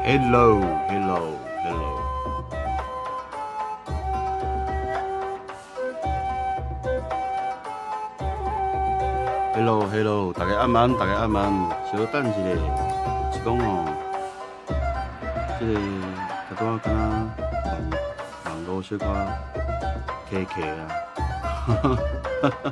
Hello, hello, hello. Hello, hello，大家暗安，大家暗安。小等一下，是講吼，這个拄仔敢若網網路小可卡卡啊。哈哈。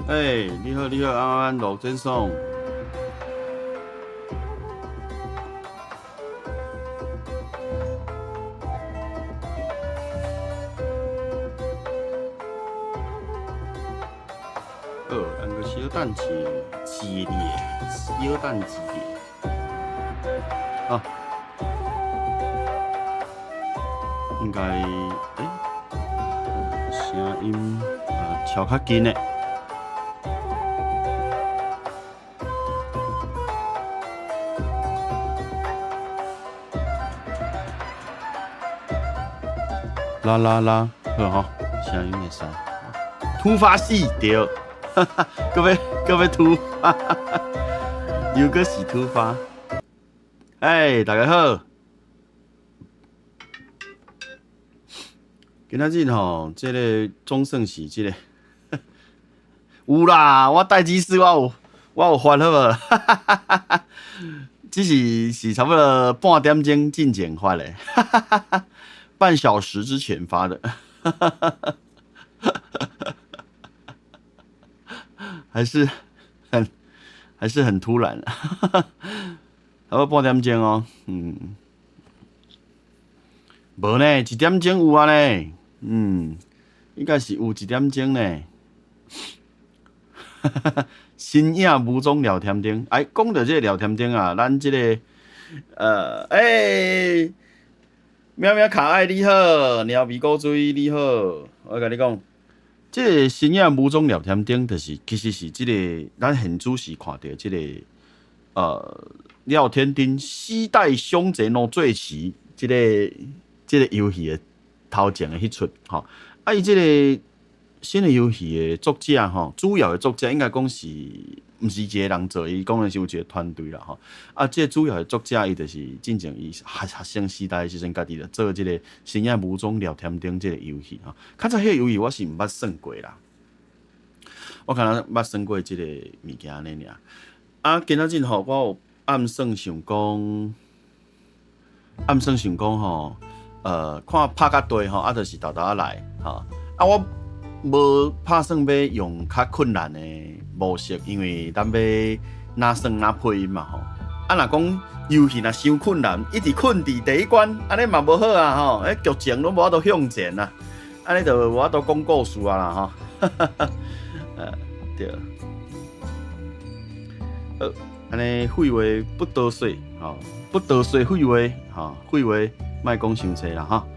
欸，你好，你好，安安，羅真爽。好，咱閣小等一下，小等一下。啊，應該，欸，聲音啊，調較緊的。啦啦啦，好吼，聲音會使。突發死對，哈哈，閣欲閣欲突發，又閣是突發。欸，大家好。今仔日吼，這个總算是這个，有啦，我待機室我有發好無？哈哈哈哈，只是是差不多半點鐘進前發的，哈哈哈哈。半小時之前發的，還是很突然，差不多半點鐘哦，嗯，無呢，一點鐘有啊呢，嗯，應該是有一點鐘呢。新影無蹤廖添丁，哎，講著這个廖添丁啊，咱這个，欸。喵喵卡愛你好，貓咪古錐你好，我共你講，這个新影無蹤廖添丁，就是其實是這个咱現主時看著這个廖添丁死帶凶賊攏做齊，這个遊戲的頭前的彼齣吼，啊伊這个新的遊戲的作者吼，主要的作者應該講是毋是一个人做，伊講的是有一個團隊啦吼。啊，這个主要的作者伊就是進前伊學學生時代的時陣，家己就做這个新影無蹤廖添丁這个遊戲吼。較早彼个遊戲我是毋捌算過啦，我敢若捌算過這个物件按呢爾。啊，今仔日吼，我有暗算想講，暗算想講吼，看拍較對吼，啊，就是沓沓仔來吼。啊，我無拍算欲用較困難的模式，因為咱欲若算若配音嘛吼。啊，若講遊戲若傷困難，一直困佇第一關，按呢嘛無好啊吼。彼劇情攏無法度向前啊，按呢就無法度講故事啊啦吼。對。好，按呢廢話不多說，吼，不多說廢話，吼，廢話莫講傷濟啦吼。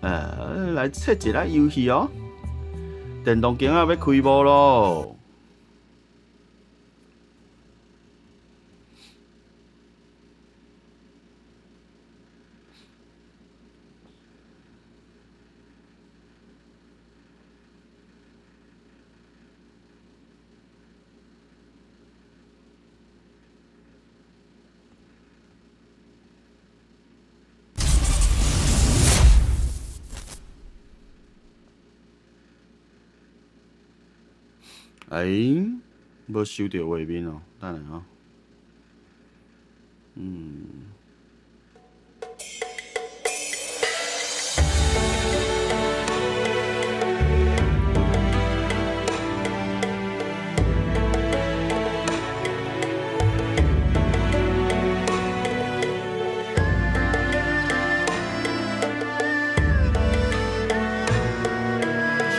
來設一下遊戲哦。電動間仔欲開幕囉！哎，無收著畫面哦，等下吼。嗯。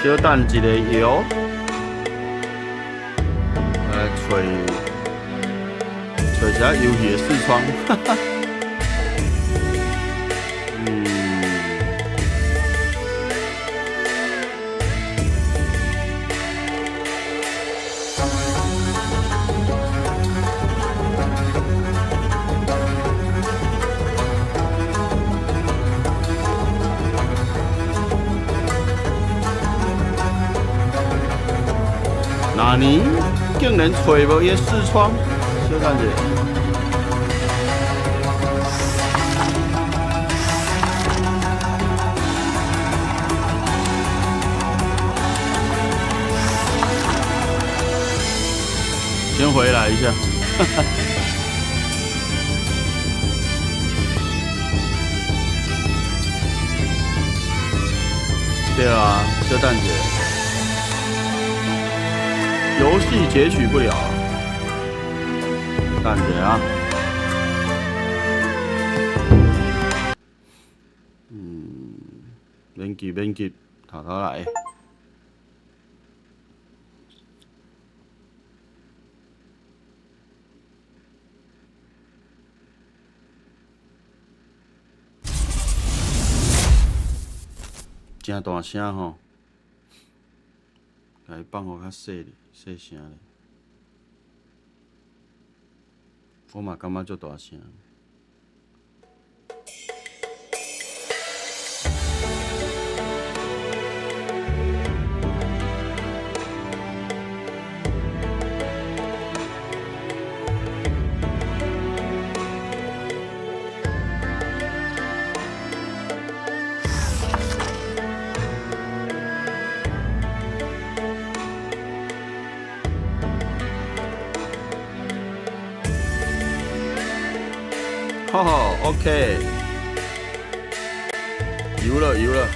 小等一下喲。來揣揣找一下遊戲的視窗。嗯。那你竟然揣無伊的視窗，小等者。先回來一下。對啊，小等者。遊戲截取不了，等者啊。嗯，免急免急，頭頭來。真大聲吼，共伊放予較細細聲咧。我嘛感覺足大聲。好好，OK，有了有了。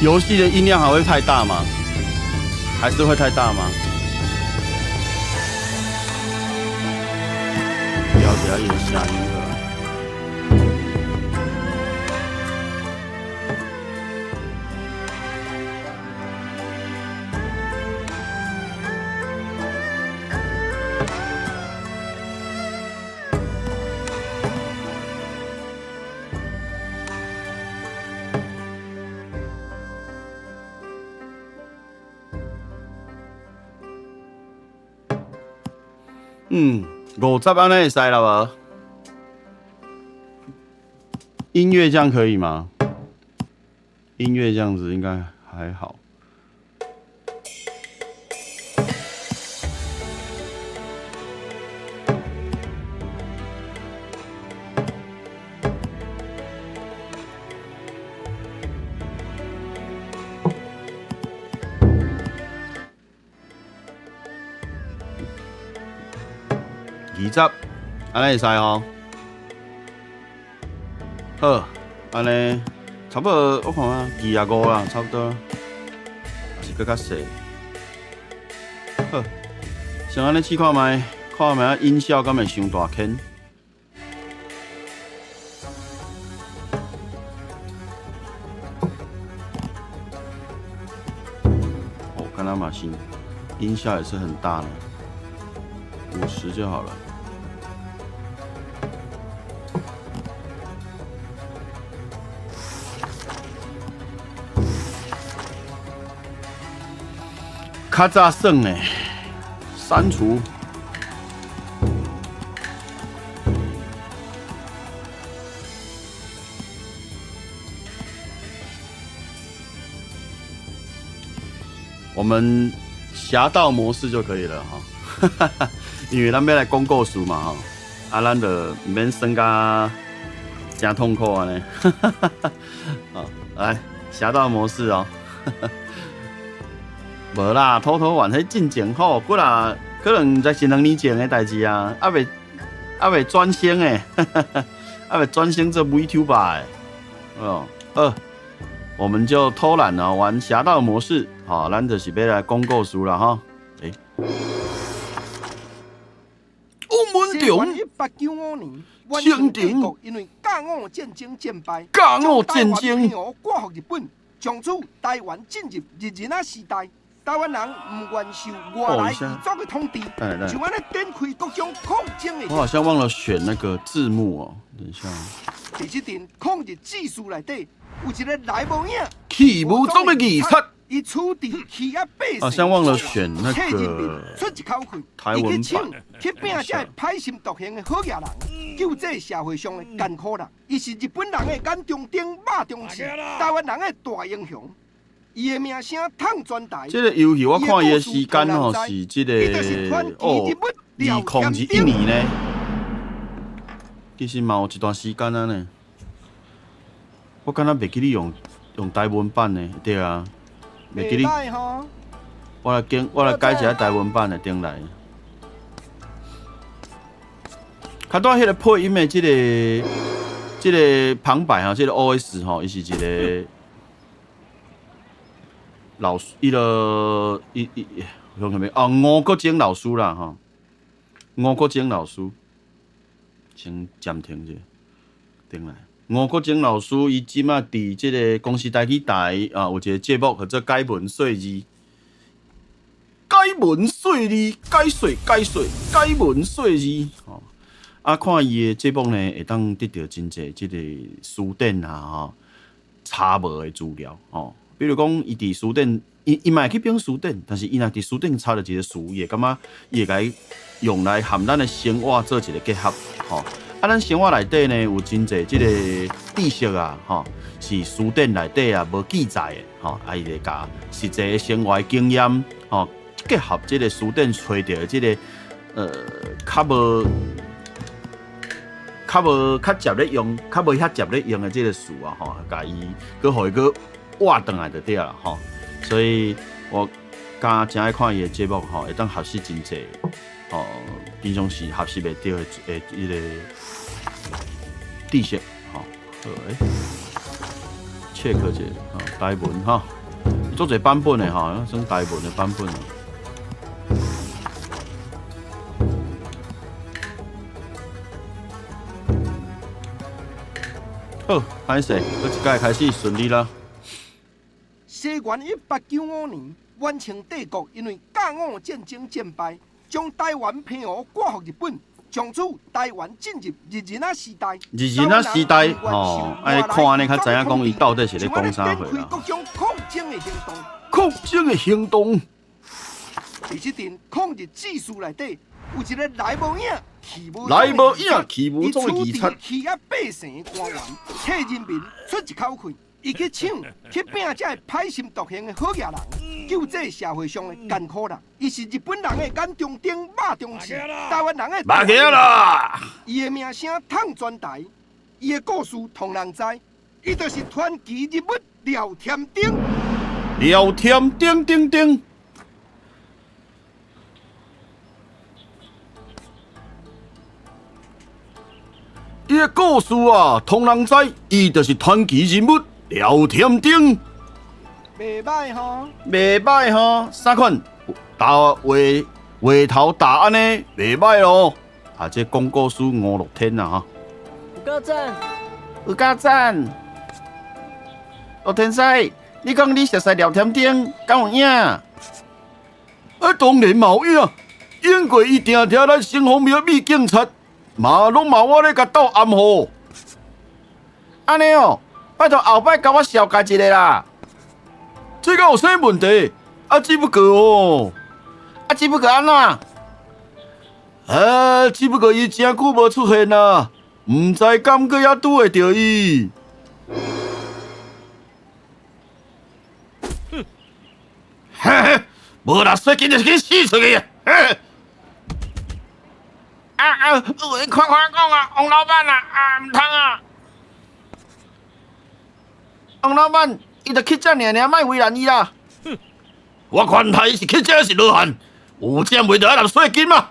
遊戲的音量還會太大嗎？還是會太大嗎？調一下伊的聲音好。嗯，50按呢會使啦無？音樂這樣可以嗎？音樂這樣子應該還好。20，按呢會使吼。好，按呢差不多，我看啊，25啦，差不多，抑是閣較細。好，先按呢試看覓，看覓啊音效敢會傷大坑。哦，敢若嘛是，音效也是很大呢，50就好了。較早算的，刪除。我們俠盜模式就可以了哈，因為咱欲來講故事嘛吼，啊，咱就毋免耍甲誠痛苦按呢。好，來俠盜模式哦。無啦，偷偷玩彼進前好，過啦可能毋知一兩年前的代誌啊，猶未轉型的，猶未轉型做 VTuber 的。哦，好，我們就偷懶了，玩俠盜模式。好，咱就是欲來講故事啦，哈。欸，王文忠， 1895年，清廷因為甲午戰爭戰敗，甲午戰爭割予日本，從此台灣進入日人仔時代。台灣人毋願受外來異族的統治，就按呢展開各種抗爭的。我好像忘了選那個字幕哦，等一下。佇這陣抗日志士內底，有一个來無影去無蹤的義賊。伊處置欺壓百姓，好像忘了選那替人民個出一口氣，台文伊去搶版。去拚這个歹心毒行的好野人，救濟社會上的艱苦人。伊是日本人的眼中釘、肉中刺，台灣人的大英雄。伊的名聲淌全台。這個遊戲我看伊的時間吼是這個哦，2021年呢，其實嘛有一段時間啊呢。我敢若袂記得用台文版的，對啊，袂記得。我來改一下台文版的頂來。較拄彼個配音的這個旁白吼，這個 OS 吼，伊是一個老師，伊個伊伊用啥物啊？吳國楨老師啦吼，吳國楨老師，先暫停者，頂來。吳國楨老師伊這馬佇這個公視台語台啊，有一個節目叫做解文說字。解文說字，解說解說，解文說字。吼，啊，看伊的節目呢，會當得著真濟這個書典啊，吼，查無的資料，吼。比如講，伊佇書店，伊嘛會去編辭典，但是伊若佇辭典查著一個詞，伊會感覺伊會共伊用來和咱的生活做一個結合，吼。啊，咱生活內底呢有真濟這個知識啊，吼，是辭典內底啊無記載的，吼，啊，伊會共實際的生活經驗，吼，結合這個辭典揣著的這個，較無較捷咧用，較無遐捷咧用的這個詞啊，吼，共伊閣予伊閣活轉來就對啦，吼。所以我敢誠愛看伊的節目，吼，會當學習真濟，吼，平常時學習袂著的彼个知識，吼。好，欸，check 一下，吼，台文吼，足濟版本的吼，算台文的版本。好，歹勢，閣一擺開始順利啦。西元1895年，滿清帝國因為甲午戰爭戰敗，將台灣澎湖割予日本，從此台灣進入日人仔時代。日人仔時代，吼，按呢看呢，較知影講伊到底是咧講啥貨啦。各種抗爭的行動。抗爭的行動。佇這陣抗日志士內底，有一个來無影去無來無影去無蹤的義賊，欺壓百姓的官員，替人民出一口氣。伊去搶去拚這个歹心毒行的好野人，救濟社會上的艱苦人。伊是日本人的眼中釘、肉中刺，台灣人的肉起啦！伊的名聲淌全台，伊的故事予人知。伊就是傳奇人物廖添丁。廖添丁丁丁。伊的故事啊，予人知，伊就是傳奇人物廖添丁。袂䆀吼，袂䆀吼，啥款打畫畫頭打按呢，袂䆀咯。啊，這廣告師吳樂天啊，吼。有夠讚，有夠讚。樂天師，你講你熟似廖添丁，敢有影？啊，當然嘛有影，因為伊定定來城隍廟覕警察。嘛攏嘛我咧共鬥暗號，按呢哦，拜託後擺共我紹介一个啦。這敢有啥問題？啊，只不過哦，啊，只不過按怎？啊，只不過伊誠久無出現啊，毋知敢閣猶拄會著伊。嘿嘿，無啦，說緊就緊死出去啊！啊啊！有話看看講啊，王老闆啊，啊毋通啊！王老板，伊就乞食爾爾，莫為難伊啦。哼，我管他伊是乞食抑是羅漢，有錢袂著愛納稅金嘛。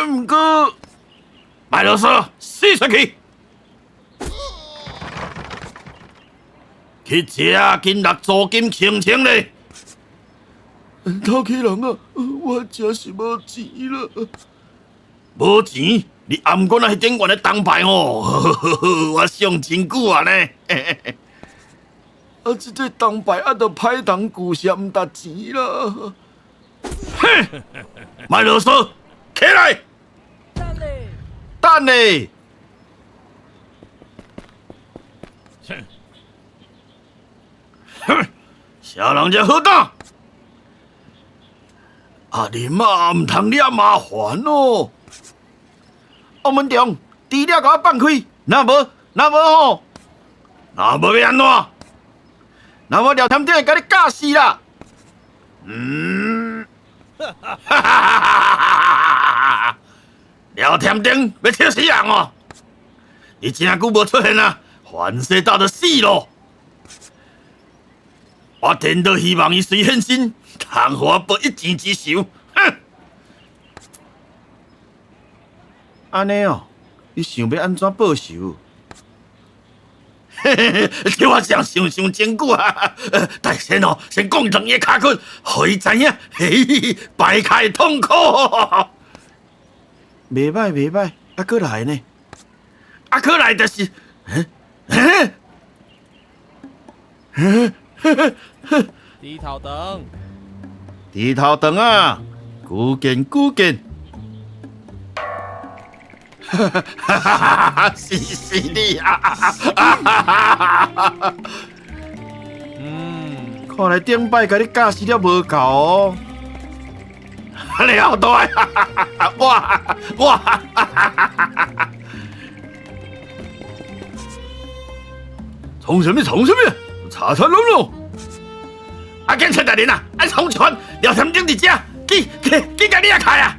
毋過，莫囉嗦，死出去！乞食緊納租金清清咧。頭家人啊，我真是無錢啦。無錢？你頷頸仔彼頂懸的銅牌吼，我送真久啊呢。啊，這個銅牌啊，都歹通舊舍毋值錢啦。哼，莫囉嗦，起來。等咧。等咧。哼，啥人遮好膽？阿林啊，毋通惹麻煩哦。王文忠，除了共我放開，若無，若無吼，若無欲按怎？若無廖添丁會共你教死啦！嗯，哈哈哈哈哈！廖添丁欲笑死人哦！你真久無出現啊，反世道就死咯！我顛倒希望伊隨現身，通予我報一箭之仇。哼！按呢哦，你想欲按怎報仇？嘿嘿嘿，這我真想想真久啊！但先哦，先講斷伊的跤骨，予伊知影，嘿，敗跤的痛苦。袂歹袂歹，啊，閣來呢？啊，閣來就是，欸欸欸豬頭腸，豬頭腸啊，久見久見。哈哈哈哈！是是你啊！嗯，看來頂擺共你教死了無夠哦。了大，哇哇！創啥物？創啥物？查查攏咯！啊，警察大人啊，愛衝拳，廖添丁佇遮，緊緊緊共你也開啊！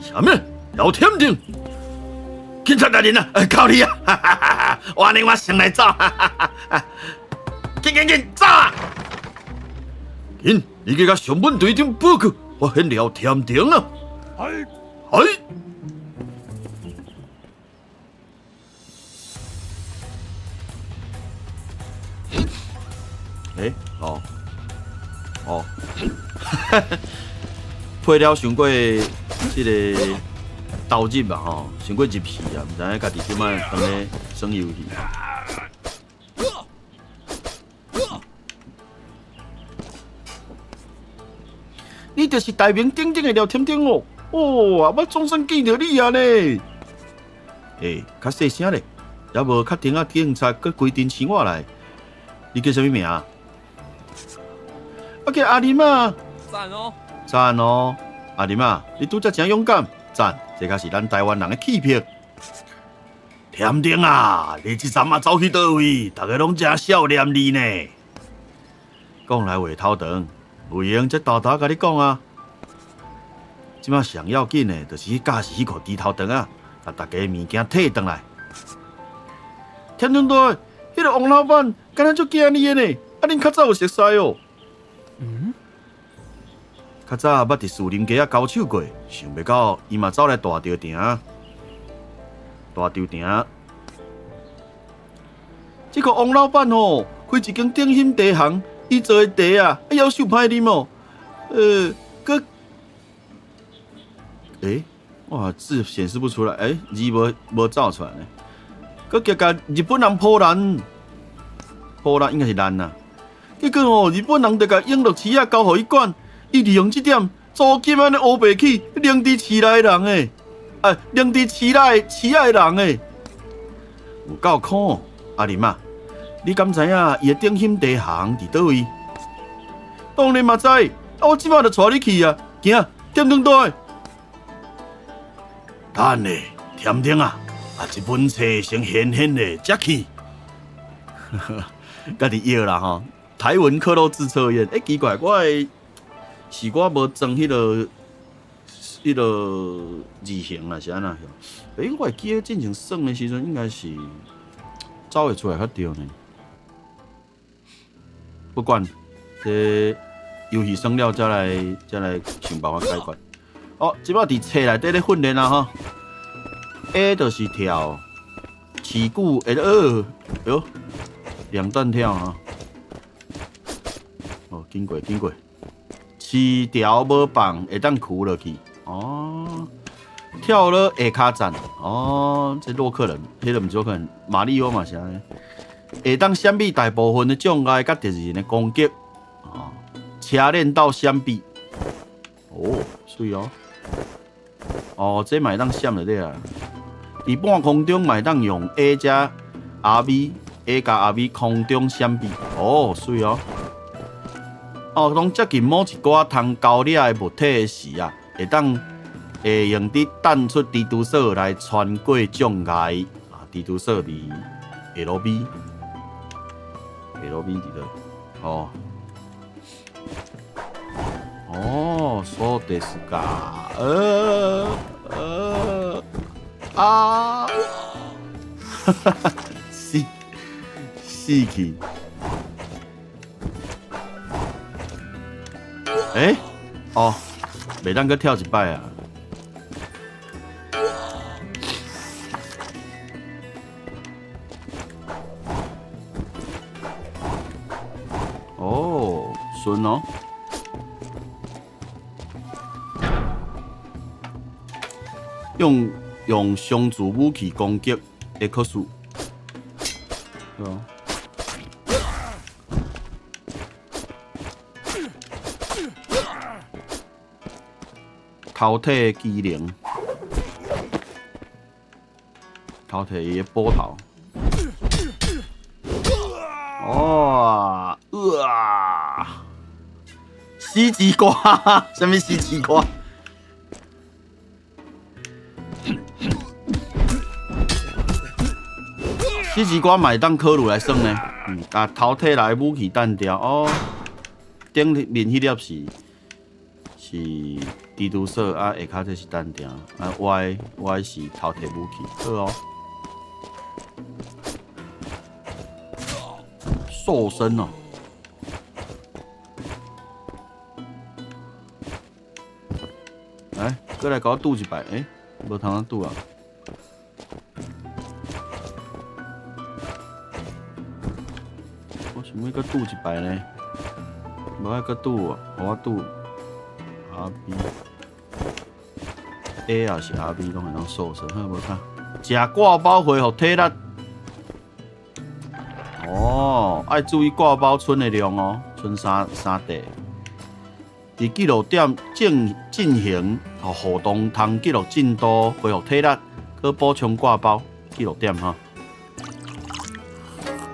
啥物？廖添丁？警察大人啊，靠你啊！我按呢我先來走，緊緊緊，走啊！緊，你去共上本隊長報告，發現廖添丁啊！係係。欸，哦，哦，配了傷過這個投入啊吼，傷過入戲啊，毋知影家己這擺當咧耍遊戲。你就是大名鼎鼎的廖添丁哦！哦，我總算見著你啊呢！欸，較細聲咧，猶無確定啊，警察閣規陣揤我來。你叫啥物名？我叫阿林啊。讚哦！讚哦！阿林啊，你拄則真勇敢，讚！這才是咱台灣人的氣魄。添丁啊，你這陣仔走去佗位，逐家攏誠笑念你呢。講來話頭長，有閒才沓沓共你講啊。這擺上要緊的，就是去教死彼箍豬頭腸仔，共逐家物件提轉來。添丁大，彼个王老闆敢若足驚你的呢？啊，恁較早有熟似哦？嗯？較早捌佇士林街仔交手過，想袂到伊嘛走來大稻埕。大稻埕，這个王老闆吼，開一間鼎興茶行，伊做的茶啊，夭壽歹啉哦。閣，欸，哇，字顯示不出來，欸，字無走出來呢。閣共共日本人破爛，破爛應該是爛啊。結果吼，日本人就共永樂市仔交予伊管，伊利用這點租金按呢烏白起，凌遲市內人欸，啊，凌遲市內市仔的人欸，有夠苦。阿林啊，你敢知影伊的鼎興茶行佇佗位？當然嘛知，啊，我這擺就帶你去啊，行，添丁大。等下，添丁啊，啊，這本冊先掀掀咧，才去。家己臆啦吼，台文克漏字測驗，欸，奇怪，我的是我無裝彼个字形啊，是按怎？欸，我會記得進前耍的時陣，應該是走會出來較對呢。不管，這遊戲耍了，才來想辦法解決。哦，這擺佇冊內底咧訓練啊吼。A 就是跳，起步 L 喲，兩段跳啊。哦，經過經過，飼條無放會當跍落去。哦，跳落下跤站。哦，這洛克人，彼個毋是洛克人，馬里奧嘛是按呢。會當閃避大部分的障礙佮敵人的攻擊。哦，車鏈道閃避。哦，媠哦。哦，這嘛會當閃就對啊。佇半空中嘛會當用 A 加 R B，A 加 R B 空中閃避。哦，媠哦。哦，當接近某一寡通交掠的物體的時啊，會當會用得彈出蜘蛛索來穿過障礙。啊，蜘蛛索佇 L B，L B 佇佗？哦。哦，そうですか。啊！哈哈哈，死死去！欸？哦，袂當閣跳一擺啊！哦，順哦。用相似武器攻擊 X，對啊。偷提技能，偷提伊的斧頭。哇！哇！死之歌，啥物死之歌？死之歌嘛會當考慮來耍呢。共偷提來武器彈掉哦。頂面彼粒是蜘蛛索，啊下跤這是彈掉，啊 Y 是偷提武器，好哦。瘦身哦。來，閣來共我賭一擺，欸，無通啊賭啊。我想欲閣賭一擺呢，無愛閣賭啊，予我賭。R B A 也是 R B，攏會當瘦身，好無差。食掛包恢復體力。哦，愛注意掛包賰的量哦，賰三塊。佇記錄點進行互動，通記錄進度，恢復體力，閣補充掛包記錄點哈。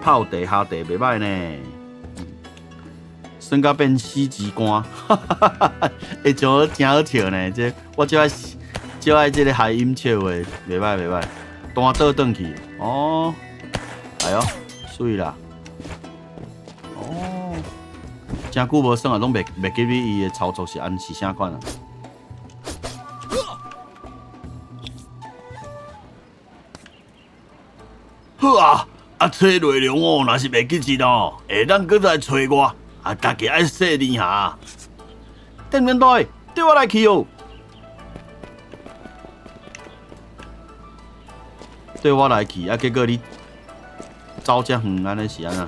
泡茶下茶袂䆀呢，耍甲變死之官，會真真好笑呢。這我最愛最愛這个諧音笑話，袂䆀袂䆀。彈倒轉去，哦，哎喲，媠啦，哦，真久無耍啊，攏袂記得伊的操作是按是啥款啊。好啊。啊，冊內容哦，若是袂記得哦，會當閣來揣我，啊，家己愛細膩哈。店員對，對我來去哦。對我來去，啊，結果你走遮遠，按呢是按怎？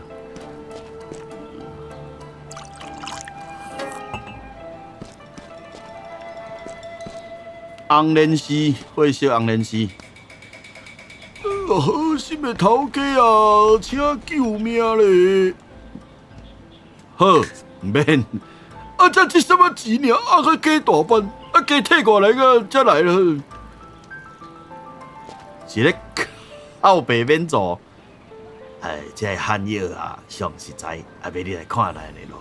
紅蓮絲，血色紅蓮絲。好心的頭家啊，請救命咧！好，毋免。啊，這這啥物錢爾？啊，閣加大班，啊，加退過來個才來了。是咧靠北免做。哎，這个漢藥啊，上實在，啊，欲你來看來咧囉。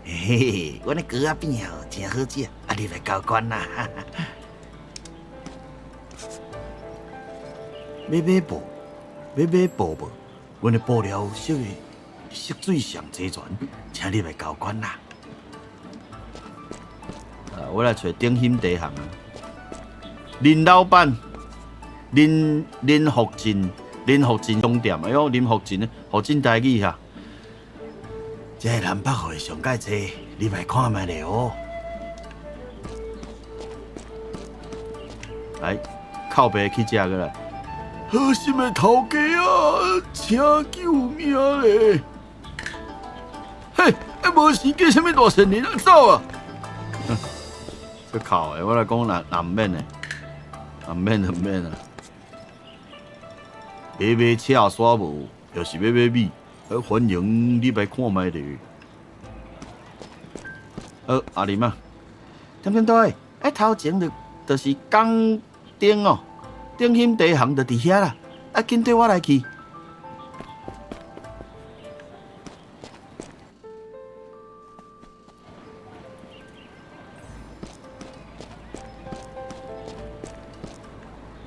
嘿嘿，阮的糕仔餅哦，誠好食，啊，你來交關啦。欲買布，欲買布無？阮的布料色的色水上齊全，請你來交關啦。啊，我來揣頂興地行啊。林老闆，林林福進，林福进商店，哎哟，林福进，福进台语哈。这个南北货上盖济，你来看觅咧哦。来，靠北去食过来。好心的头家啊，请救命咧！嘿，啊无时叫啥物大善人啊，走啊！这靠的，我来讲若若毋免的，毋免就毋免啊。买买车煞无，就是欲买米，欢迎你来看觅咧。好，阿林啊，点点对，哎，头前就是江顶哦，鼎兴地行就伫遐啦。啊，紧缀我来去。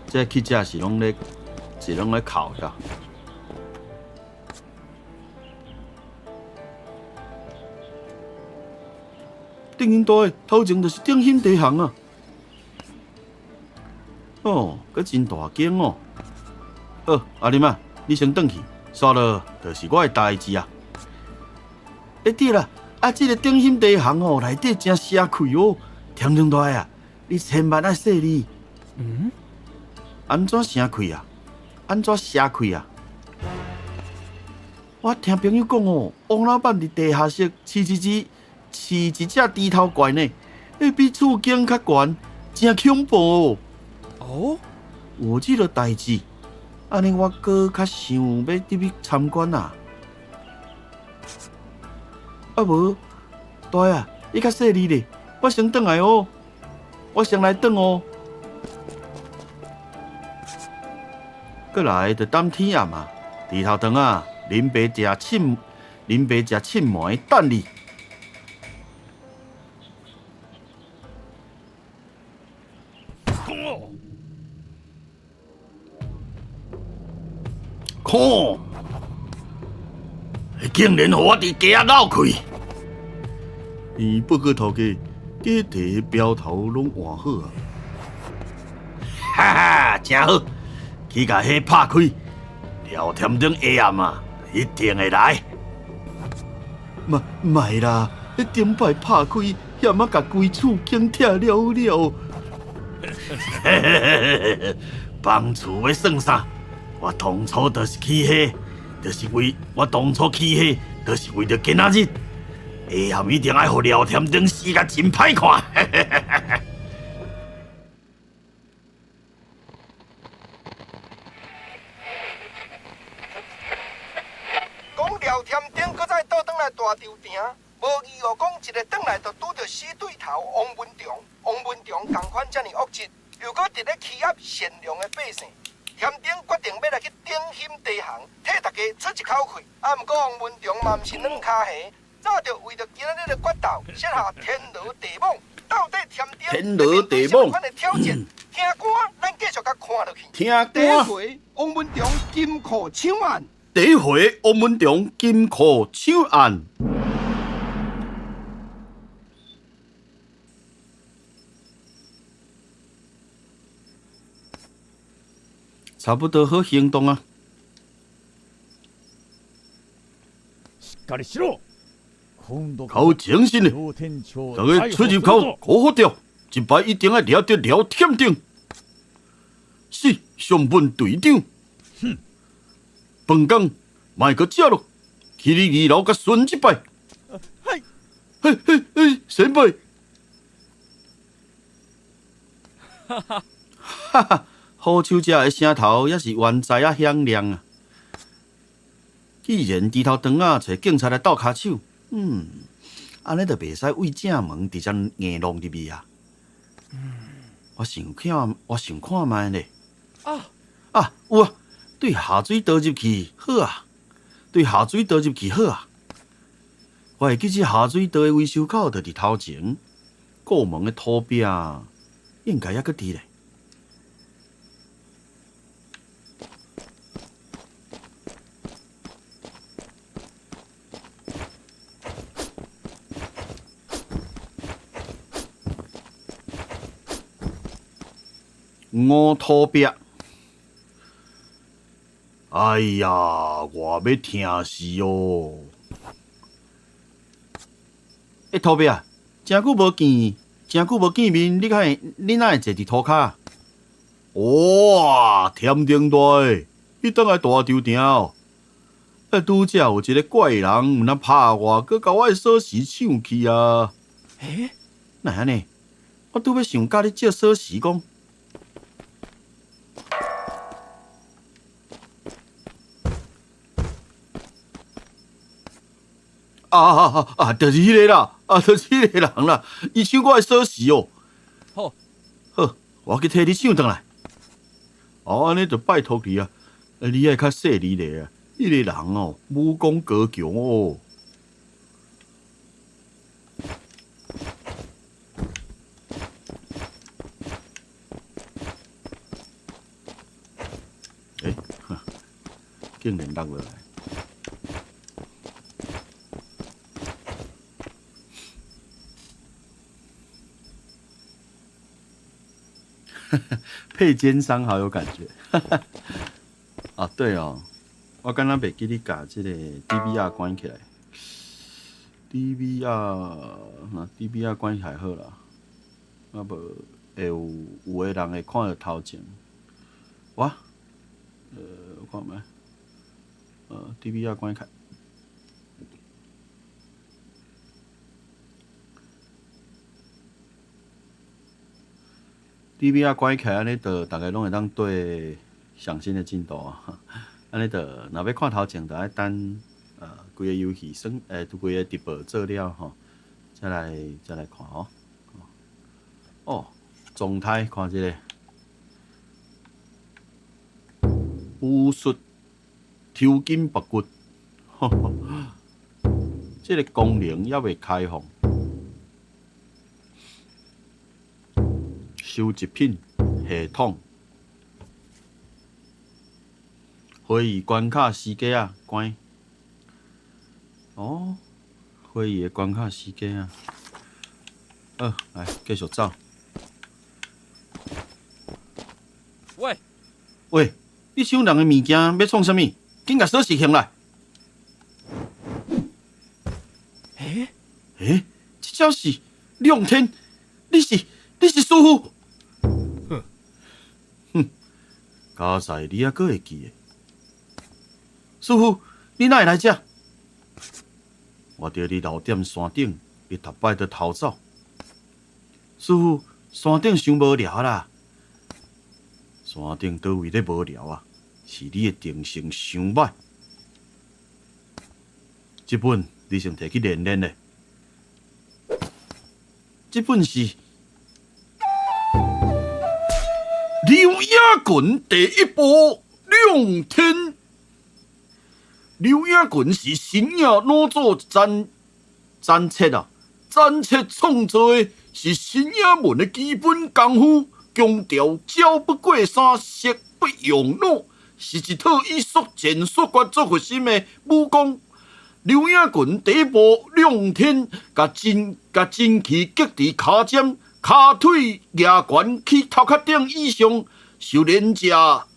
这去食是拢咧，是拢咧哭呀。鼎兴大，头前就是鼎兴地行啊。哦，阁真大间哦。好，阿林啊，你先转去，煞落就是我的代志啊。欸对啦，啊，这个鼎兴地行哦，内底真邪气哦。天顶大啊，你千万爱细腻。嗯？按怎声气啊？按怎邪气啊？我听朋友讲哦，王老板伫地下室饲一只饲一只猪头怪呢，欸，比厝间较悬，真恐怖哦。哦，有这个代志，按呢我阁较想欲入去参观啊。啊无，大啊，你较细腻咧，我先转来哦，我先来转哦。过来就等天暗啊，猪头肠啊，恁爸食凊，恁爸食凊糜等你。看，竟然予我伫街仔漏气！伊报告头家，鸡蹄标头拢换好啊！哈哈，真好，去共彼拍开，廖添丁下暗啊，一定会来。莫莫啦，彼顶摆拍开，险仔共规厝景拆了了。嘿嘿嘿嘿嘿，放厝欲算啥？我当初就是起彼，就是为我当初起彼，就是为著今仔日。下暗一定爱予廖添丁死甲真歹看。讲廖添丁阁再倒转来大稻埕，无意哦，讲一个转来就拄著死对头王文忠。王文忠仝款遮尔恶质，又阁伫咧欺压善良的百姓。添丁决定欲来去鼎兴地行，替大家出一口气。啊，毋过王文忠嘛毋是软跤虾，早就为著今仔日的决斗设下天罗地网。到底添丁天罗地网会面对啥物款的挑战？听歌，咱继续共看落去。听歌。第一回，王文忠金库抢案。第一回，王文忠金库抢案。差不多好行动啊！较精神的，逐个出入口好好调，一摆一定爱掠著廖添丁。是，上问队长。哼，饭工莫阁食咯，去你二楼共巡一摆。嘿，嘿嘿嘿，先辈。哈哈，哈哈。好手者的声头也是原知仔响亮啊！既然猪头肠仔揣警察来斗跤手，按呢就袂使对正门直接硬弄入去啊！我想看，我想看觅咧。啊啊，有啊！对下水道入去好啊！对下水道入去好啊！我会记这下水道的维修口就伫头前，过门的土壁应该犹阁伫咧。五土壁，哎呀，我欲疼死哦！欸，土鳖啊，誠久無見，誠久無見面，你敢會，你哪會坐佇塗跤？哇，添丁大的，你轉來大稻埕哦！欸，拄才有一个怪人，毋但拍我，閣共我的鎖匙搶去啊！欸？哪會按呢？我拄欲想佮你借鎖匙講。啊啊啊啊！就是彼个啦，啊，就是彼个人啦，伊搶我的鎖匙哦。好，好，我去替你搶轉來。哦，按呢就拜託你啊，你愛較細膩咧啊。彼个人哦，武功高強哦。欸，竟然落落來。配奸商好有感覺。啊，對哦，我敢若袂記得共這个 DVR 關起來。DVR，那 DVR 關起來好啦。啊無會有有的人會看著頭前。我，我看覓，DVR 關起來。DVR 關起來，按呢就逐家攏會當對上新的進度啊。按呢就若欲看頭前，就愛等規个遊戲算規个直播做了吼，再來看哦。哦，狀態看這个，武術抽筋拔骨，這个功能猶未開放。收集品系統，回憶關卡時間啊，關。哦，回憶的關卡時間啊。好，來繼續走。喂，喂，你搶人的物件欲創啥物？緊共鎖匙還來。欸？欸？這招是亮天，你是師父？哼，哼，佳哉，你猶閣會記得？師父，你哪會來遮？我著你留踮山頂，你逐擺都逃走。師父，山頂傷無聊啦。山頂佗位咧無聊啊？是你的定性傷䆀。這本你先提去練練咧。這本是《劉雅群第一部亮天》。劉雅群是神影老祖詹詹切啊，詹切創造的是神影門的基本功夫，強調招不過三，色不用腦，是一套以速戰速決做核心的武功。劉雅群第一步亮天，共真氣激佇跤尖，跤腿舉懸去頭殼頂以上，修煉者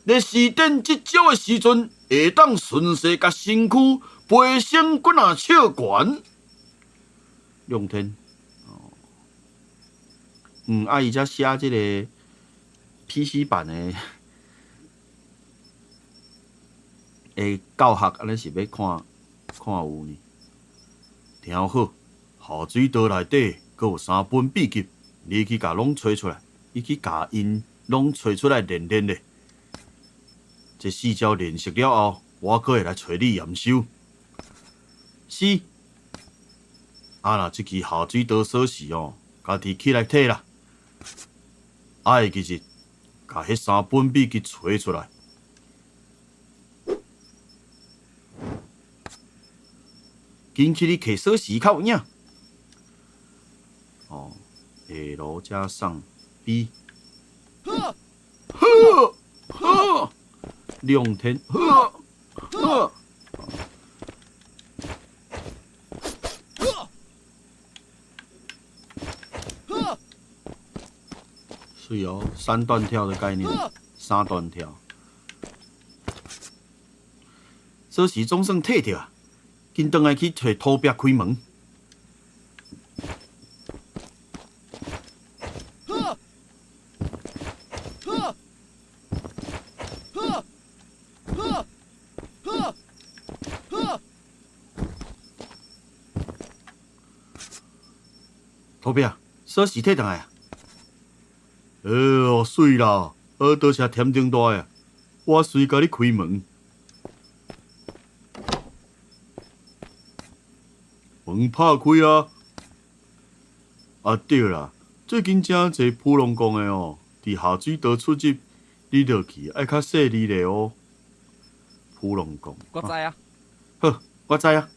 咧施展這招的時陣，會當順勢共身軀飛升幾若尺懸。亮天，哦，啊，伊遮寫這个 PC 版的的教學，按呢是欲看看有呢。聽好，下水道內底閣有三本秘笈，你去共攏揣出來，你去共𪜶攏揣出來練練咧。這四招練熟了後，我閣會來揣你驗收。是。啊，若這支下水道鎖匙哦，家己起來提啦。愛記得，共彼三本秘笈揣出來。緊去你提鎖匙較有影。哦，L 加上 B。呵，呵，亮天，呵，呵。是哦，三段跳的概念，三段跳。鎖匙總算提著啊！緊轉來去揣土鱉開門。土鱉，鎖匙提轉來啊！哎喲，媠啦！多謝添丁大的，我隨共你開門。門拍開啊！啊對啦，最近誠濟普龍宮的哦，佇下水道出入，你落去愛較細膩咧哦。普龍宮，我知啊。好，我知啊。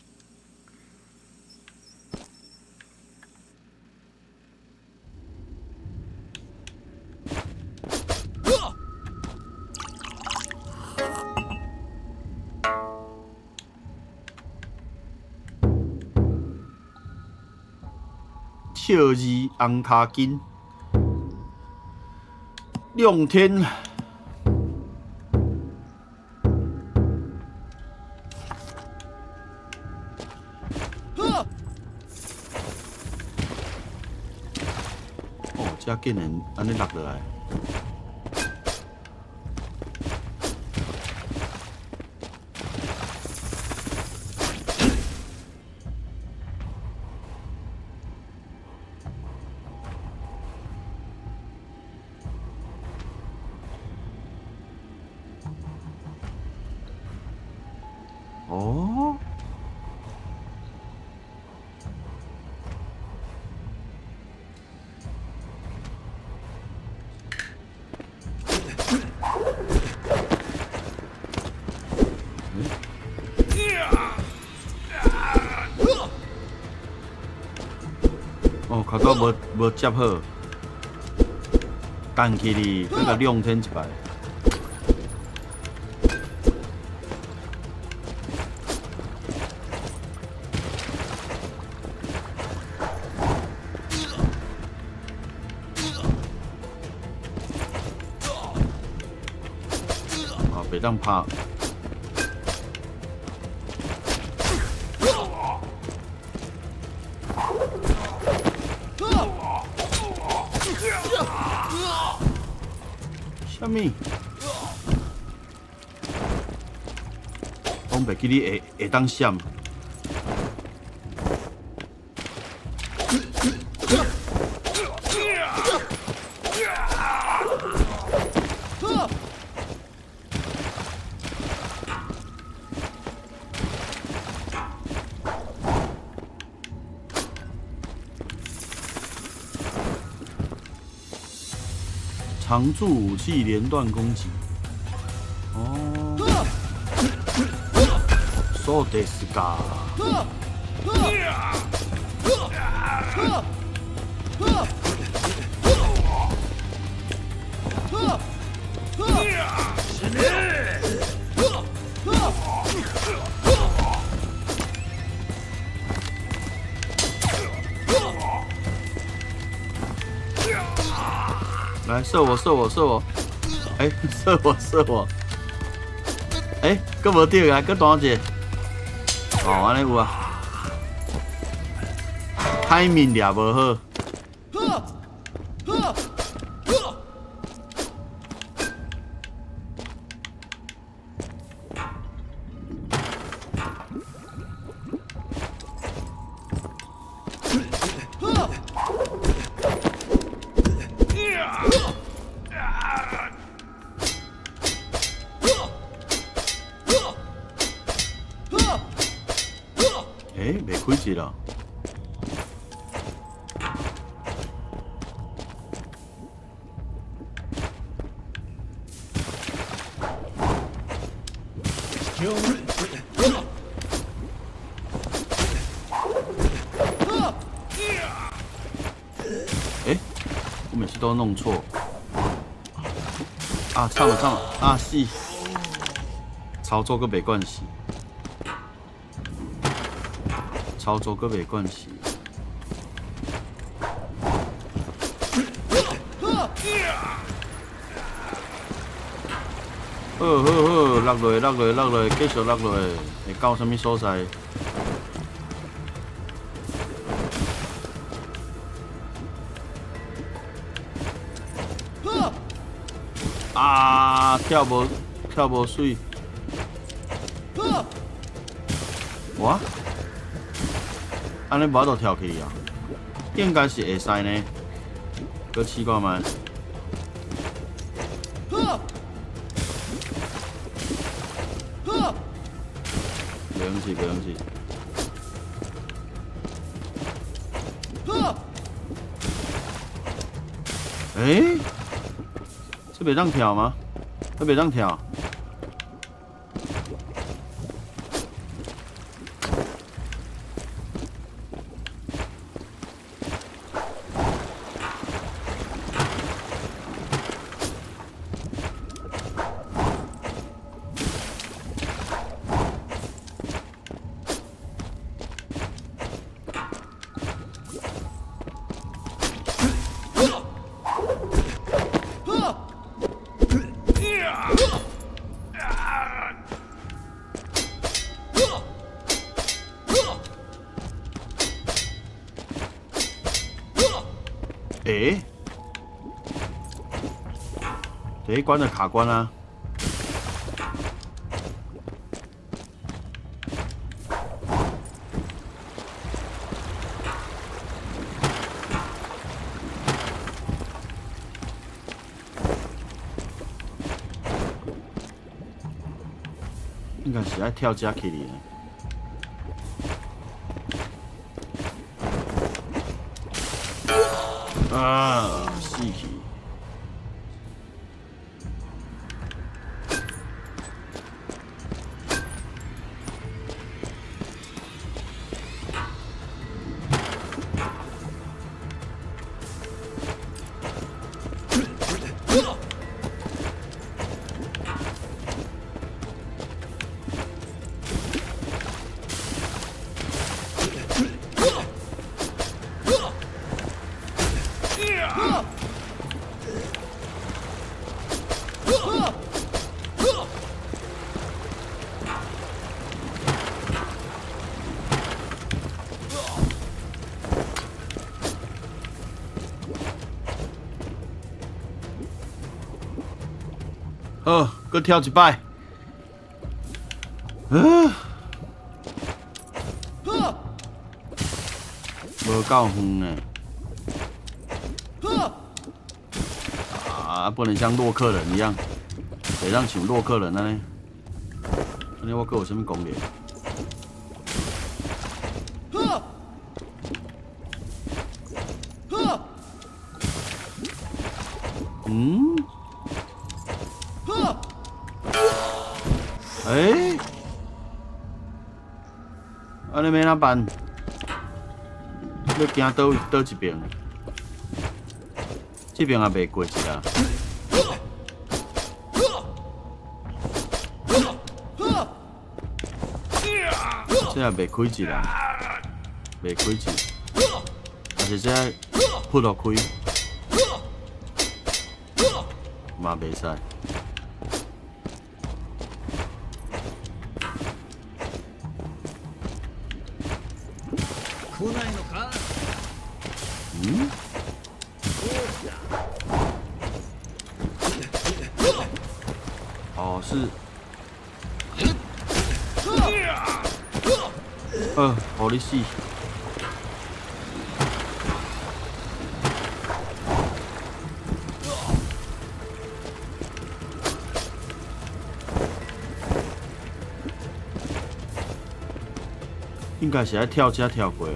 笑字红跤筋，亮天。哦，這竟然按呢落落來。哦。哦，卡到無接好，彈起哩，閣共兩天一擺。啊，袂當拍。啥物？講袂記你會當閃。常駐武器連段攻擊。哦。そうですか。來射我射我射我！欸，射我射我！欸，閣無著啊，閣彈一个。哦，按呢有啊。海面掠無好。欸，袂開機啦。欸，我每次都弄錯。啊，慘了慘了，啊死！操作閣袂慣勢。操作閣袂慣勢。好好好，落落落落落落，繼續落落，會到啥物所在？啊！跳無跳無水。哇！按呢無法度跳起啊？應該是會使呢，閣試看覓。袂用試，袂用試。欸？這袂當跳嗎？這袂當跳？欸？第一關就卡關啦。應該是愛跳遮起哩。啊！死去！好，閣跳一擺。啊！無夠遠呢。啊，不能像洛克人一樣，袂當像洛克人按呢。按呢我閣有啥物攻略？嗯？欸？按呢欲按怎辦？欲行佗位佗一爿？這爿也袂過一啊。這也袂開一啦，袂開一，還是這撲落開，嘛袂使。來ないのか？嗯？哦，是。予你死！應該是愛跳這跳過啊。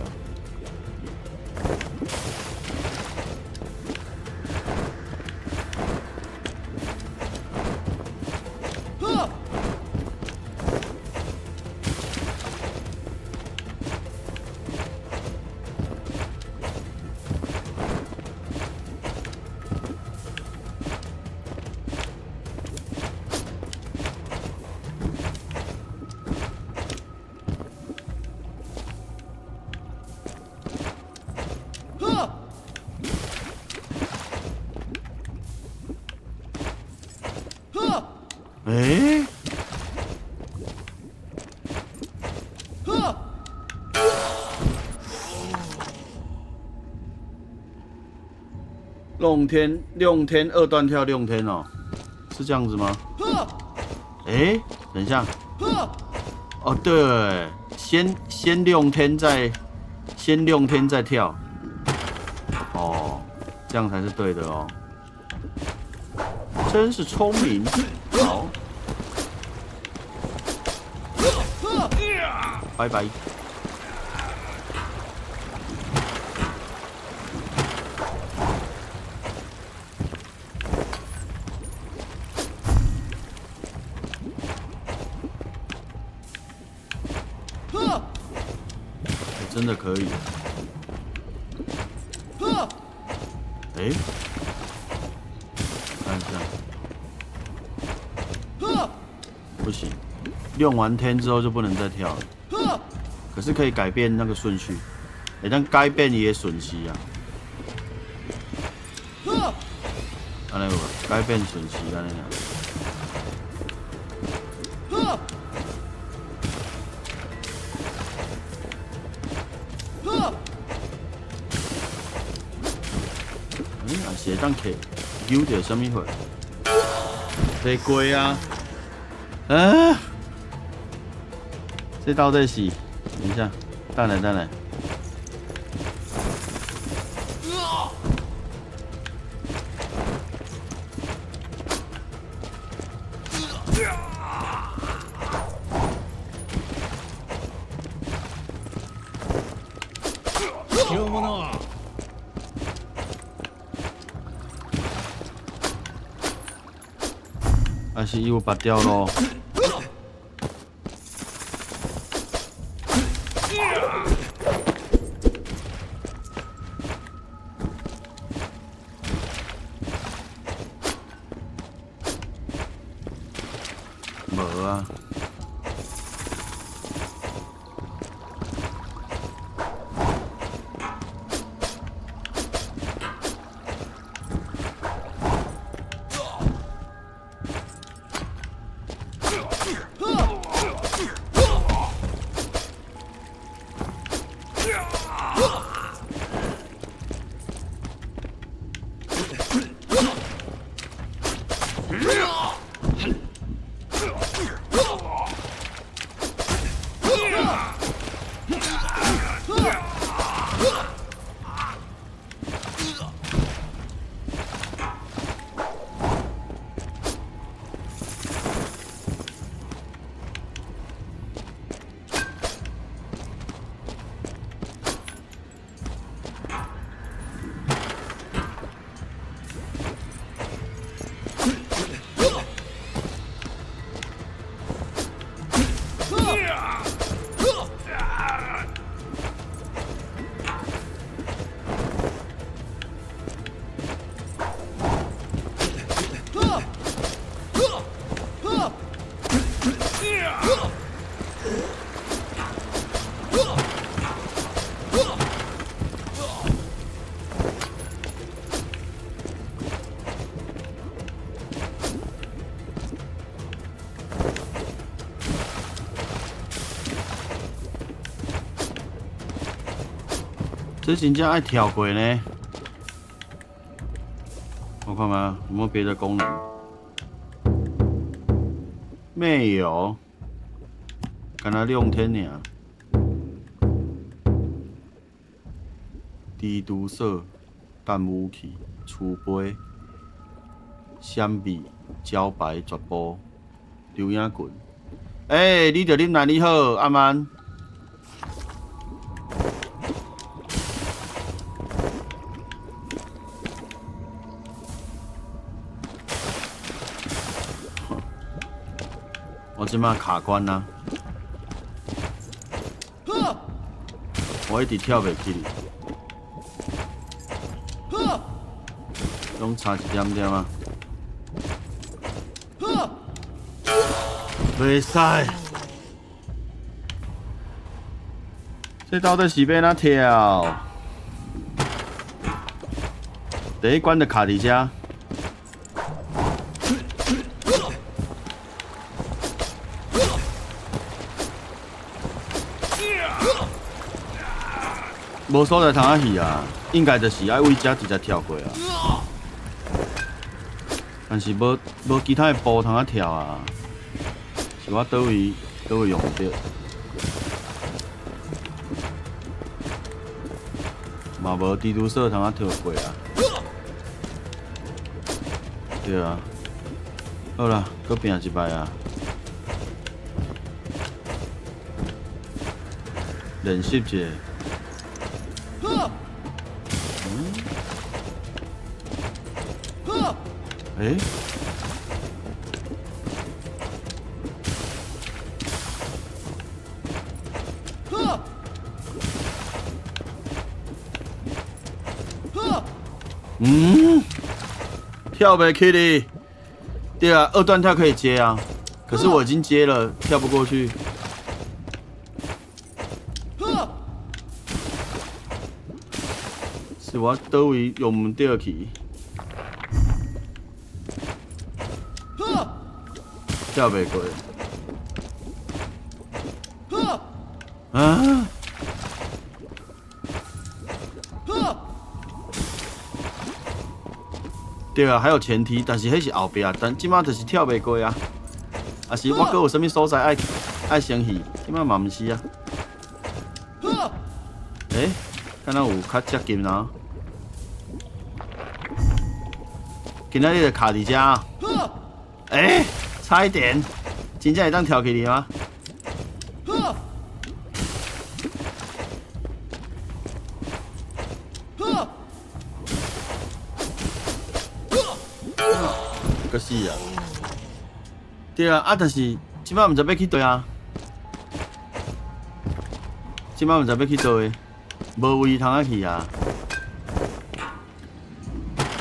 欸？弄天六天二段跳六天哦，是這樣子嗎？欸，等一下，哦對，先六天再先六天再跳，哦，這樣才是對的哦，真是聰明，好，拜拜。真的可以。欸，看一下，不行，用完天之後就不能再跳了。可是可以改變那個順序，欸，但改變伊的順序啊。按呢有無？改變順序按呢。是會當揢扭著啥物貨？袂過啊！啊！這到底是？等一下，等下等下。還是伊有別條路？無啊。這真正愛跳過呢？我看看有沒有別的功能？沒有，干焦兩天爾。蜘蛛索、彈武器、慈悲、閃避、招牌、絕步、溜影棍。欸，你著忍耐，你好，阿曼。我這擺卡關啦，我一直跳袂起，攏差一點點啊，袂使，這到底是欲按怎跳？第一關就卡佇遮。無所在通仔去啊，應該就是愛為遮直接跳過啊。但是無其他的步通仔跳啊，是我佗位佗位用毋著，嘛無蜘蛛索通仔跳過啊。對啊，好啦，閣拼一擺啊！練習一下。嗯？欸？嗯？跳袂起哩？對啊，二段跳可以接啊，可是我已經接了，跳不過去。是我佗位用毋著去？跳袂過。啊？對啊，還有前提，但是彼是後壁，但這馬就是跳袂過啊。啊是我閣有啥物所在愛先去？這馬嘛毋是啊。欸，敢若有較接近啊？今仔日就卡佇遮。欸，差一點，真正會當跳起來嗎？閣死啊！對啊，啊，但是這擺毋知欲去佗啊，這擺毋知欲去佗位，無位通仔去啊。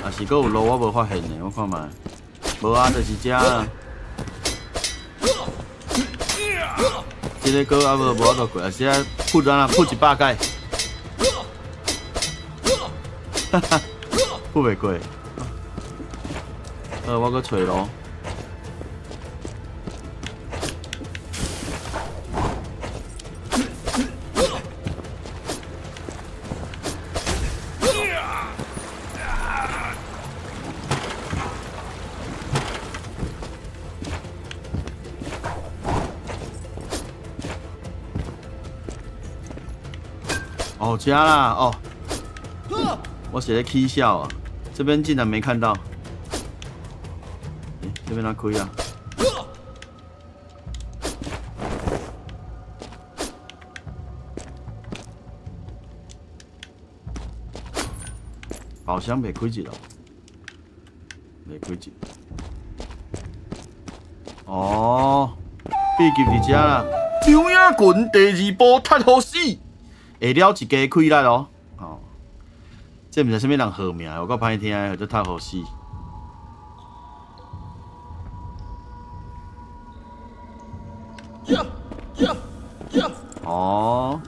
啊是閣有路我無發現的，我看覓，無啊，就是遮啊。這个閣猶無法度過，啊是啊，撲咱啊，撲100擺，哈哈，撲袂過。我閣揣路。哦，遮啦，哦，我是咧起笑啊，這邊竟然沒看到。欸，這邊哪開啊？寶箱袂開一咯，袂開一。哦，秘笈佇遮啦。劉雅群第二步踢予死，下了一家氣力哦。哦，這毋知啥物人號名，有夠歹聽的，叫做踢予死。哦。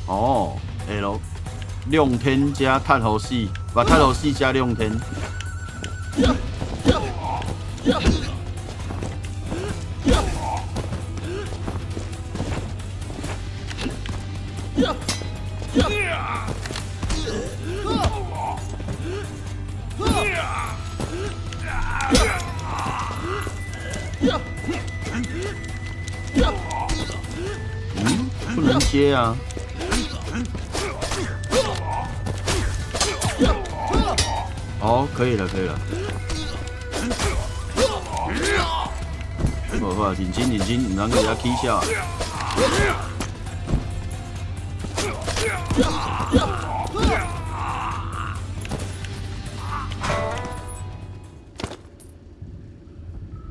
哦，L 亮天加踢予死，把踢予死加亮天。嗯，不能接啊。哦，可以了，可以了。好，好，認真認真，毋通閣遐起笑。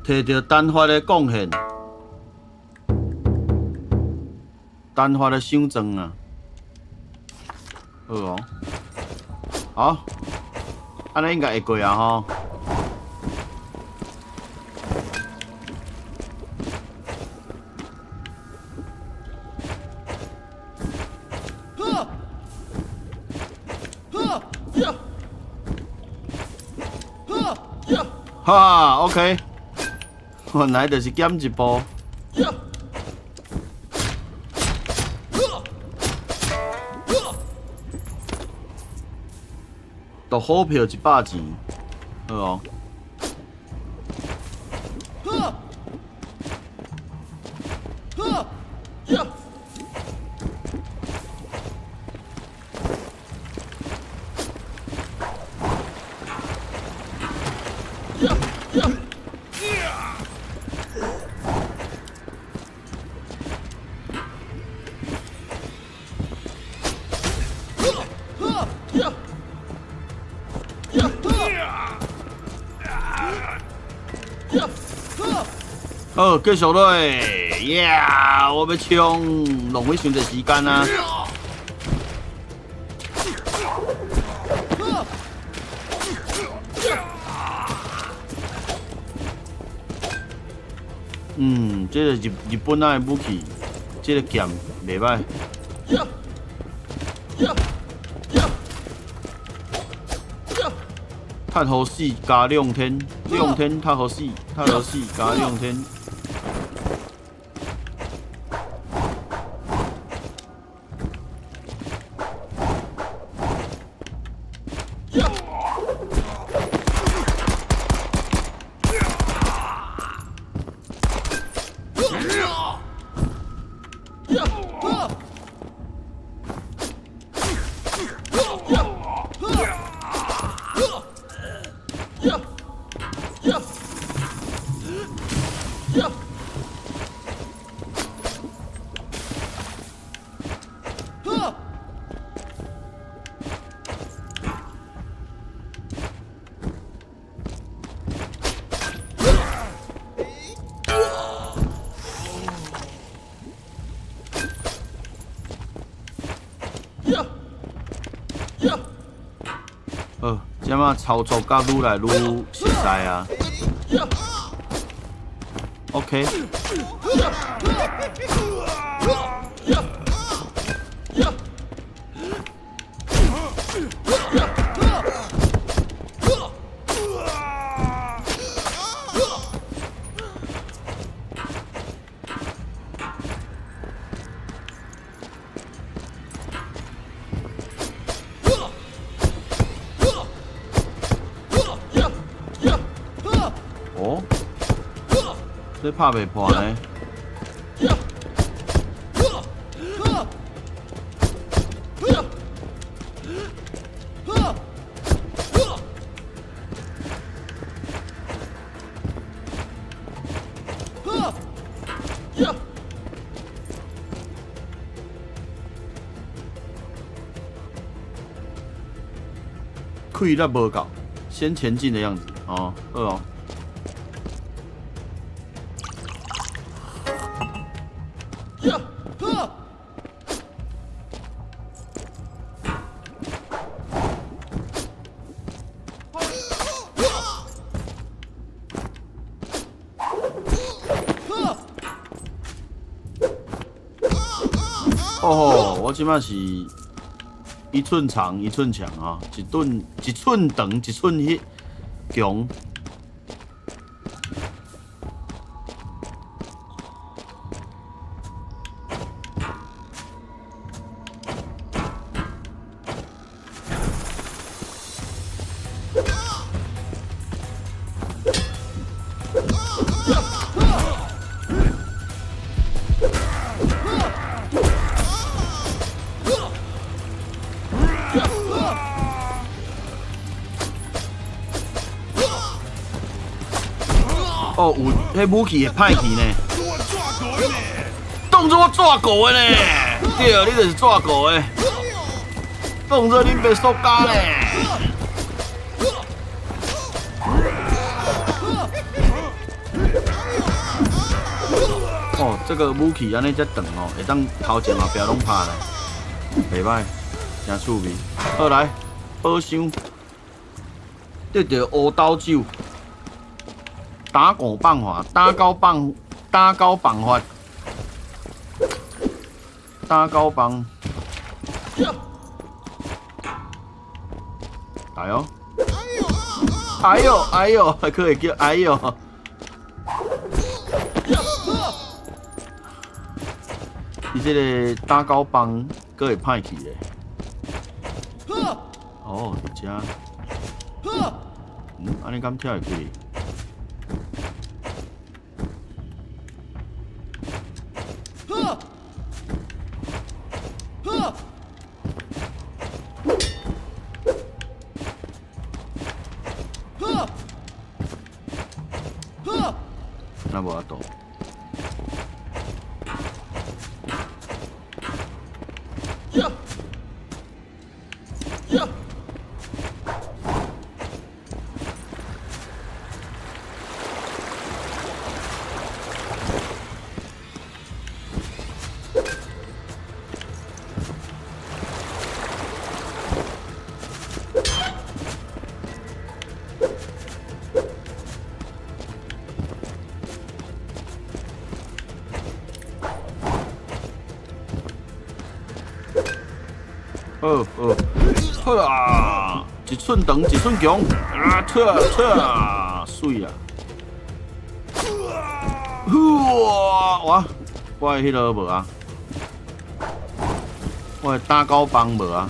摕著單發的貢獻。單發的傷壯啊！好哦，好，按呢應該會過啊吼。哈，OK，原來就是減一步。就好票100錢，好哦。好，繼續落去，耶！我欲衝，浪費傷濟時間啊！嗯，這個日本仔的武器，這個劍袂䆀。踢予死加兩天，兩天踢予死，踢予死加兩天。好，這馬操作甲愈來愈實在啊。OK。哦，這拍袂破呢？氣力無夠，先前進的樣子哦，好哦。哦吼，我這擺是一寸長一寸強啊，一寸長一寸彼強。哦，有彼武器會歹去呢。當做我紙糊的呢？對，你就是紙糊的。當做恁爸塑膠呢。哦，這個武器按呢遮長哦，會當頭前後壁攏拍咧，袂䆀，誠趣味。好來，寶箱，得著烏豆酒，打狗棒法，打狗棒，打狗棒法，打狗棒，來哦！哎喲，哎喲，還可以叫哎喲。伊這个打狗棒閣會歹去咧。哦，佇遮。嗯，按呢敢跳會去？那無法度。好好好啊！一寸長，一寸強，啊！撤撤，媠啊！哇哇！我的彼个無啊，我的打狗棒無啊。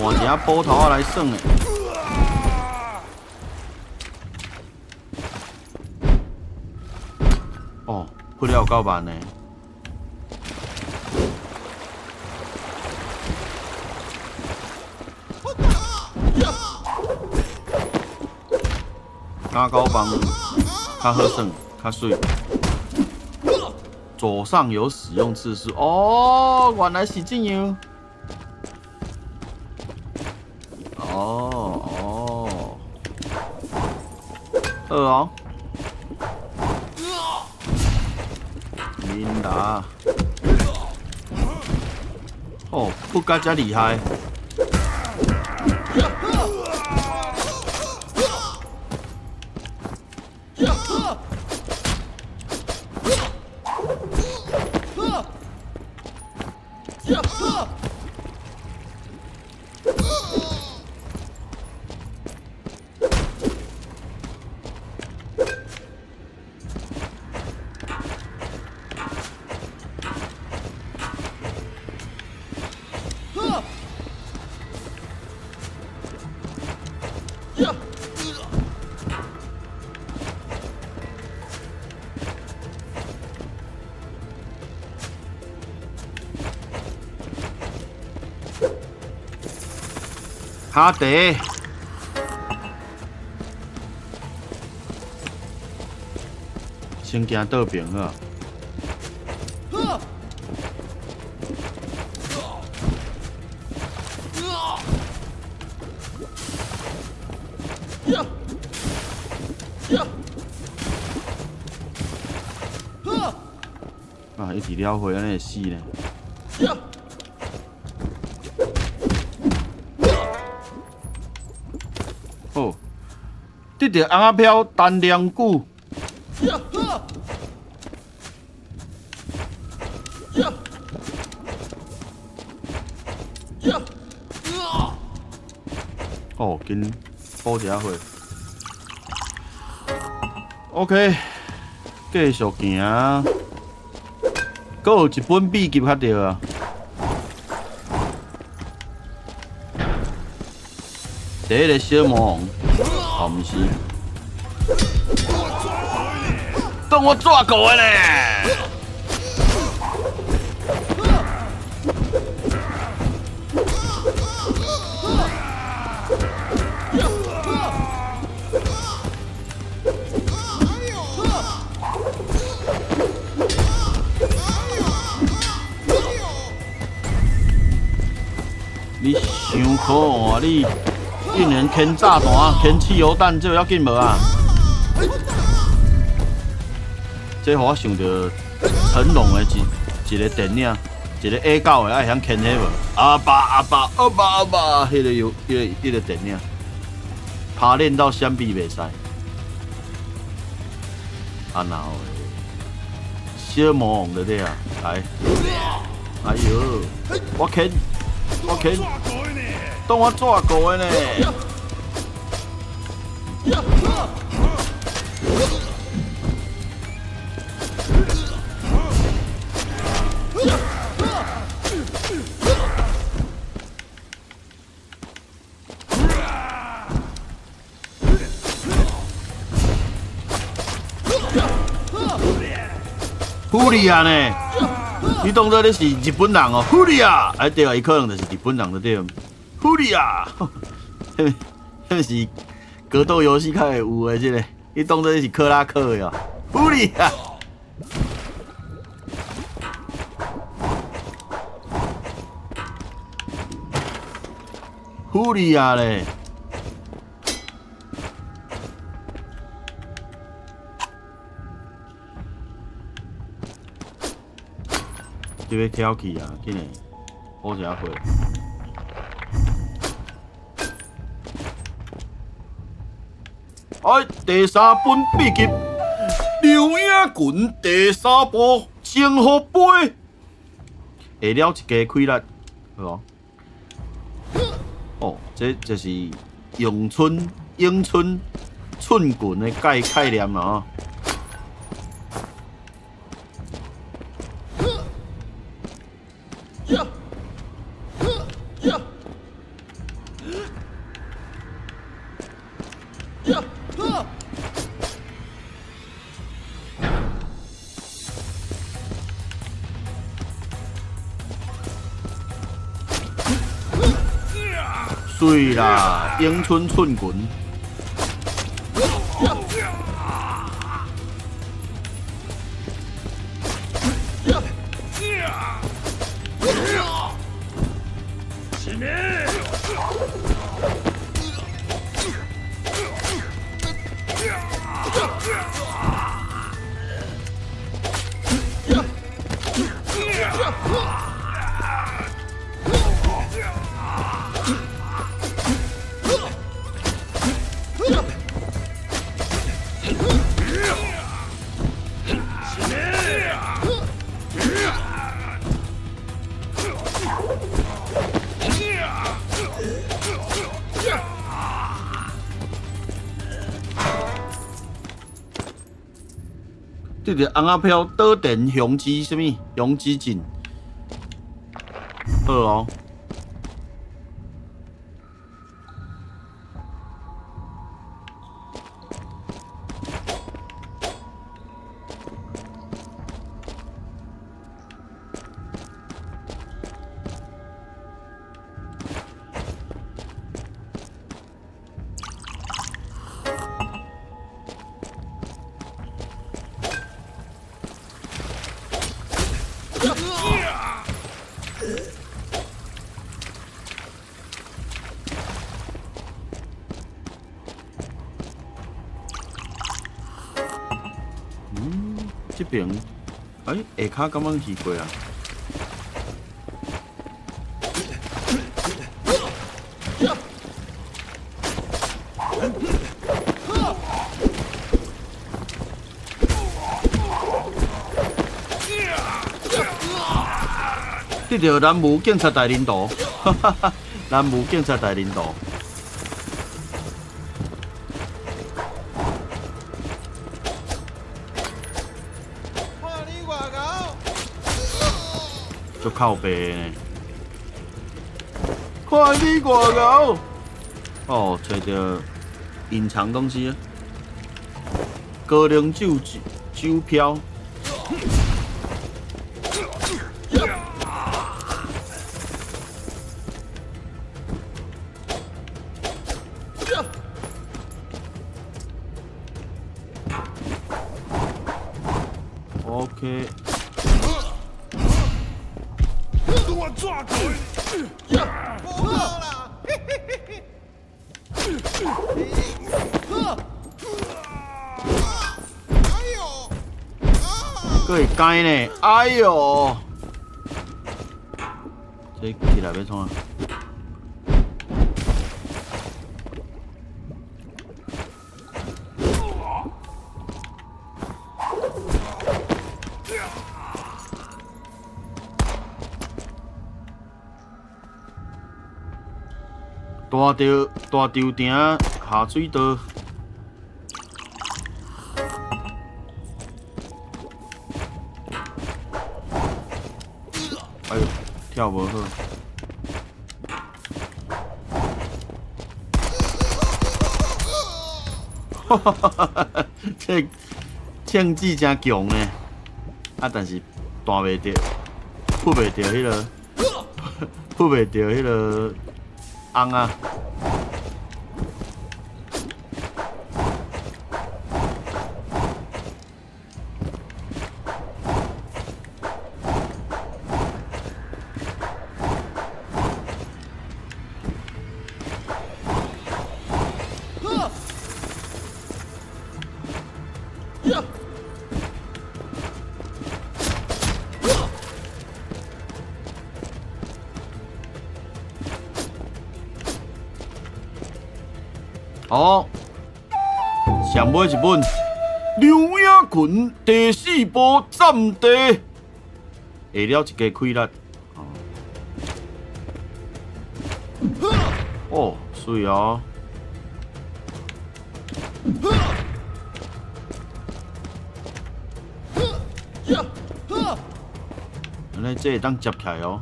換一下斧頭仔來耍的。哦，撲了有夠慢的。打狗棒較好耍，較媠。左上有使用次數。哦，原來是這樣。哦哦，好哦。琳達，哦，撲甲遮厲害。哈迪，先行倒爿好。啊，一直撩回按呢會死呢。好，得著尪仔飄單涼久。哦，緊補一下血。OK，繼續行。閣有一本秘笈較著啊。第一个小魔王，哦，毋是，當我抓過的咧。可恶啊！你竟然牵炸弹、牵汽油弹，这有要紧无啊？这予我想著成龙的一个电影，一个矮狗的爱晓牵彼无？阿爸阿爸阿爸阿爸，彼个有彼个电影，拍练到闪避袂使。啊，然后小魔王就对啊，来，哎哟，我牵，我牵，当我抓过的呢。狐狸啊呢？你当作你是日本人哦？狐狸啊！哎对啊，伊可能就是日本人就对了。狐狸啊！彼彼是格斗游戏较会有的这个，你当作你是克拉克的哦？狐狸啊！狐狸啊咧！这欲跳起啊！紧来，好一下货。哎，第三本秘笈《刘影群》第三部《征服杯》，下了一家气力，好无？哦，这就是咏春、咏春、寸拳的概念啦吼。水啦，咏春寸拳。对着尪仔飘岛田雄之啥物？雄之镇，好哦。這邊，哎，下跤敢阮去過啊？得著南無警察大人圖，哈哈哈！南無警察大人圖。足靠北呢！看你外牛！哦，揣著隐藏东西，高粱酒酒标。OK。閣會改呢？哎喲！這起來欲創啊？大著大稻埕下水道。哎喲，跳無好。哈哈哈哈哈！這槍技誠強呢，啊，但是彈袂著，撲袂著彼个，撲袂著彼个尪仔。好，上尾一本《梁雅群》第四部占地，下了一家氣力。哦，媠哦。按呢，這會當接起來哦。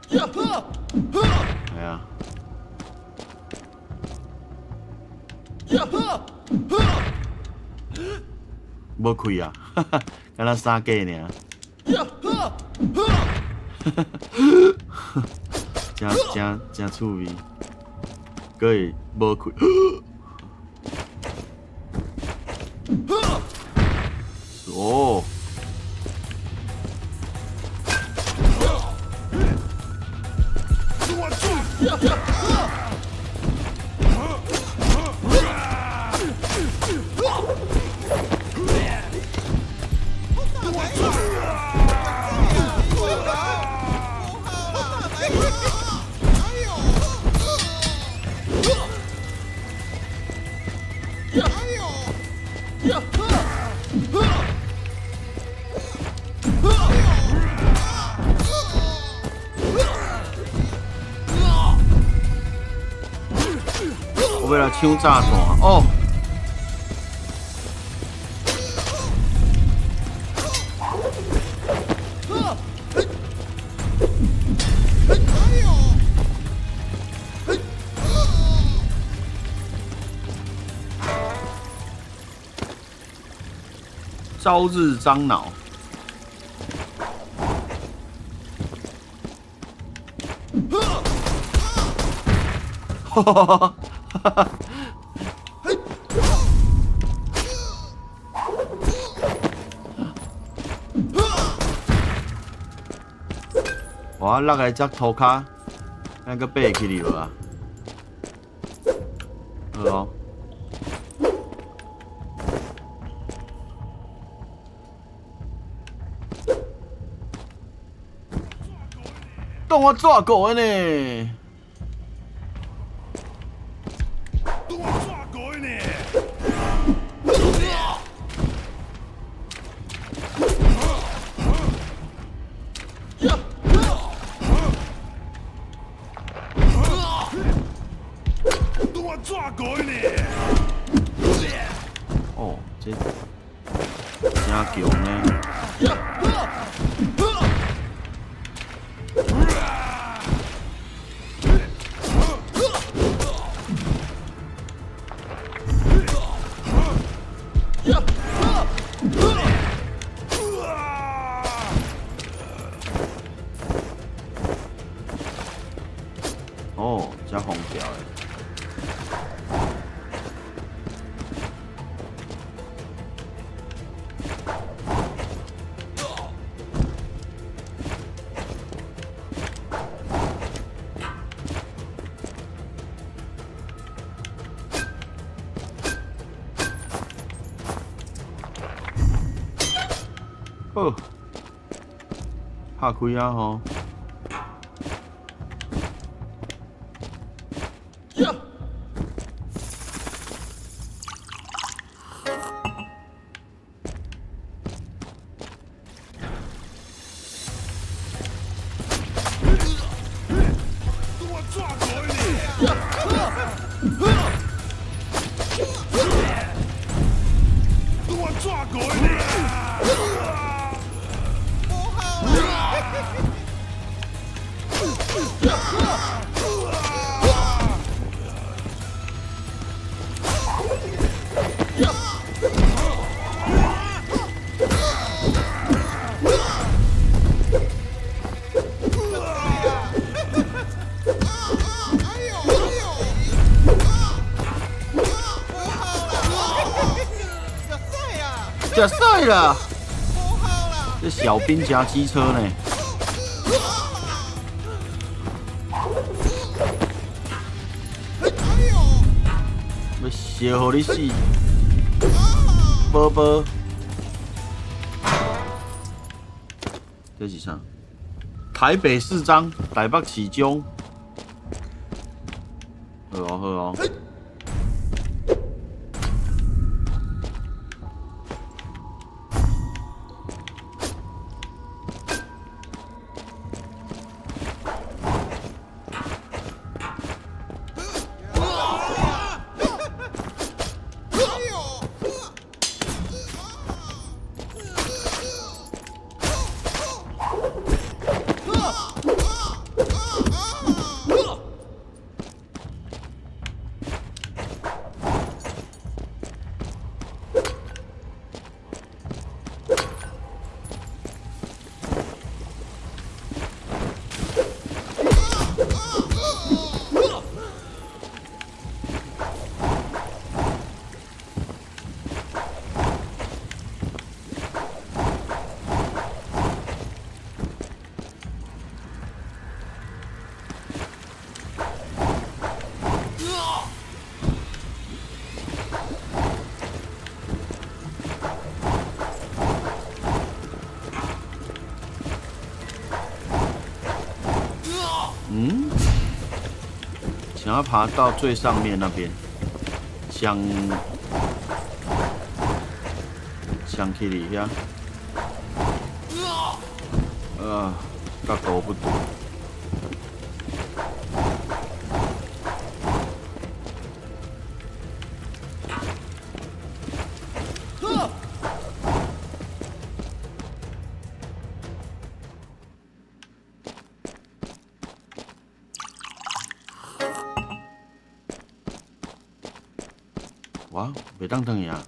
係啊。無開啊，敢若三假爾。誠誠誠趣味，閣會無開。哦。我欲來搶炸彈哦！朝日樟腦。哈哈哈哈哈！哇，落來只塗跤，咱閣爬起去無啊？好哦。當我紙糊的呢？當我紙糊的呢？當我紙糊的呢？哦，這誠強呢。哦，這封條的。好，拍開啊吼！食屎啦！這小兵加機車呢？欲燒予你死！寶寶，這是啥？台北市長，台北市長。好哦，好哦。嗯，想要爬到最上面那邊，想想去裡遐，角度不對。哇，袂當轉去啊！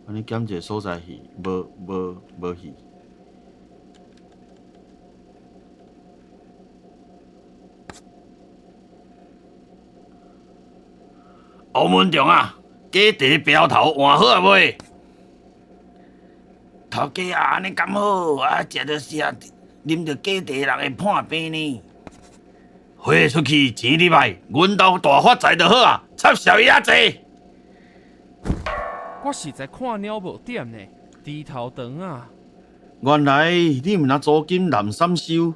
按呢減一個所在去，無無無去。王文忠啊，假茶標頭換好啊未？頭家啊，按呢敢好？啊，食著食，啉著假茶人會破病呢。花出去錢入來，阮兜大發財就好啊！插潲伊仔濟。我實在看鳥無點呢，豬頭腸啊！原來你毋若租金南三收，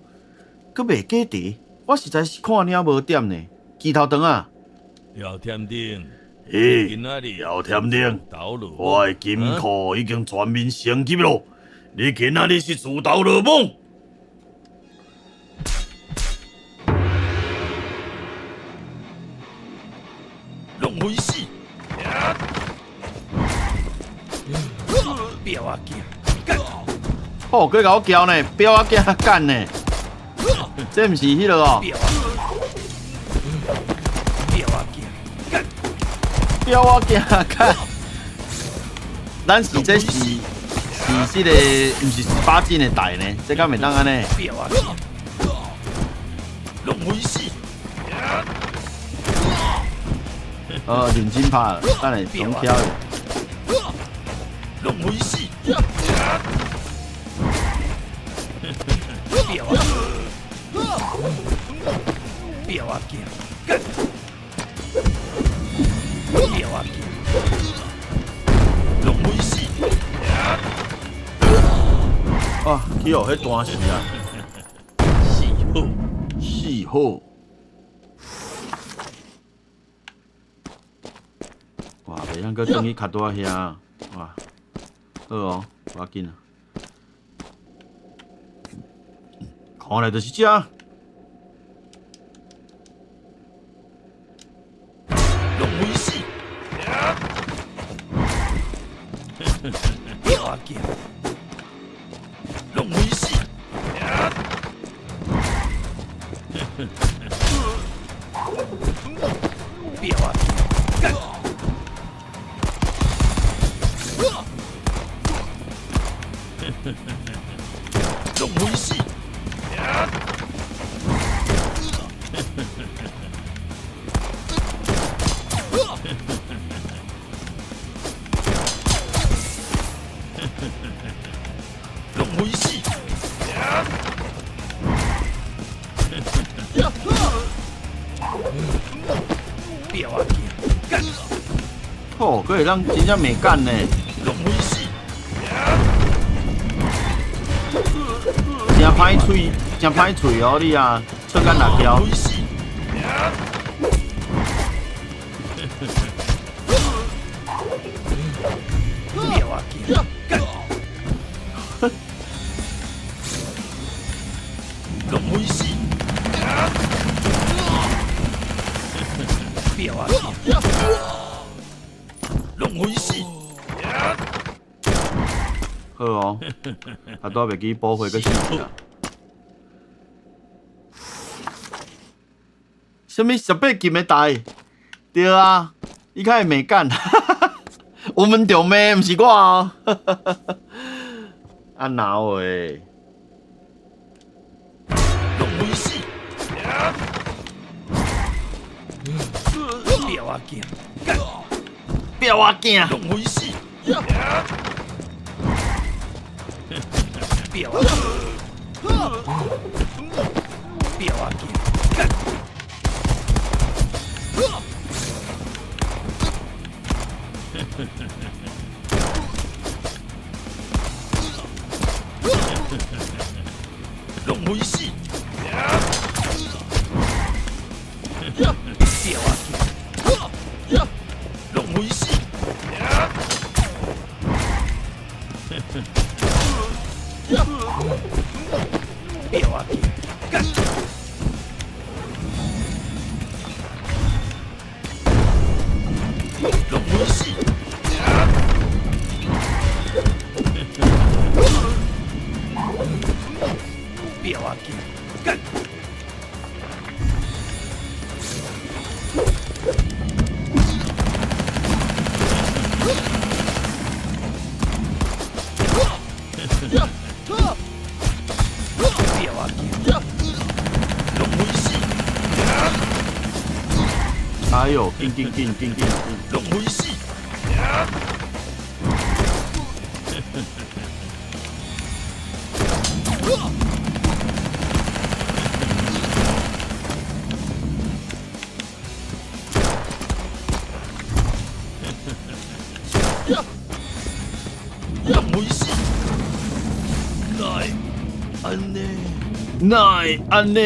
閣賣假茶，我實在是看鳥無點呢，豬頭腸啊！姚添丁，欸，今仔日姚添丁，我的金庫已經全面升級咯，你今仔日是自投羅網。浪費死！婊仔囝，哦，閣共我叫呢，婊仔囝幹呢？這毋是彼个哦？婊仔囝，幹！婊仔囝幹！咱是這是是這个，毋是18禁的代呢？這敢會當按呢？婊仔囝，浪費死！哦，認真拍了，等下重挑。浪費死！婊仔婊仔囝，幹！婊仔囝。去予彼彈死啊！死好，死好！哇，袂当閣轉去跤拄仔遐，哇，好哦，無要緊啊。看來就是這。攏會死。表仔囝，攏會死。表仔囝，攏會死。攏會死。表仔囝，吼，閣會當真正袂干呢，攏會死。誠歹喙，誠歹喙哦，你啊，出眼辣椒。會死。表仔囝，攏會死。表仔囝，攏會死。好哦，啊，拄仔袂記補血閣死去啊。啥物18禁的台？對啊，伊較會罵干，我們著罵，毋是我哦。啊鬧的，攏會死。表仔囝，表仔囝，攏會死。表仔囝，表仔囝，攏會死。表仔囝，攏會死。表仔囝，攏會死。表仔囝，表仔囝，攏會死。哎喲，緊緊緊緊緊緊，攏會死。攏會死。哪會按呢？哪會按呢？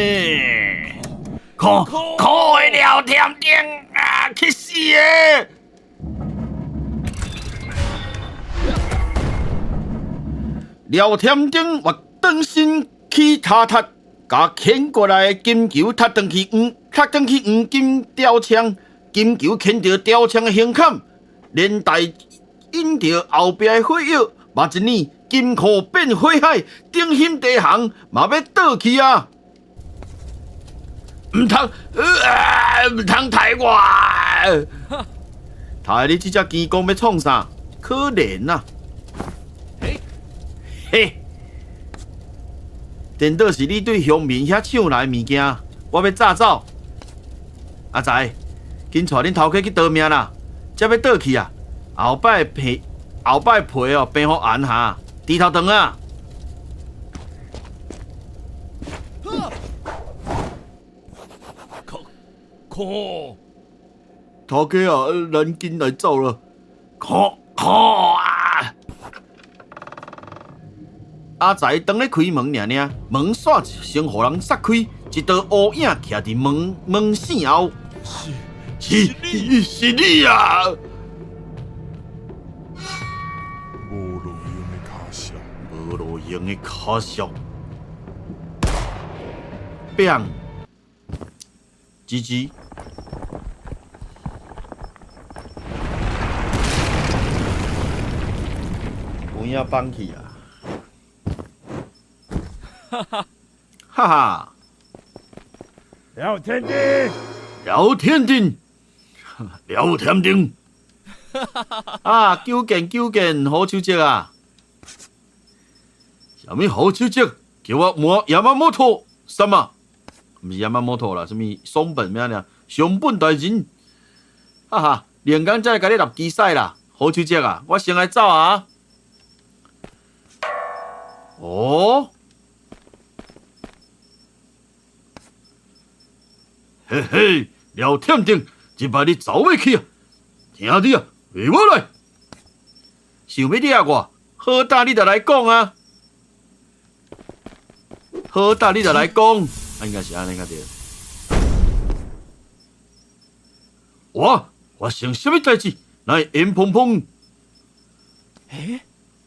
可可的廖添丁啊，去死的！廖添丁活轉身起跤踢，共牽過來的金球踢轉去黃，踢轉去黃金吊槍，金球牽著吊槍的胸坎，連帶引著後壁的火藥，嘛一暝金庫變火海，頂兄弟行嘛欲倒去啊！毋通，毋通刣我！刣你這隻雞公欲創啥？可憐啊！嘿，顛倒是你對鄉民遐搶來的物件，我欲炸走。阿財，緊帶恁頭家去逃命啦！才欲倒去啊！後擺皮，後擺皮哦，變予紅哈，豬頭腸啊！可可，頭家啊，咱緊來走啦！可可啊！阿才當咧開門爾爾，門煞先予人殺開，一道烏影徛佇門門線後。是是你，是你啊！無路用的跤數，無路用的跤數。砰！GG。有影放去啊！哈哈，哈哈！廖天丁，廖天丁，廖天丁。啊！久見久見，好手跡啊！啥物好手跡？叫我摸山摩托，什麼？毋是山摩托啦，啥物松本咩爾？松本大人，哈哈！連工才會共你立比賽啦，好手跡啊！我先來走啊！哦，嘿嘿，廖天丁，這擺你走袂去啊！聽你啊，袂我來，想欲掠我，好膽你就來講啊！好膽你就來講，啊，應該是按呢較對。我發生啥物代誌？哪會煙蓬蓬？欸？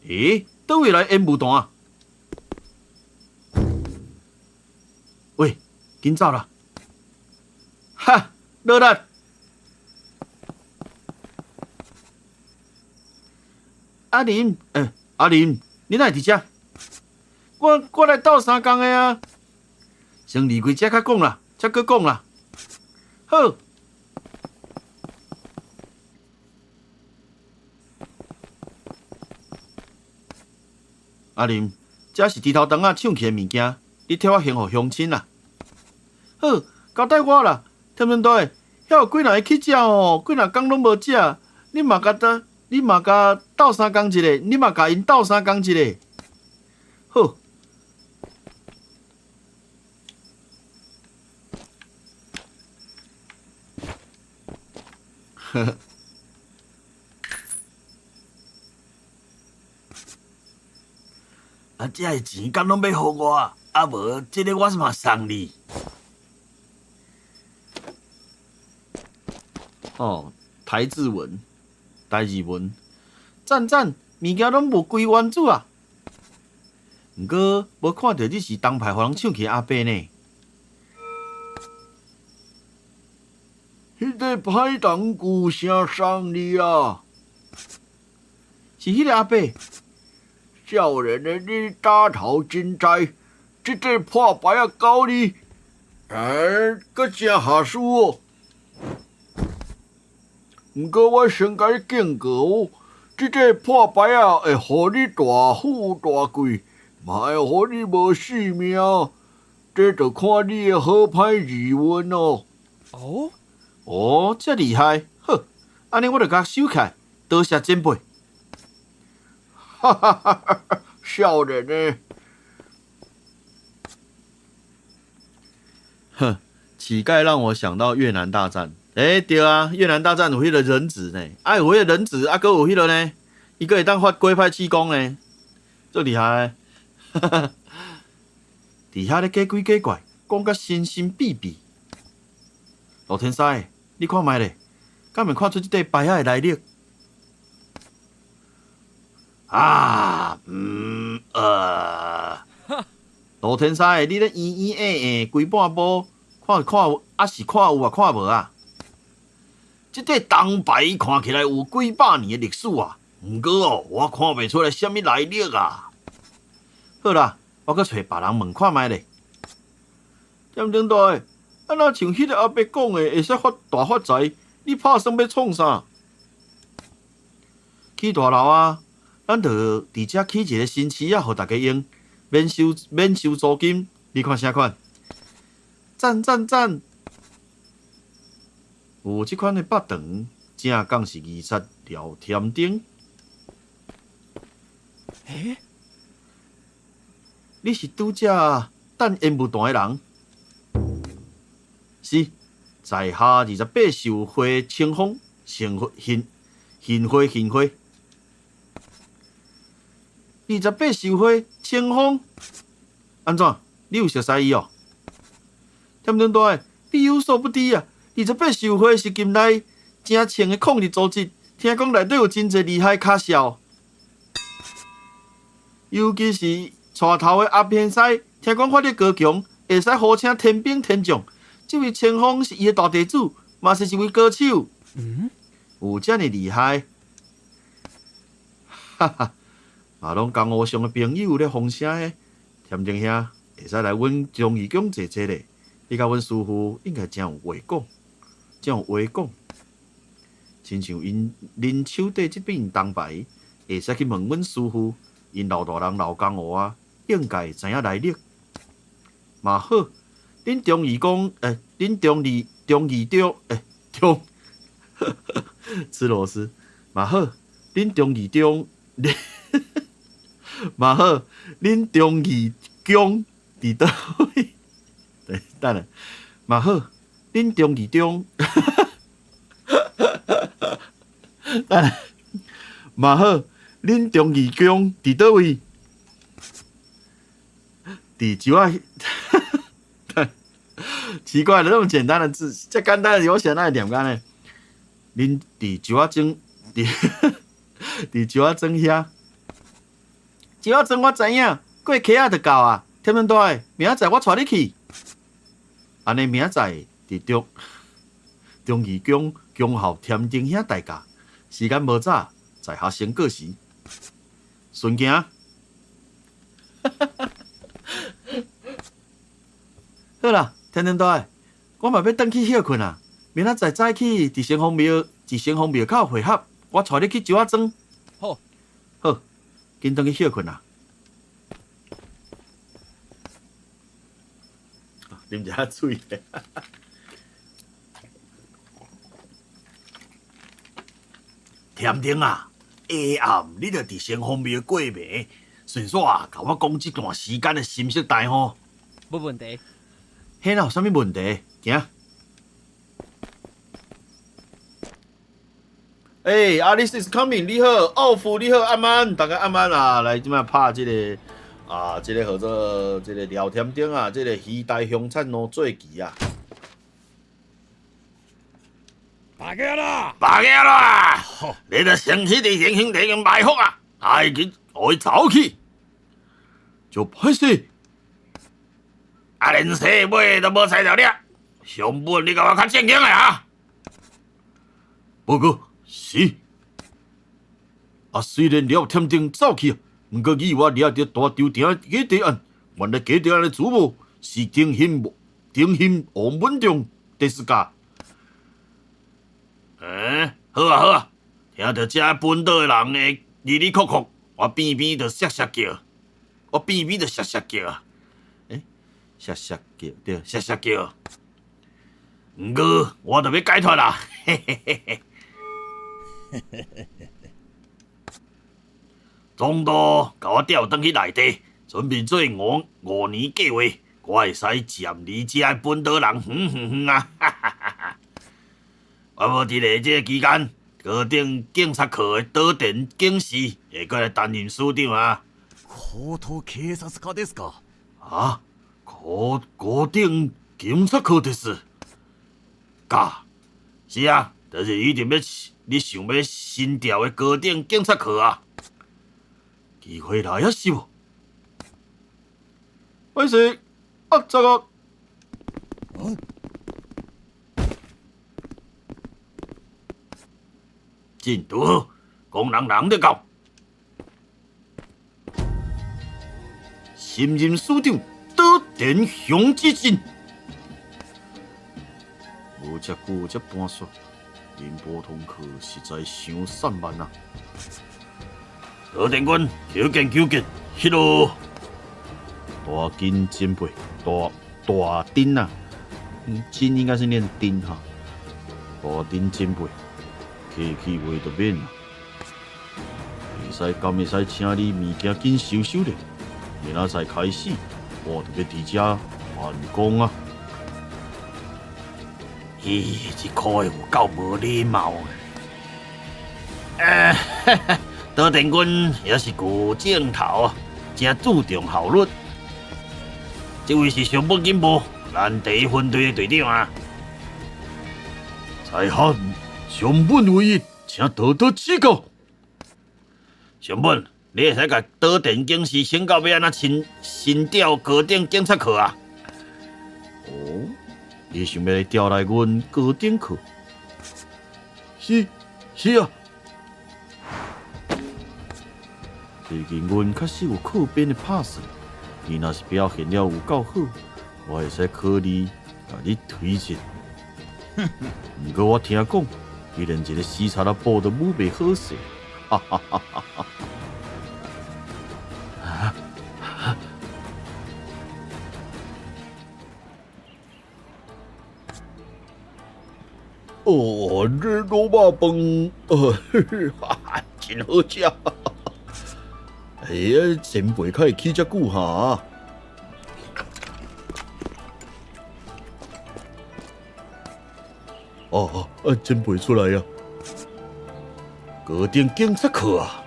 欸？佗位來煙霧彈啊？喂，緊走啦！哈，努力！阿林，欸，阿林，你哪會佇遮？我我來鬥相共的啊！先離開遮較講啦，才閣講啦。好。阿林，這是豬頭腸仔搶去的物件，你替我還予鄉親啦。好，交代我啦。天天大，遐有幾若个去食哦，幾若工攏無食，你嘛共鬥，你嘛共鬥相共一下，你嘛共𪜶鬥相共一下。好。呵呵。啊！這个錢敢攏欲予我？啊無，這个我嘛送你。哦，台字文、台字文，讚讚，物件攏無歸原主啊。毋過無看著你是銅牌予人搶去的阿伯呢？彼个歹人舊城送你啊！是彼个阿伯。少年的你打頭真知，這个破牌仔交你，欸，閣真合適哦。毋過我先共你警告哦，這个破牌仔會予你大富大貴，嘛會予你無性命。這就看你的好歹二運哦。哦，哦，遮厲害！好，按呢我就共收起來，多謝前輩。哈哈哈哈！少年的，哼，乞丐讓我想到越南大戰。欸，對啊，越南大戰有彼個忍者呢，啊有彼個忍者，啊閣有彼個呢，伊閣會當發龜派氣功呢，足厲害。哈哈，佇遐咧假鬼假怪，講甲神神秘秘。老天師，你看覓咧，敢會看出這塊牌仔的來歷？啊，嗯，老天師，你咧咿咿欸欸，規半晡，看看有，抑是看有啊，看無啊？這塊銅牌看起來有幾百年的歷史啊，毋過哦，我看袂出來啥物來歷啊。好啦，我閣揣別人問看覓咧。點鐘大，啊若像彼个阿伯講的，會使發大發財，你拍算欲創啥？起大樓啊！咱就佇遮起一个新市仔，予大家用，免收免收租金，你看啥款？讚讚讚！有這款的腹腸，正港是二七廖添丁。欸？你是拄才等煙霧彈的人？是，在下28壽歲清風，杏花杏杏花杏花。28壽歲清。清風，按怎？你有熟似伊哦？添丁大，你有所不知啊！28受會是近來誠穿的抗日組織，聽講內底有真濟厲害跤數，尤其是帶頭的阿偏師，聽講法力高強，會使呼請天兵天將。這位清風是伊的大弟子，嘛是一位高手。嗯，有遮爾厲害，哈哈！嘛攏江湖上的朋友咧風聲的，添丁兄會使來阮忠義宮坐坐咧。你佮阮師父應該誠有話講，誠有話講。親像𪜶恁手底這柄銅牌，會使去問阮師父，𪜶老大人老江湖啊，應該會知影來歷。嘛好，恁忠義宮，欸，恁忠義忠義中，欸，忠，吃螺絲。嘛好，恁忠義中，嘛好，恁忠義宮佇佗位？對，等下，嘛好，恁忠義中，等下，嘛好，恁忠義宮佇佗位？佇石仔，奇怪了，這麼簡單的字，這簡單的我寫哪會念按呢？恁佇石仔莊，佇佇石仔莊遐，石仔莊我知影，過溪仔就到啊。添丁大，明仔載我帶你去。按呢明仔載佇忠忠義宮恭候添丁兄大駕，時間無早，在下先告辭。順行。好啦，添丁大，我嘛欲轉去歇睏啊。明仔載早起佇城隍廟，佇城隍廟口會合，我帶你去石仔莊。好，好，緊轉去歇睏啊。啉一下水。添丁啊，下暗你著佇城隍廟過暝，順紲共我講這段時間的心色代吼。無問題。彼若有啥物問題？行。欸，Alice is coming，你好，奧夫你好，暗安，大家暗安啊，來這擺拍這个啊，這个號做這个廖添丁啊，這个魚台鄉產路做旗啊。罷嘅啦，罷嘅啦，你著先去佇仁兄弟間埋伏啊，來去，予伊走去，就歹勢。啊，連細尾都無猜著你，上本你共我較正經的啊！報告是。啊，雖然廖添丁走去啊，毋過意外掠著大稻埕的假地案，原來假地案的主謀是丁興丁興王文忠ですか？欸，好啊好啊，聽著這本島的人的哩哩叩叩，我邊邊就瀉瀉叫，我邊邊就瀉瀉叫啊！欸，瀉瀉叫對，瀉瀉叫。毋過我著欲解脫啦！嘿嘿嘿嘿。總督共我調轉去內地，準備做五五年計劃，我會使佔離這本島人遠遠遠啊！哈哈哈哈！我無佇咧這个期間，高等警察課的島田警司會過來擔任署長啊。高等警察課ですか？啊，高高等警察課です。噶，是啊，就是一定欲你想欲新調的高等警察課啊。機會來啊，是無？歹勢，啊，這個。進度好，講人人就到。新任署長島田雄之進，無遮久才搬煞，寧波通課實在傷散漫啊！島田君，求見求見，彼囉大金前輩，大大丁啊，金應該是念丁哈，大丁前輩。客氣話就免啦，會使敢會使請你物件緊收收咧？明仔載開始，我就欲佇遮辦公啊！咦，這箍的有夠無禮貌的。欸，島田君也是舊鏡頭，真注重效率。這位是松本警部，咱第一分隊的隊長啊。在下松本唯一，請多多指教。松本，你會使共島田警司請到欲按怎新調高等警察課啊？哦，伊想欲來調來阮高等課？是啊。最近阮確實有靠邊的拍算，你若是表現了有夠好，我會使考慮共你推薦。毋過我聽講，你連一個死賊仔布都舞袂好勢，哈哈哈哈哈！哦，這滷肉飯，真好食。哎呀，前輩較會起遮久哈？哦，前輩出來啊！高等警察課啊！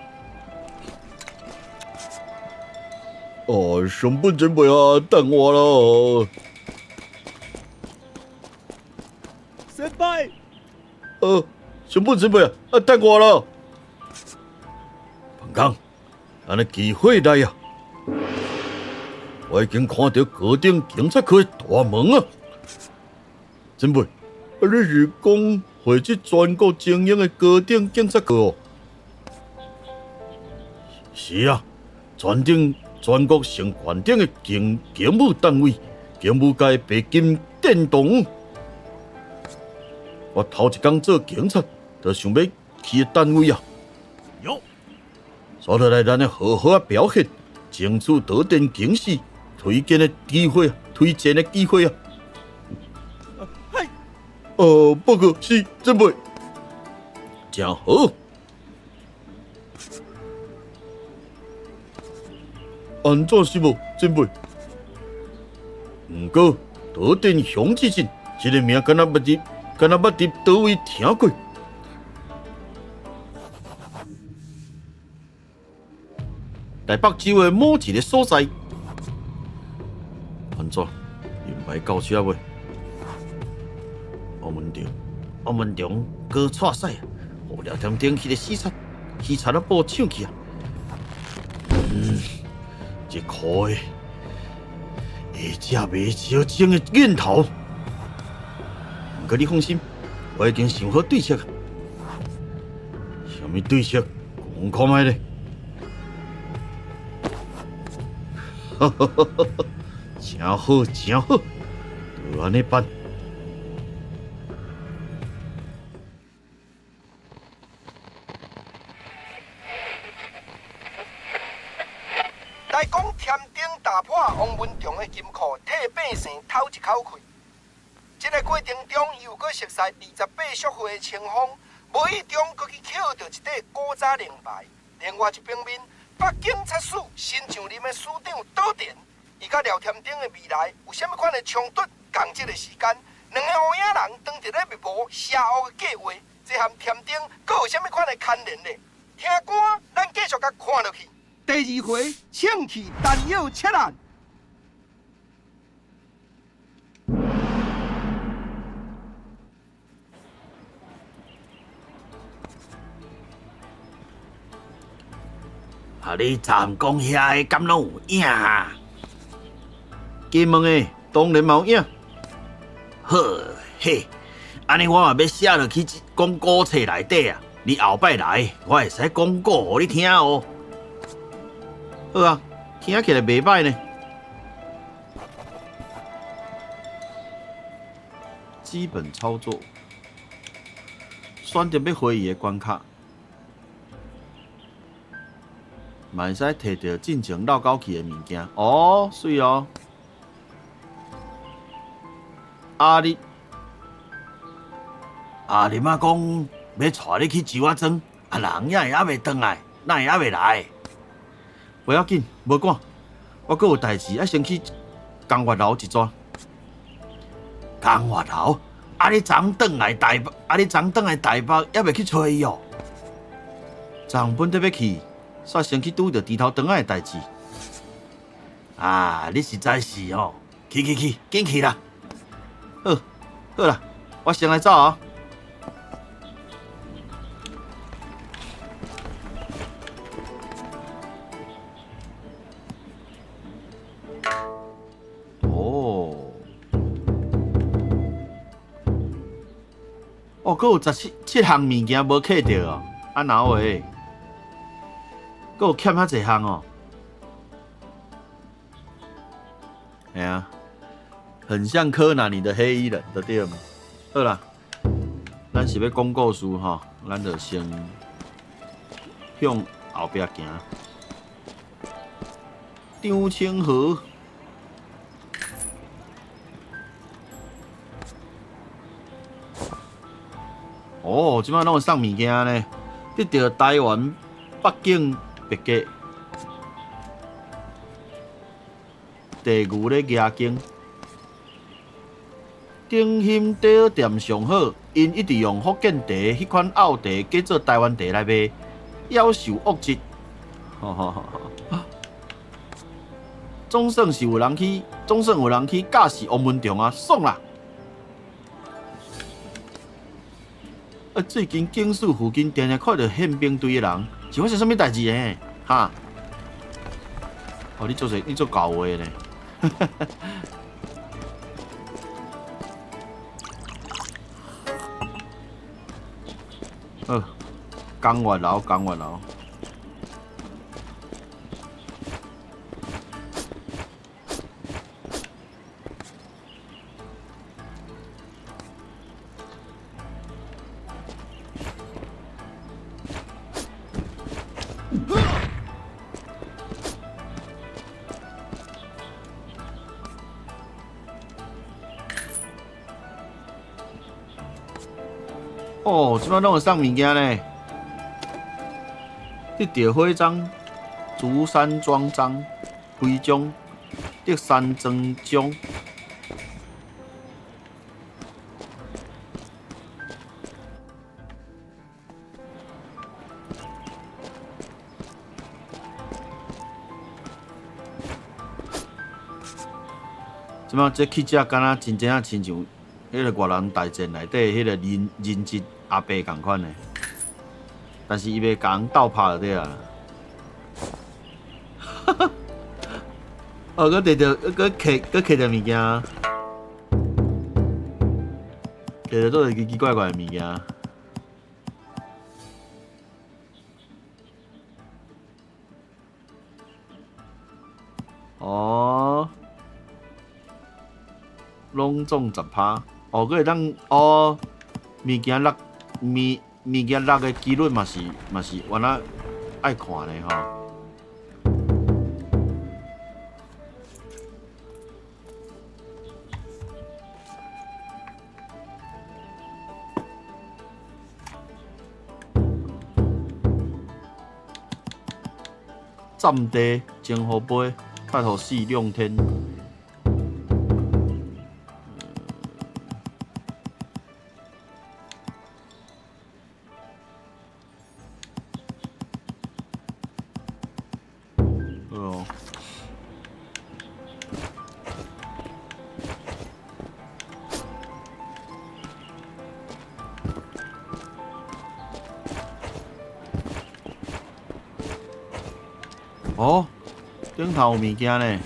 哦，松本前輩啊，等我咯。先輩。松本前輩啊，等我咯。彭剛，咱的機會來啊！我已經看到高等警察課的大門啊！前輩，你是講匯集全國精英的高等警察課哦？是啊，全國上懸頂的警務單位，警務界白金殿堂。我頭一工做警察，就想欲去的單位啊！喲，所以來，咱好好啊表現，爭取島田警司推薦的機會啊，推薦的機會啊！係。報告是前輩，真好。按怎是無，前輩？毋過島田雄志鎮這个名，敢若捌佇佗位聽過。台北州的某一个所在，按怎？林牌到遮未？王文忠阁掣屎，予廖添丁彼个死贼，死贼仔布抢去啊！这箍的下食袂少种的念头。毋过你放心，我已經想好對策。啥物對策？講看覓咧？哈哈哈哈！真好，真好，就按呢辦。來講添丁大破王文忠的金庫，替百姓透一口氣。這个過程中，伊又閣熟似28歲的清風，無意中閣去抾著一塊古早令牌。另外一方面，北警察署新上任的署長島田，伊佮廖添丁的未來有啥物款的衝突？仝這个時間，兩个烏影人當佇咧密謀邪惡的計劃，這和添丁閣有啥物款的牽連呢？聽歌，咱繼續共看落去。第二回，搶去彈藥窃案。啊！你昨暗講遐个，敢攏有影啊？加問的，當然嘛有影。好，嘿，按呢我嘛欲寫落去講古冊內底啊。你後擺來，我會使講古予你聽哦。好啊，聽起來袂䆀呢。基本操作，選擇欲回憶的關卡，嘛會使摕著進前落狗去的物件。哦，媠哦。阿你阿林仔講欲帶你去石仔莊，啊人也會猶未轉來，哪會猶未來？無要緊，無趕，我閣有代誌愛先去江月樓一轉。江月樓？啊你昨昏轉來台北，啊你昨昏轉來台北，猶未去揣伊哦？昨昏本得欲去，煞先去拄著豬頭腸仔的代誌。啊，你實在是吼，去去去，緊去啦！好，好啦，我先來走啊。哦，哦，閣有17、7項物件無揢著哦，啊哪話？閣有欠遐濟項哦。嘿啊，很像柯南裡的黑衣人，就對嘛。好啦，咱是欲講故事吼，咱就先向後壁行。張清和。哦，這擺攏會送物件呢，得著台灣北京別格，地牛咧蜈經，鼎興茶店上好，𪜶一直用福建茶彼款漚茶，假做台灣茶來賣，夭壽惡質。吼吼吼吼！總算是有人去，總算有人去教示王文忠啊，爽啦！啊，最近警署附近定定看著憲兵隊的人，是發生啥物代志呢？哈？哦，你做啥？你做厚話呢？好，江月樓，江月樓。哦，這擺攏會送物件呢。得著徽章、竹山莊章、徽章、德山莊章。這擺這汽車敢若真正仔親像彼个越南大戰內底彼个人質阿伯仝款的，但是伊袂共人鬥拍就對啊。哦，閣摕著，閣揢，閣揢著物件，摕著做一个奇奇怪怪的物件。哦，攏總10%，哦，閣會當哦，物件落物件落的機率嘛是原來愛看的吼。占地前后杯，拜托四兩天。哦。哦，頂頭有物件呢。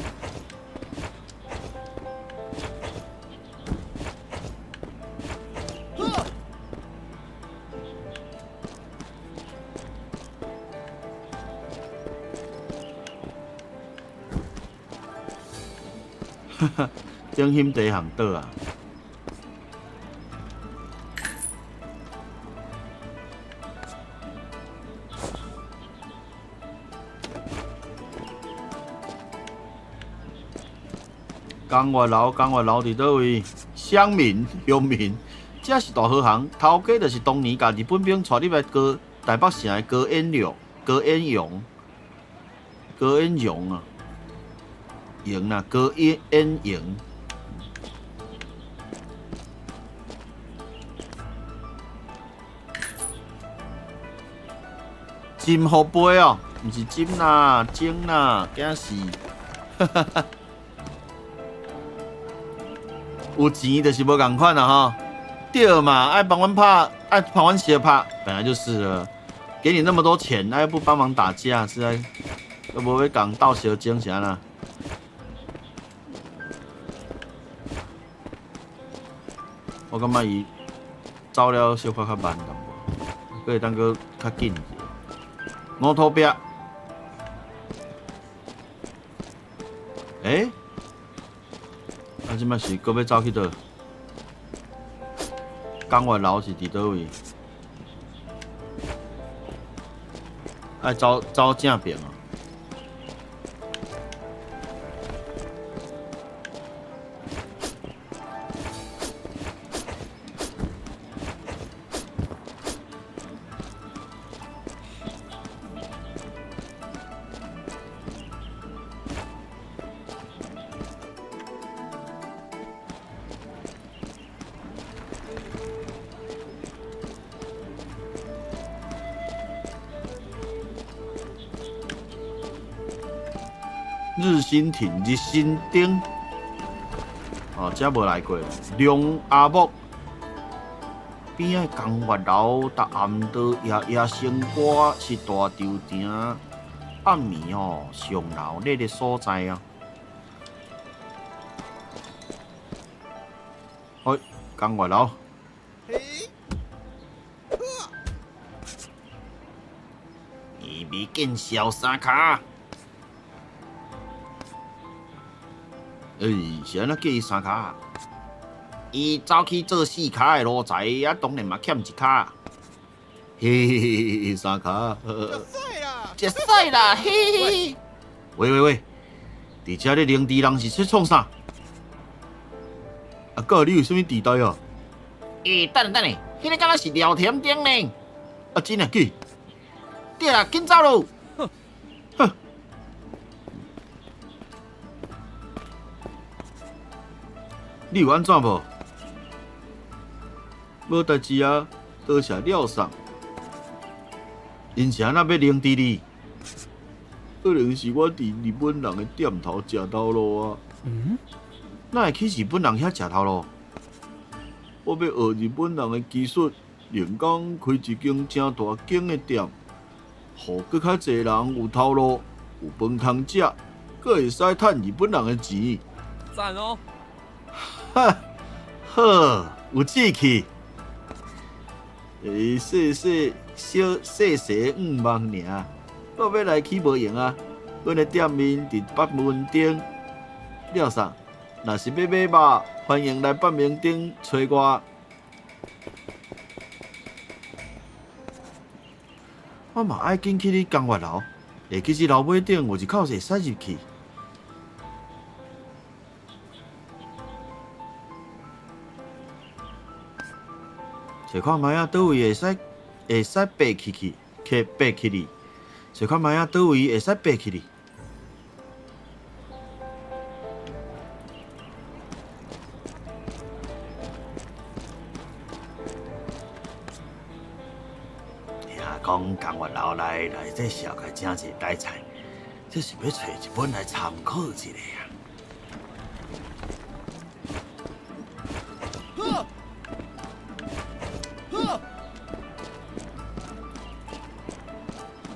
哈哈，頂險地行倒啊！江月樓，江月樓佇佗位？鄉民，鄉民，這是大和行，頭家就是當年共日本兵帶入來高台北城的高延良、高延榮、高延榮啊，榮啦，高延榮。金福杯哦，毋是金啦，金啦，驚死！有錢就是無仝款啦吼，對嘛？愛幫阮拍，愛幫阮相拍，本來就是了。給你那麼多錢，那又不幫忙打架，是在又無欲共鬥相爭是按怎？我感覺伊走了小可較慢淡薄，閣會當閣較緊一點。五土壁，欸？啊，這擺是閣欲走去佗？江月樓是佇佗位？愛走走正爿啊！日新亭、日新町，哦，這無來過。龍阿木邊仔江月樓，逐暗都夜夜笙歌，是大稻埕暗暝哦上鬧熱的所在啊。好，江月樓。伊未見小三跤。欸，是按怎叫伊三跤？伊走去做四跤的奴才，啊，當然嘛欠一跤。嘿嘿嘿嘿，三跤。食屎啦！嘿嘿嘿。喂喂喂，佇遮咧靈智人是咧創啥？啊，哥，你有啥物地帶啊？欸，等下等下，彼个敢若是廖添丁呢？啊，真的假？對啦，緊走囉！哼。你有按怎無？無代誌啊，多謝廖桑。𪜶是按怎欲凌遲你？可能是我佇日本人的店頭食頭路啊。嗯？哪會去日本人遐食頭路？我欲學日本人的技術，練功開一間誠大間的店，予閣較濟人有頭路，有飯通食，閣會使趁日本人的錢。讚哦！哈，好，有志氣。欸，細細小細細五萬爾，我欲來去無閒啊。阮的店面佇北門町，廖桑，若是欲買肉，歡迎來北門町揣我。我嘛愛緊去你江月樓，欸，其實樓尾頂有一口會使入去。揣看覓仔，佗位會使會使爬起去，去爬起去。揣看覓仔，佗位會使爬起去。聽講江月樓內內底燒開誠濟台菜，這是欲揣一本來參考一下啊。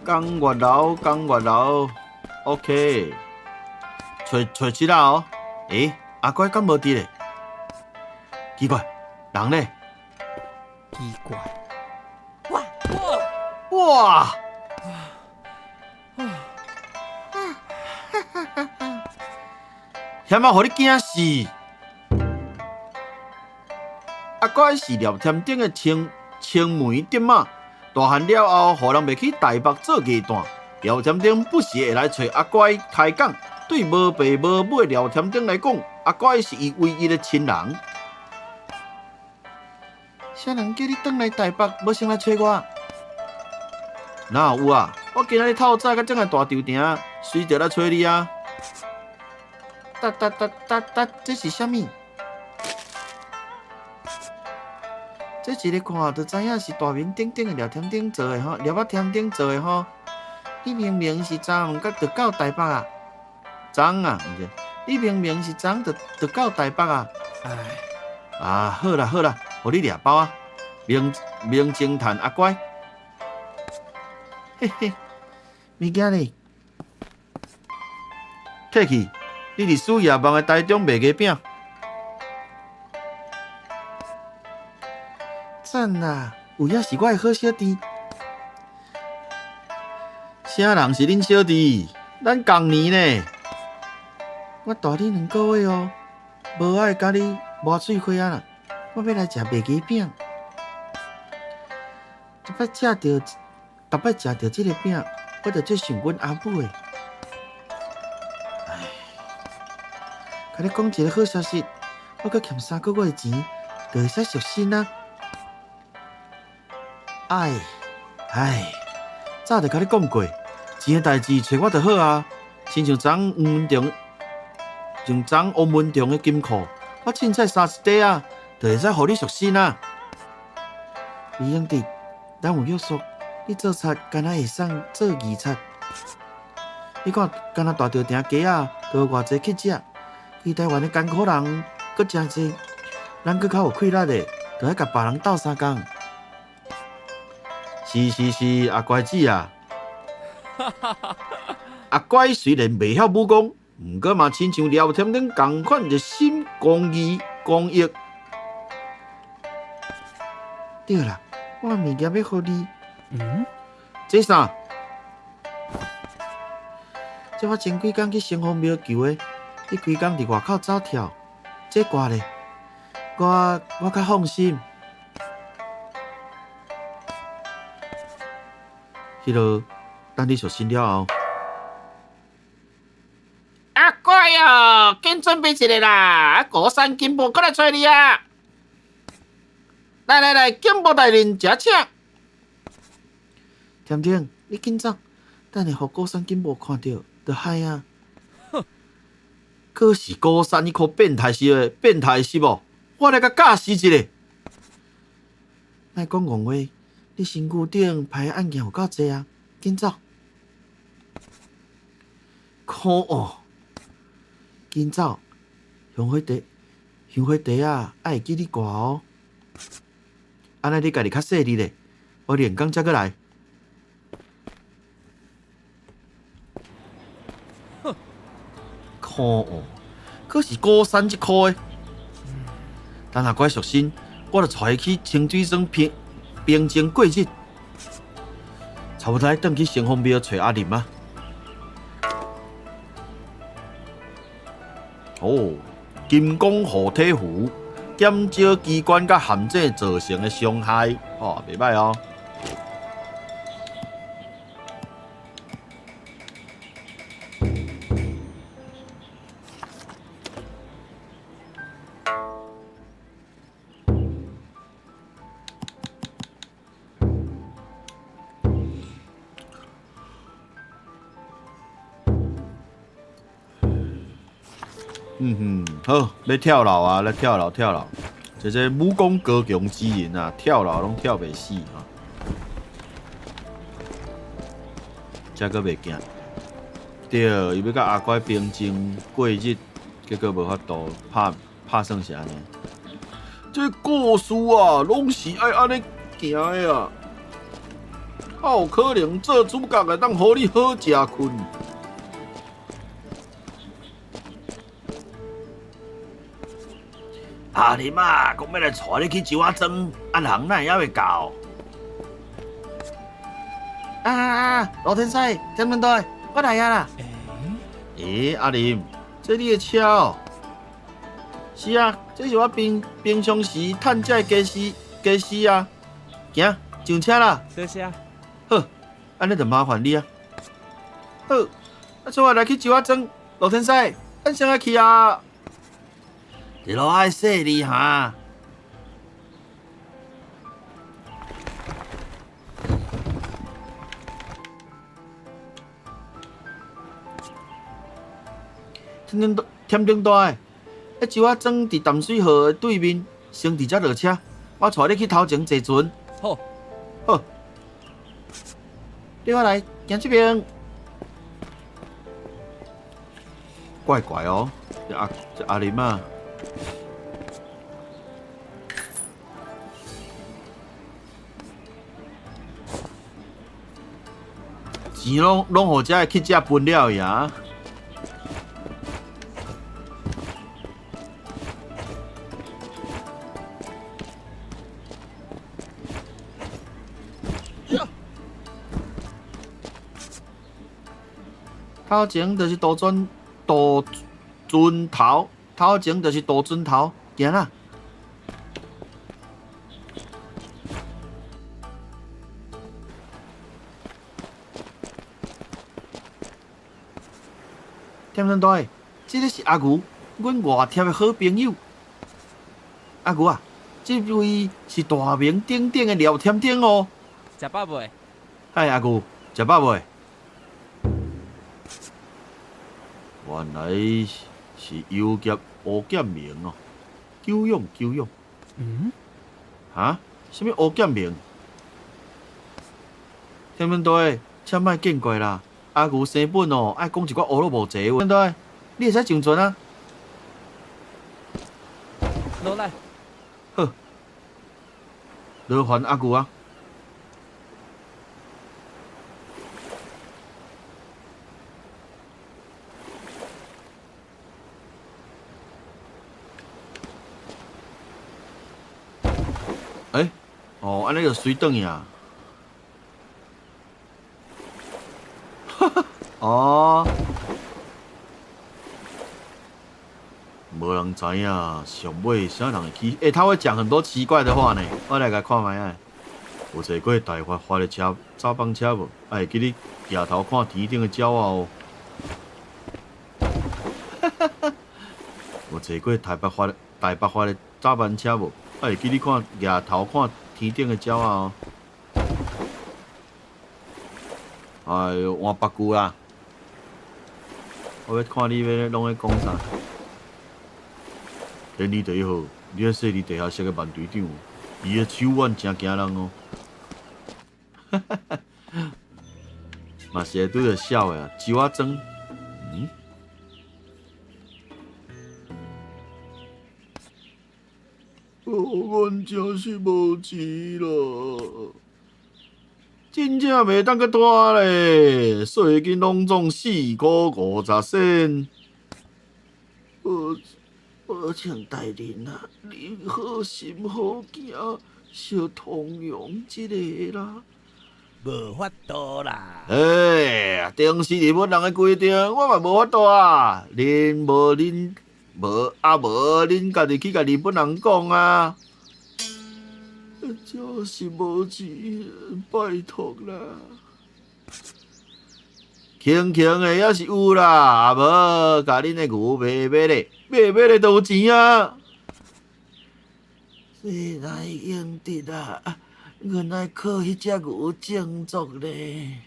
江月樓，江月樓，OK，揣揣起啦哦。欸，阿乖敢無佇咧？奇怪，人咧？奇怪。哇哇！嫌仔予你驚死！阿乖是廖添丁的青青梅竹馬。大漢了後，予人賣去台北做藝旦。廖添丁不時會來揣阿乖開講。對無爸無母的廖添丁來講，阿乖是伊唯一的親人。啥人叫你轉來台北，無先來揣我？哪有啊？我今仔日透早才轉來大稻埕，隨著來揣你啊！噠噠噠噠噠，這是啥物？這一个看就知影是大名鼎鼎的廖添丁做的吼，廖仔添丁做的吼。你明明是昨昏才就到台北啊！昨啊，毋是，你明明是昨就到台北啊！唉，啊，好啦好啦，予你掠包啊！名名侦探阿乖，嘿嘿，物件呢？摕去，你伫四夜望的台中卖鸡饼。赞啦，有影是我的好小弟。啥人是恁小弟？咱仝年呢。我大你两个月哦，无爱佮你磨喙花仔啦。我欲来食麦鸡饼。逐摆食著，逐摆食著这个饼，我就足想阮阿母的。唉，共你讲一个好消息，我阁欠三个月的钱，就会使赎身啊！唉，唉，早就共你讲过，钱的代志揣我就好啊。亲像昨昏黄文忠，像昨昏王文忠的金库，我凊彩捎一块仔，就会使予你赎身啊。李英弟，咱有约束，你做贼敢若会送做义贼？你看，敢若大稻埕鸡仔，就有偌济去食，规台湾的艰苦人阁诚济，咱阁较有气力的，就爱共别人斗相共。是是是，阿乖子啊！阿乖虽然袂晓武功，毋过嘛亲像廖添丁仝款热心公义公益。对啦，我有物件欲予你。嗯？这啥？这我前几工去城隍庙求的，你规工伫外口走跳，这挂咧，我我较放心。彼落等你赎身了后，阿乖哦，紧准备一下啦！高山警部阁来揣你啊！来来来，警部大人，这请。恬恬，你紧走，等下予高山警部看著，就害啊！哼，阁是高山彼箍变态是的，变态是无？我来共教示一下。莫讲戆话。你身躯顶排的案件有够济啊！紧走！可恶！紧走！香火茶，香火茶仔，爱会记你挂哦。按呢你家己较细腻咧，我练工才阁来。哼！可恶！阁是高山这箍的。等阿乖赎身，我就带伊去清水庄平。平静过日，差不多爱转去城隍庙揣阿林啊。哦，金刚护体符，减少机关佮陷阱造成的伤害，哦，袂䆀哦。嗯哼，好，欲跳楼啊，来跳楼跳楼。这这武功高强之人啊，跳楼拢跳袂死啊。这阁袂惊。对，伊欲佮阿乖平静过日，结果无法度拍拍算是按呢。这故事啊，拢是爱按呢行的啊。较有可能做主角的，当予你好食睏。阿林啊，讲欲来带你去石仔庄，啊人哪会犹未到？啊啊啊！罗天师，天门大，我来啊啦！欸，阿林，这你的车哦？是啊，这是我平平常时趁食的家私家私啊。行，上车啦！多谢。好，按呢就麻烦你啊。好，啊，出来来去石仔庄，罗天师，咱先来去啊。一路爱细腻哈。添丁添丁大的，彼石仔庄伫淡水河的对面，先伫遮落车，我带你去头前坐船。好，好，对我来，行这边。怪怪哦，這阿這阿林啊，錢攏攏予這个乞食分了去啊！頭前就是渡船，渡船頭，頭前就是渡船頭，行啦。添山大，這个是阿牛，阮外帖的好朋友。阿牛啊，這位是大名鼎鼎的廖添丁哦。食飽未？嗨，阿牛，食飽未？原來是游俠吳建明哦，久仰久仰。嗯？哈？啥物吳建明？添山大，请莫见怪啦。阿牛生本哦，爱讲一寡乌鲁无济话。添大，你会使上船啊？落來。好，劳烦阿牛啊。欸，哦，按呢就隨轉去啊。哦，無人知影上尾啥人會去。欸，他會講很多奇怪的話呢。我來共看覓仔。有坐過大發發的車，早班車無？啊，會記你舉頭看天頂的鳥仔哦。有坐過台北發台北發的早班車無？啊，會記你看舉頭看天頂的鳥仔哦。哎喲，換別句啦！我欲看你欲攏咧講啥。天理第一號，你愛說你地下室的萬隊長，伊的手腕誠驚人哦。哈哈哈，嘛是會拄著痟的啊，石仔庄。嗯？哦，阮真是無錢咯，真正袂當閣拖咧，稅金攏總4箍50仙。寶清大人啊，你好心好行，小通融一下啦。無法度啦！哎，當時日本人的規定，我嘛無法度啊。恁無恁無啊無，恁家己去共日本人講啊。真是無錢，拜託啦。輕輕的也是有啦，啊無，共恁的牛賣賣咧，賣賣咧都有錢啊。這哪會用得啊？阮愛靠彼隻牛種作咧。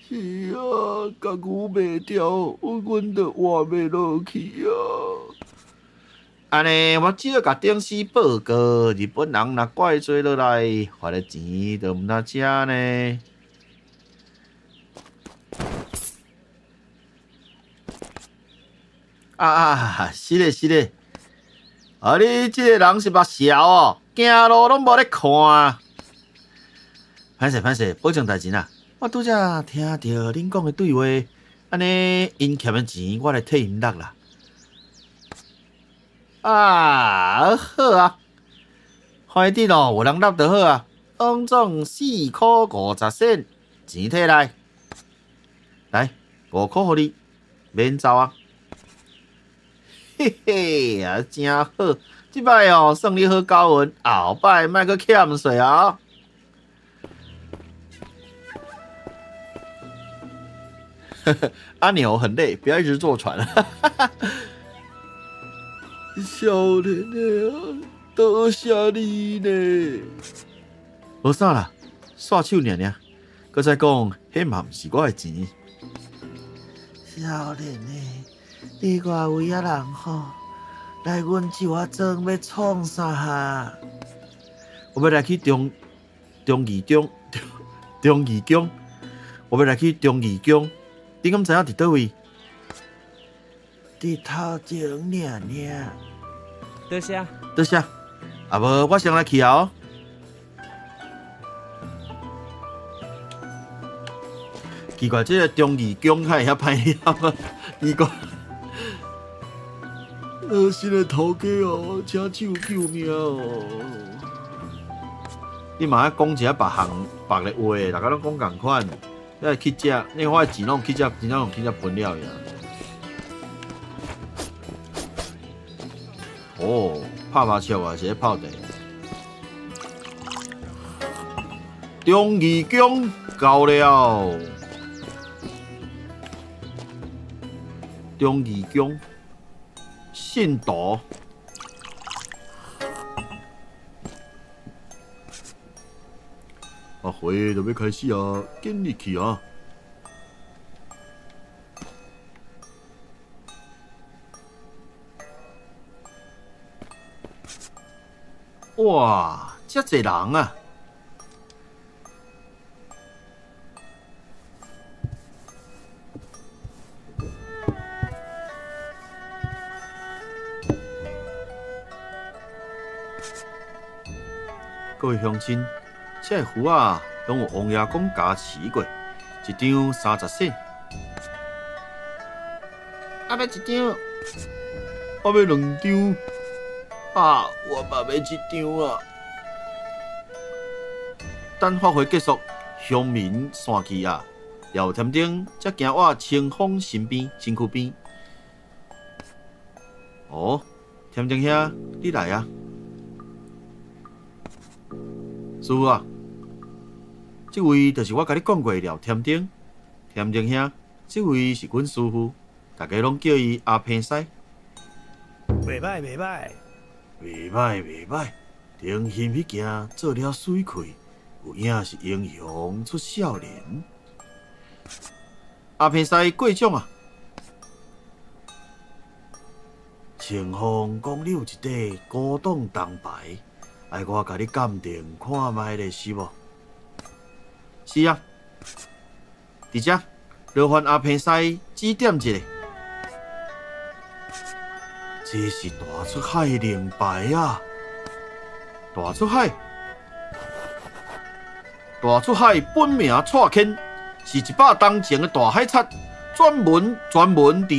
是啊，共牛賣掉，阮就活袂落去啊。按呢，我只好共頂司報告，日本人若怪罪落來，罰的錢就毋但這呢。啊啊，是咧是咧，啊你這个人是目潲哦，行路攏無咧看。歹勢歹勢，保證代志啊！我拄才聽著恁講的對話，按呢𪜶欠的錢，我來替𪜶納啦。啊，好啊，反正哦，有人納就好啊。攏總4箍50仙，錢摕來，來5箍予你，免走啊。嘿嘿啊，真好！這擺哦，算你好交運，後擺莫閣欠稅啊！阿牛很累，不要一直坐船。少年的啊，多謝你呢。無啥啦，煞手爾爾。閣再講，彼嘛毋是我的錢。少年的，你外圍仔人吼，來阮石仔庄欲創啥哈？我欲來去中中義中中義宮，我欲來去中義宮，你敢知影佇佗位？佇頭前爾爾。多謝。多謝。啊無，我先來去啊。奇怪，這個忠義宮較會遐歹念啊？奇怪。新的頭家哦，請手救命哦！你嘛愛講一下別項別个話，逐家攏講仝款。你來去食，你看我的錢攏去食，真正攏去食分了呀。哦，拍麻將啊，是咧泡茶。忠義宮到了，忠義宮信徒。啊，會就欲開始啊，緊入去啊！哇，遮濟人啊！各位鄉親，這个符仔攏有王爺公加持過，一張30仙。啊，欲一張，啊，欲兩張，啊，我嘛欲一張啊！等法會結束，鄉民散去啊，廖添丁才行往清風身邊身軀邊。哦，添丁兄，你來啊！師傅啊，這位就是我共你講過的廖添丁。添丁兄，這位是阮師傅，大家攏叫伊阿平師。袂歹袂歹，袂歹袂歹。中興彼件做了水氣，有影是英雄出少年。阿平師過獎啊！清風講你有一塊古董銅牌，愛我共你鑑定看覓咧，是無？是啊，佇遮勞煩阿平師指點一下。這是大出海的靈牌啊！大出海，大出海本名蔡牽，是100冬前的大海賊，專門佇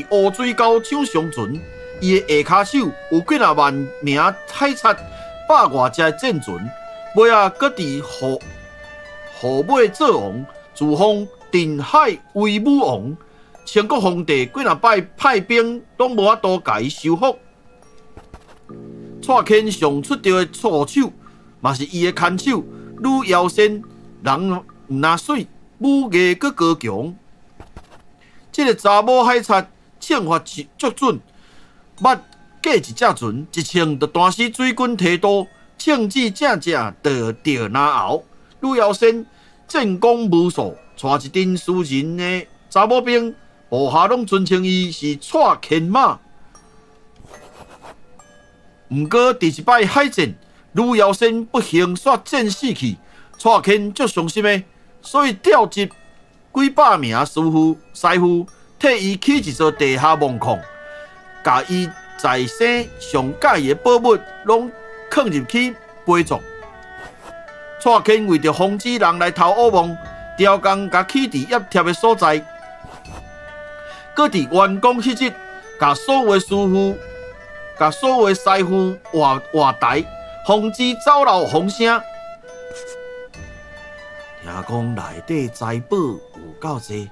烏水溝搶商船。伊的下跤手有幾若萬名海賊，百外隻的戰船，尾仔閣佇河尾做王，自封鎮海威武王。清國皇帝幾若擺派兵，攏無法度共伊收服。蔡牽上出著的助手，嘛是伊的牽手呂瑤仙，人毋若媠，武藝閣高強。這个查某海賊槍法足準，捌過一隻船，一槍就彈死水軍提督，槍指正正就著嚨喉。呂瑤仙戰功無數，帶一陣私人的查某兵，部下攏尊稱伊是蔡牽馬。毋過佇一擺海戰，呂瑤仙不幸煞戰死去，蔡牽足傷心的，所以調集幾百名師傅替伊起一座地下墓礦，共伊在生上佮意的寶物攏囥入去陪葬。蔡牽為著防止人來偷烏墓，刁工共起佇葉貼的所在，閣佇完工彼日，共所有的師傅、共所有的師傅活台，防止走漏風聲。聽講內底財寶有夠濟，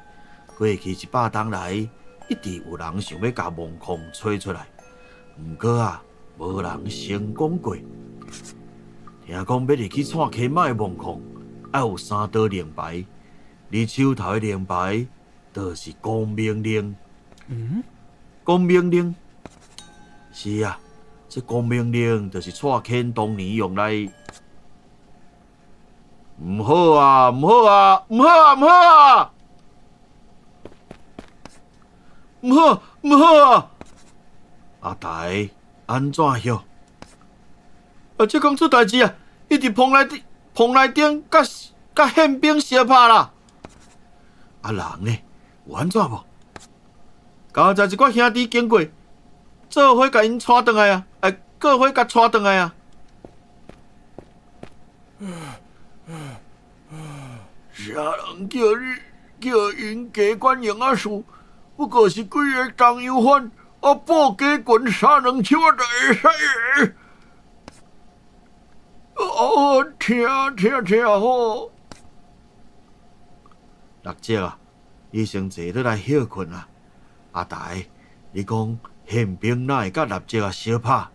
過去100冬來，一直有人想欲共墓礦揣出來，毋過啊，無人成功過。聽講欲入去蔡牽馬的墓礦，愛有三道令牌，你手頭的令牌，就是光明令。嗯？光明令？是啊，這光明令就是蔡牽當年用來。毋好啊！毋好啊！毋好啊！毋好啊！毋好！毋好啊！阿台按怎晓？啊！這工出代誌啊！伊佇棚內頂，佮憲兵相拍啦！啊人呢？有按怎無？剛才一寡兄弟經過，做伙共𪜶帶轉來啊！哎，做伙共帶轉來啊！啥人叫你叫𪜶加管闲仔事？不过是几个东洋犯，啊，布假拳三两手仔就会使。哦，疼疼疼吼！六叔啊，你先坐落来歇睏啊。阿台，你讲宪兵哪会佮六叔啊相拍？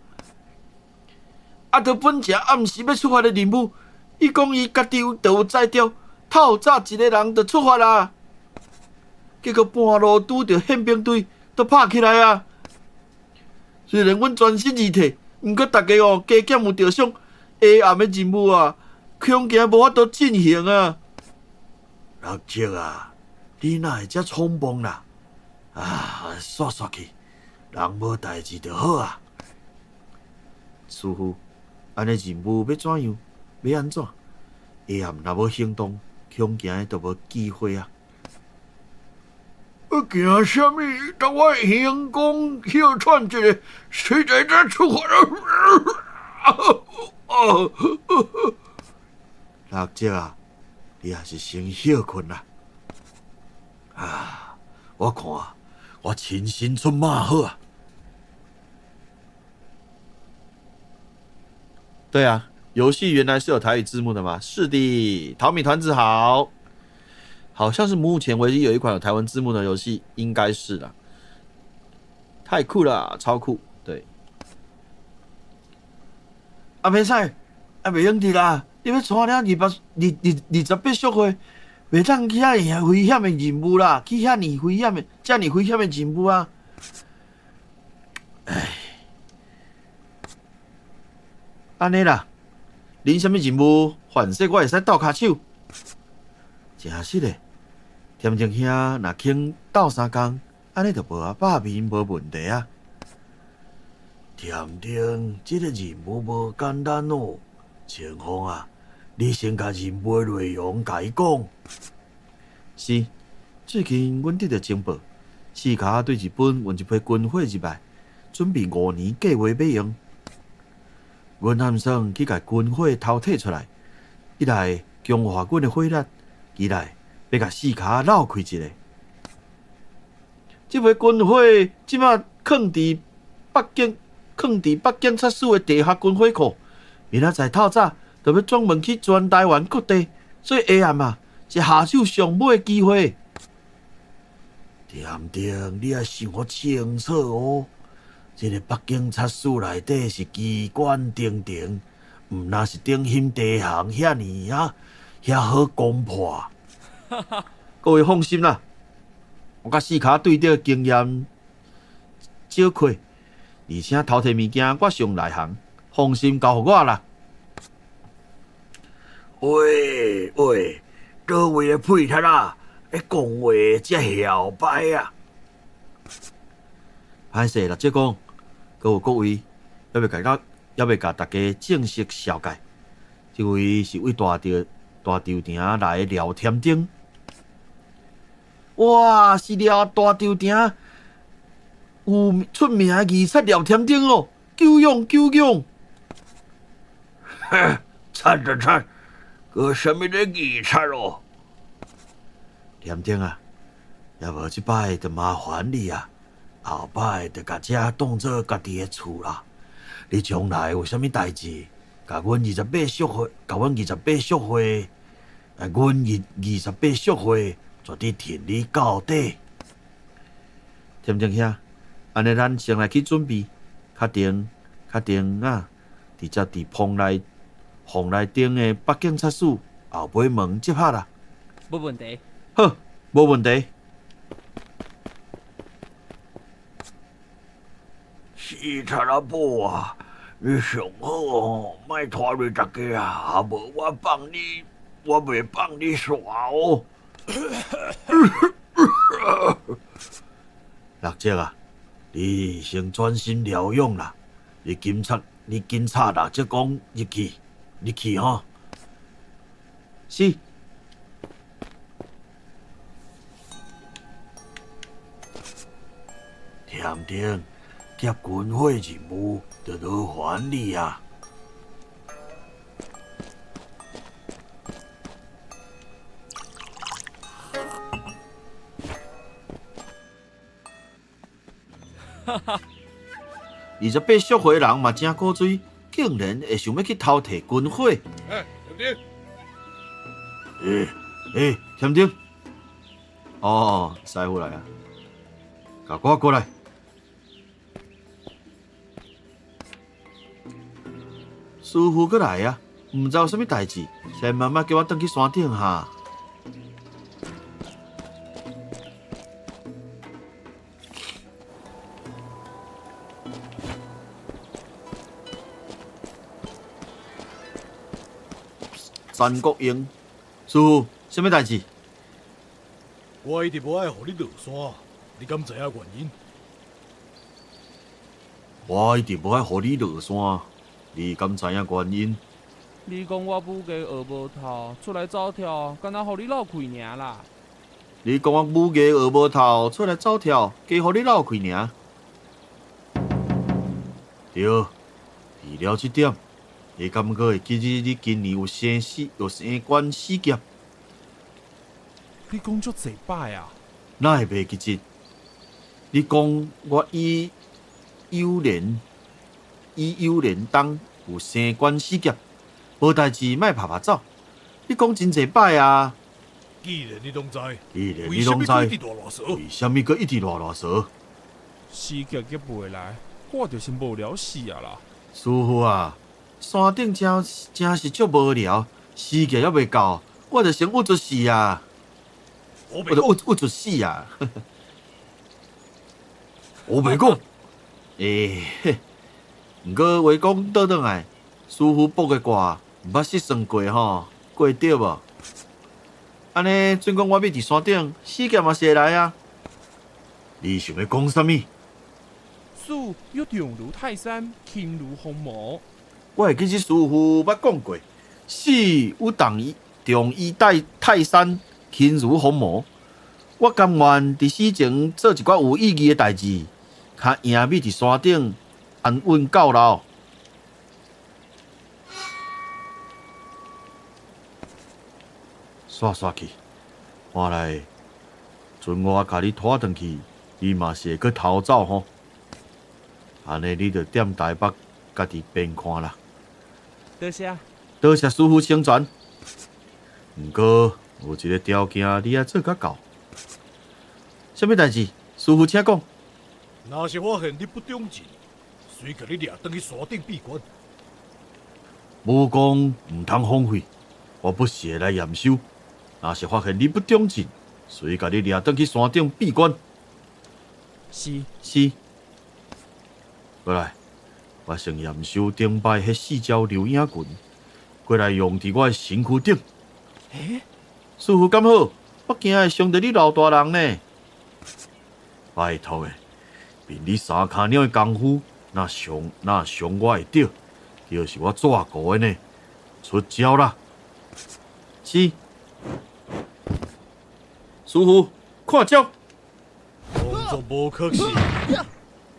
啊，著本正暗时欲出发的任务，伊讲伊家己有著有才调，透早一个人就出发啦。结果半路拄著宪兵队，就拍起来啊！虽然阮全身而退，毋过逐家哦加减有著伤，下暗的任务啊，恐惊无法度进行啊！六叔啊，你哪会遮冲动啦？啊，煞煞去，人无代誌就好啊。師傅，按呢任務欲怎樣？欲按怎？下暗若無行動，恐驚就無機會啊！驚啥物？等我行宮歇喘一下，隨時再出發。六叔啊，你還是先歇睏啦。啊，我看我親身出馬好啊。對啊，遊戲原來是有台語字幕的嗎？是的，淘米團子好，好像是目前唯一有一款有台灣字幕的遊戲，應該是啦。太酷了，超酷！對，啊，袂使，啊，袂用得啦！你欲帶了228屬會，袂當去遐危險的任務啦，去遐爾危險的、遮爾危險的任務啊！唉，按呢啦，恁啥物任務？反正我會使鬥跤手。誠實的，添丁兄若肯鬥相共，按呢就無阿百面無問題啊。添丁，這個任務無簡單哦。清風啊，你先共任務的內容共伊講。是，最近阮得著情報，四跤對日本運一批軍火入來，準備5年計劃欲用。阮暗算去共軍火偷提出來，一來強化阮的火力，二來欲共四跤鬧開一下。這批軍火這馬囥佇北京，囥佇北警察署的地下軍火庫。明仔載透早就欲專門去全台灣各地，所以下暗啊是下手上尾的機會。添丁，你愛想予清楚哦。這个北警察署內底是機關重重，毋若是頂兄弟行遐爾啊，遐好攻破。各位放心啦，我佮四跤對著經驗少虧，而且偷提物件我上內行，放心交予我啦。喂喂，佗位的屁衾啊？咧講話遮囂擺啊！歹勢啦，叔公，閣有各位，猶未共大家正式紹介，這位是為大朝廷來的廖添丁。哇，是廖大朝廷有出名的義賊廖添丁哦，久仰久仰。哼，賊就賊，閣啥物咧義賊哦？添丁啊，猶無這擺就麻煩你啊，後擺就共這當做家己的厝啦。你將來有啥物代誌，共阮28屬會，共阮28屬會，阮28屬會絕對挺你到底。添丁兄，按呢咱先來去準備，確定啊，直接佇棚內頂的北警察署後尾門集合啦。無問題。好，無問題。死賊仔寶啊！你上好哦，莫拖累大家啊！無我放你，我袂放你煞哦。六叔啊，你先專心療養啦。你警察六叔講入去，入去吼。是。添丁，接军火任务就劳烦你啊。哈哈， 28属火人嘛真古锥，竟然会想欲去偷提军火。欸，添丁。欸欸，添丁。哦，师傅来啊，共我过来。师傅阁来啊，毋知有啥物代志，先慢慢叫我转去山顶哈。陈国英，师傅，啥物代志？我一直无爱予你落山，你敢知影原因？我一直无爱予你落山，你敢知影原因？你讲我武艺学无透，出来走跳，敢若予你漏气尔啦。你讲我武艺学无透，出来走跳，加予你漏气尔。对，除了这点，你敢阁会记得你今年有生死，有生关死劫？你讲足济摆啊？哪会袂记得？你讲我以有连，以有连当有生关死劫，无代志莫拍拍走。你讲真济摆啊！既然你拢知，既然你拢知，为啥物阁一直啰啰嗦？死劫劫袂来，我就是无聊死啊啦！师傅啊，山顶真真是足无聊，时节犹未到，我就先郁卒死啊！我就郁郁卒死啊！我袂讲，欸嘿，毋过话讲倒转来，师傅卜的卦毋捌失算过吼，过对无？按呢，准讲我欲伫山顶，死劫嘛是会来啊！你想欲讲啥物？事欲重如泰山，轻如鸿毛。我会记得师傅捌讲过，死有重于重于泰山，轻如鸿毛。我甘愿伫死前做一寡有意义的代志，较赢欲伫山顶安稳到老。煞煞去，看来，阵我共你拖转去，你嘛是会阁逃走吼。按呢，你就踮台北家己变看啦。多谢。多谢师傅成全。毋过有一个条件，你爱做甲到。啥物代志？师傅请讲。若是发现你不忠贞，随共你掠转去山顶闭关。武功毋通荒废，我不时会来验收。若是发现你不忠贞，随共你掠转去山顶闭关。是是。过来，我先验收顶摆彼四招流影拳，过来用伫我的身躯顶。欸？师傅敢好？我惊会伤著你老大人呢。拜托的，凭你三跤鸟的功夫，若伤若伤我会著，就是我纸糊的呢。出招啦！是。师傅，看招！动作无确实。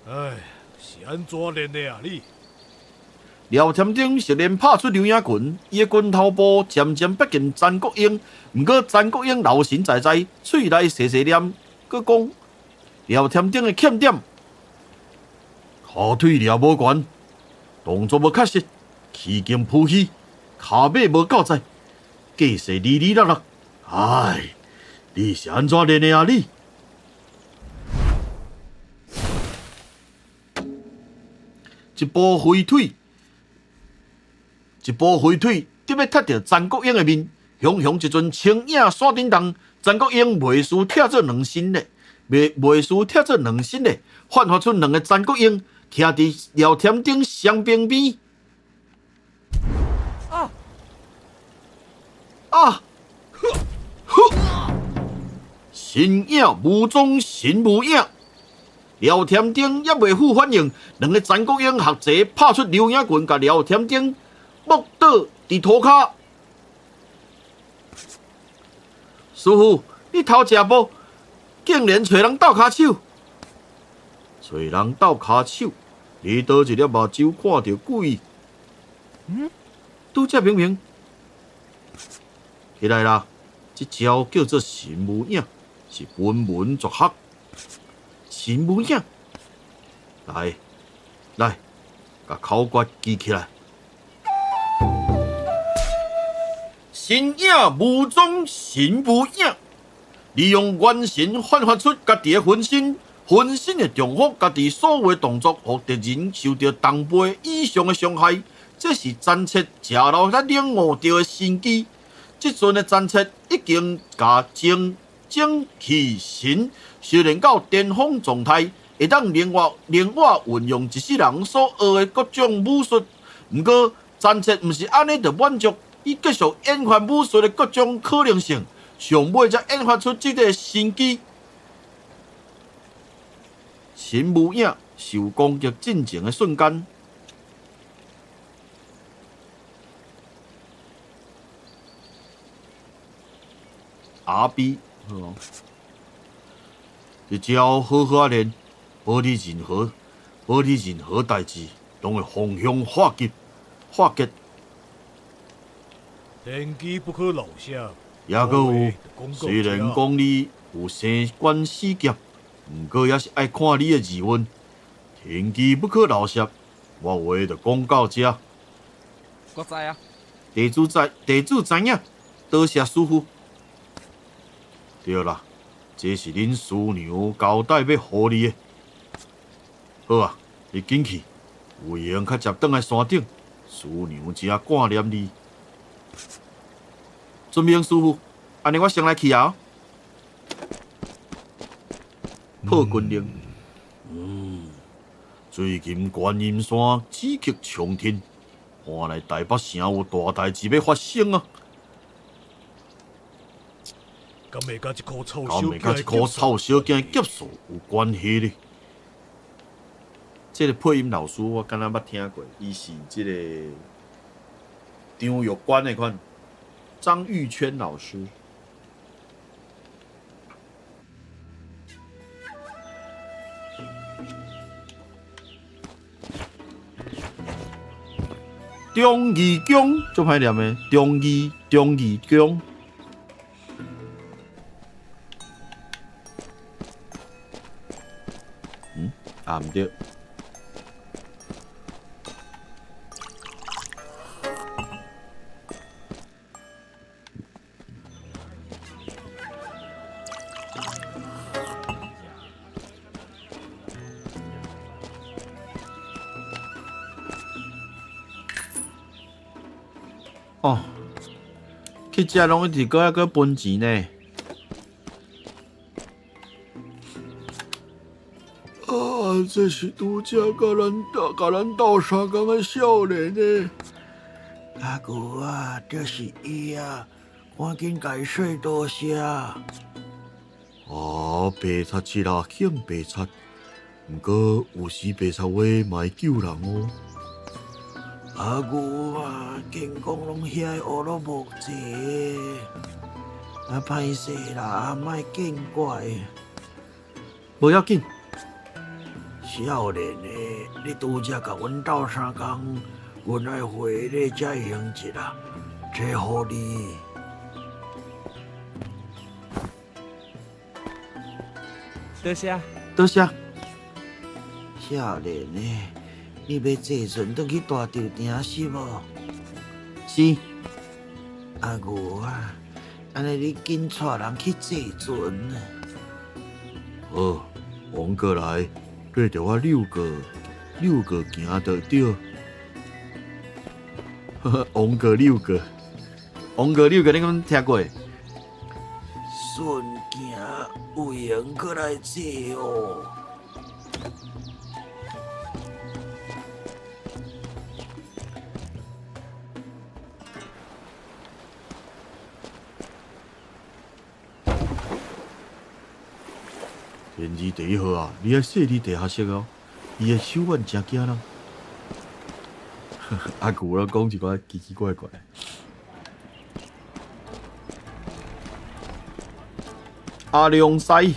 哎，是按怎练的啊你？廖添丁熟练拍出流影拳，伊的拳头步渐渐逼近陈国英。毋过陈国英老神在在，喙内细细念，阁讲廖添丁的欠点，跤腿掠无悬，动作无确实，气劲浮虚，跤尾无够在，计势离离落落。哎，你是按怎练的啊你？一步飞腿，一步飞腿，得欲踢著陈国英的面，雄雄一阵青影煞震动，陈国英袂输拆做两身咧，袂输拆做两身咧，焕发出两个陈国英，徛伫廖添丁双边边。啊！啊！呵！神影无踪，神无影。廖添丁犹未付反应，两个陈国英合齐拍出流影拳，共廖添丁木倒伫涂跤。师傅，你偷食无？竟然揣人斗跤手。揣人鬥跤手，你佗一粒目睭看著鬼？嗯，拄才明明起來啦！這招叫做神無影，是分門絕學。神無影，來來，共口訣記起來。神影無蹤，神無影，利用元神幻化出家己的分身，分身會重複家己所有的動作，予敵人受著同倍以上的傷害。這是詹徹食老才領悟著的神機。這陣的詹徹已經共精、精、氣、神修煉到巔峰狀態，會當靈活靈活運用一世人所學的各種武術。毋過，詹徹毋是按呢就滿足，伊繼續研發武術的各種可能性，上尾才研發出這個神機。神無影受攻擊進前的瞬間。阿 B，好哦，這招好好仔練，無你任何，無你任何代誌，攏會逢凶化吉，化吉。天機不可漏泄。抑閣有，雖然講你有生關死劫，毋過也是愛看你的字運。天機不可漏泄，我話就講到這。我知啊。地主知，地主知影，多謝師父。對啦，這是恁師娘交代欲予你的。好啊，你緊去，有閒較捷轉來山頂，師娘真掛念你。遵命，師父。按呢，我先來去啊。破軍令。最近觀音山紫氣沖天，看來台北城有大代誌欲發生啊！敢會佮這箍臭敢會佮這箍臭小囝的劫數有關係咧？這個配音老師我敢若捌聽過，伊是這個張玉關的款張玉圈老師。忠義宮足歹念的，忠義忠義宮。啊，毋對。哦，去遮攏一直閣猶閣分錢呢。啊！這是拄才共咱鬥共咱鬥相共的少年呢。阿牛啊，就是伊啊！趕緊共伊說多謝。啊！白賊這啦肯白賊，毋過有時白賊話嘛會救人哦。阿牛啊，見講攏遐個烏魯木齊，啊歹勢啦，莫見怪。無要緊。少年的，你拄才共阮鬥相共，阮愛回禮才會用一啦，這予你。多謝，多謝。少年的，你欲坐船轉去大稻埕是無？是。阿牛啊，按呢你緊帶人去坐船。好，王過來，對著我六個六個行就對。王過六個，王過六個，你敢聽過？順行有閒閣來坐哦。天字第一號啊！你愛細膩地學習哦，伊的手腕誠驚人。阿牛咧講一寡奇奇怪怪。阿良西，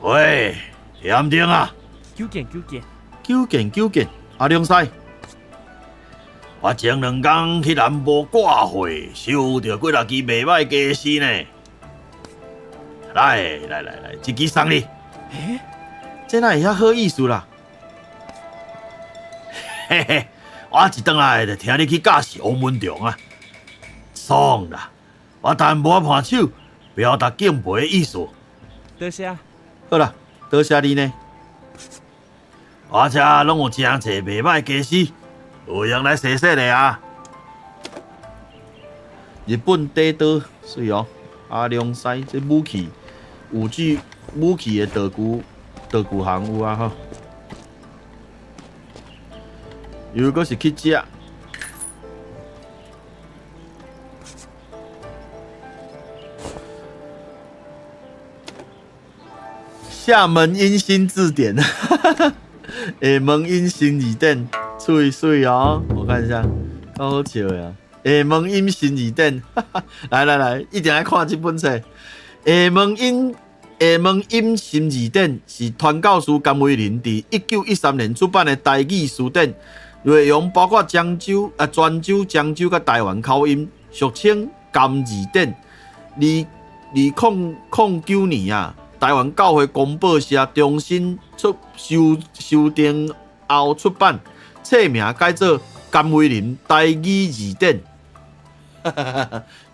喂，添丁啊！久见久见，久见久见，阿良师。我前两工去南部挂货，收著几若支袂䆀家私呢。来来来来，这支送你。欸，这哪会遐好意思啦？嘿嘿，我一转来就听你去教示王文忠啊，爽啦！我淡薄仔伴手，表达敬佩的意思。多谢。好啦，多谢你呢。我遮拢有真济袂䆀家私，有闲来踅踅咧啊！日本短刀，媠哦，阿良师这武器，武具武器的道具，道具行有啊吼。又阁是去食。厦门音新字典，厦门音新字典，媠媠哦，我看一下，够好笑呀！厦门音新字典，来来来，一定爱看这本册。厦门音新字典是传教士甘为霖伫1913年出版的台语词典，内容包括漳州啊、泉州、漳州佮台湾口音，俗称甘字典。2009年啊，台湾教会公报社重新出修修订后出版，册名改做《甘为霖台语字典》。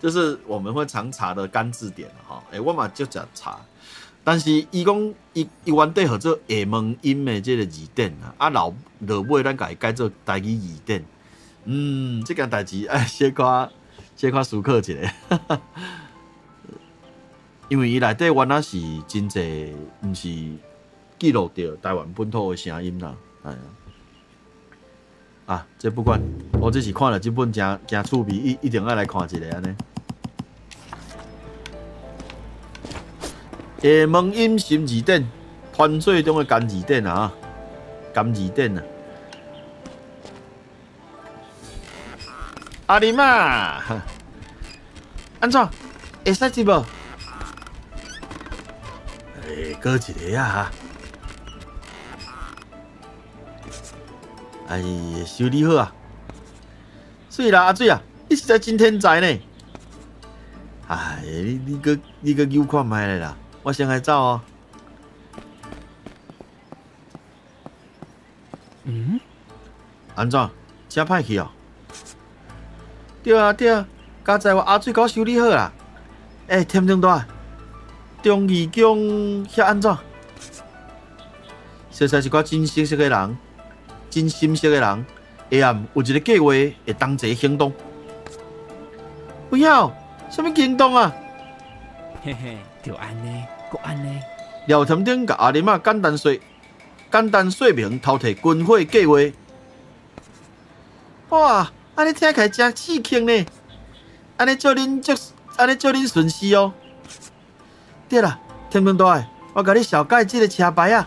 这是我们会常查的甘字典哈。欸，我嘛足常查，但是伊讲伊伊原底号做厦门音的这个字典啊，啊老落尾咱共伊改做台语字典。嗯，这件代志爱小可小可思考一下。因为伊内底原来是真济，毋是记录著台湾本土的声音啦。哎呀，啊，这不管，我只是看了这本诚诚趣味，一定爱来看一下按呢。厦门音新字典，传说中的甘字典啊，甘字典啊。阿林啊，按怎？会使接无？欸，阁一个啊！哎，修理好啊！媠啦，阿水啊，你实在真天才呢！哎，你阁扭看觅咧啦，我先来走哦。嗯？按怎？遮歹去哦？对啊对啊，佳哉我阿水共我修理好啦。欸，添丁大，忠义宫遐按怎？熟似一寡真熟悉的人，真心熟的人，下暗有一个计划会同齐行动。有影哦？啥物行动啊？嘿嘿，就按呢，阁按呢。廖添丁共阿林仔简单说，简单说明偷提军火计划。哇，按呢听起来真刺激呢！按呢祝恁足，按呢祝恁顺遂哦。对啦，添丁大，我共你绍介这个车牌仔。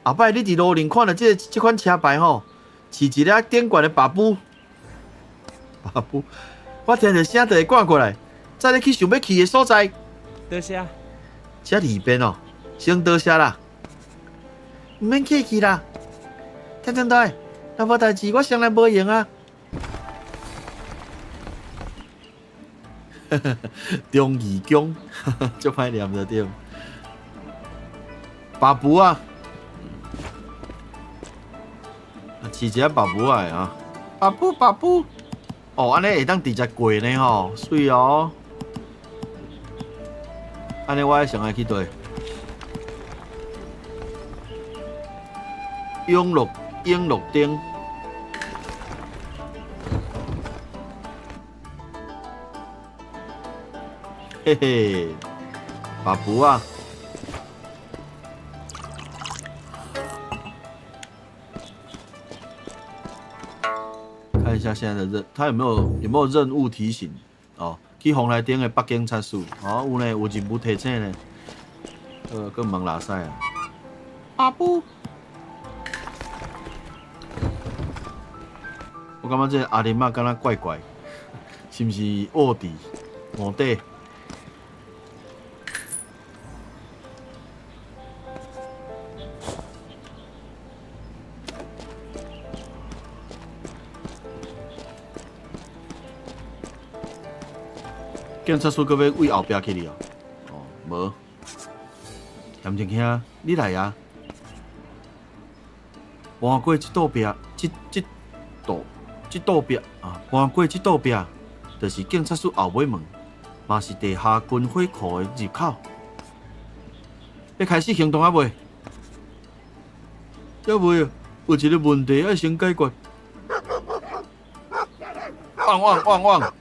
后摆你伫路顶看著这款车牌吼，饲一个顶悬的爸母，爸母，我听著声就会赶过来，载你去想欲去的所在。多谢。遮里边哦，先多谢啦，毋免客气啦。添丁大，若无代志，我先来无闲啊。忠义宫，足歹念就对。爸母啊，饲一个爸母仔的啊，爸母爸母，哦，按呢会当直接过呢吼，媠哦。按呢我爱上爱去佗？永乐町。嘿嘿，爸母啊！看一下现在的任，他有没有任务提醒？哦，去蓬莱顶的北警察署，哦，有呢，有任务提醒呢。阁问拉屎啊！阿布，我感觉这个阿林仔敢若怪怪，是毋是卧底？卧底？警察署閣欲對後壁去哩哦？哦，無。咸正兄，你來啊！搬過這道壁，這道壁啊，搬過這道壁，就是警察署後尾門，嘛是地下軍火庫的入口。欲開始行動猶未？猶未啊，有一个問題愛先解決。汪汪汪汪！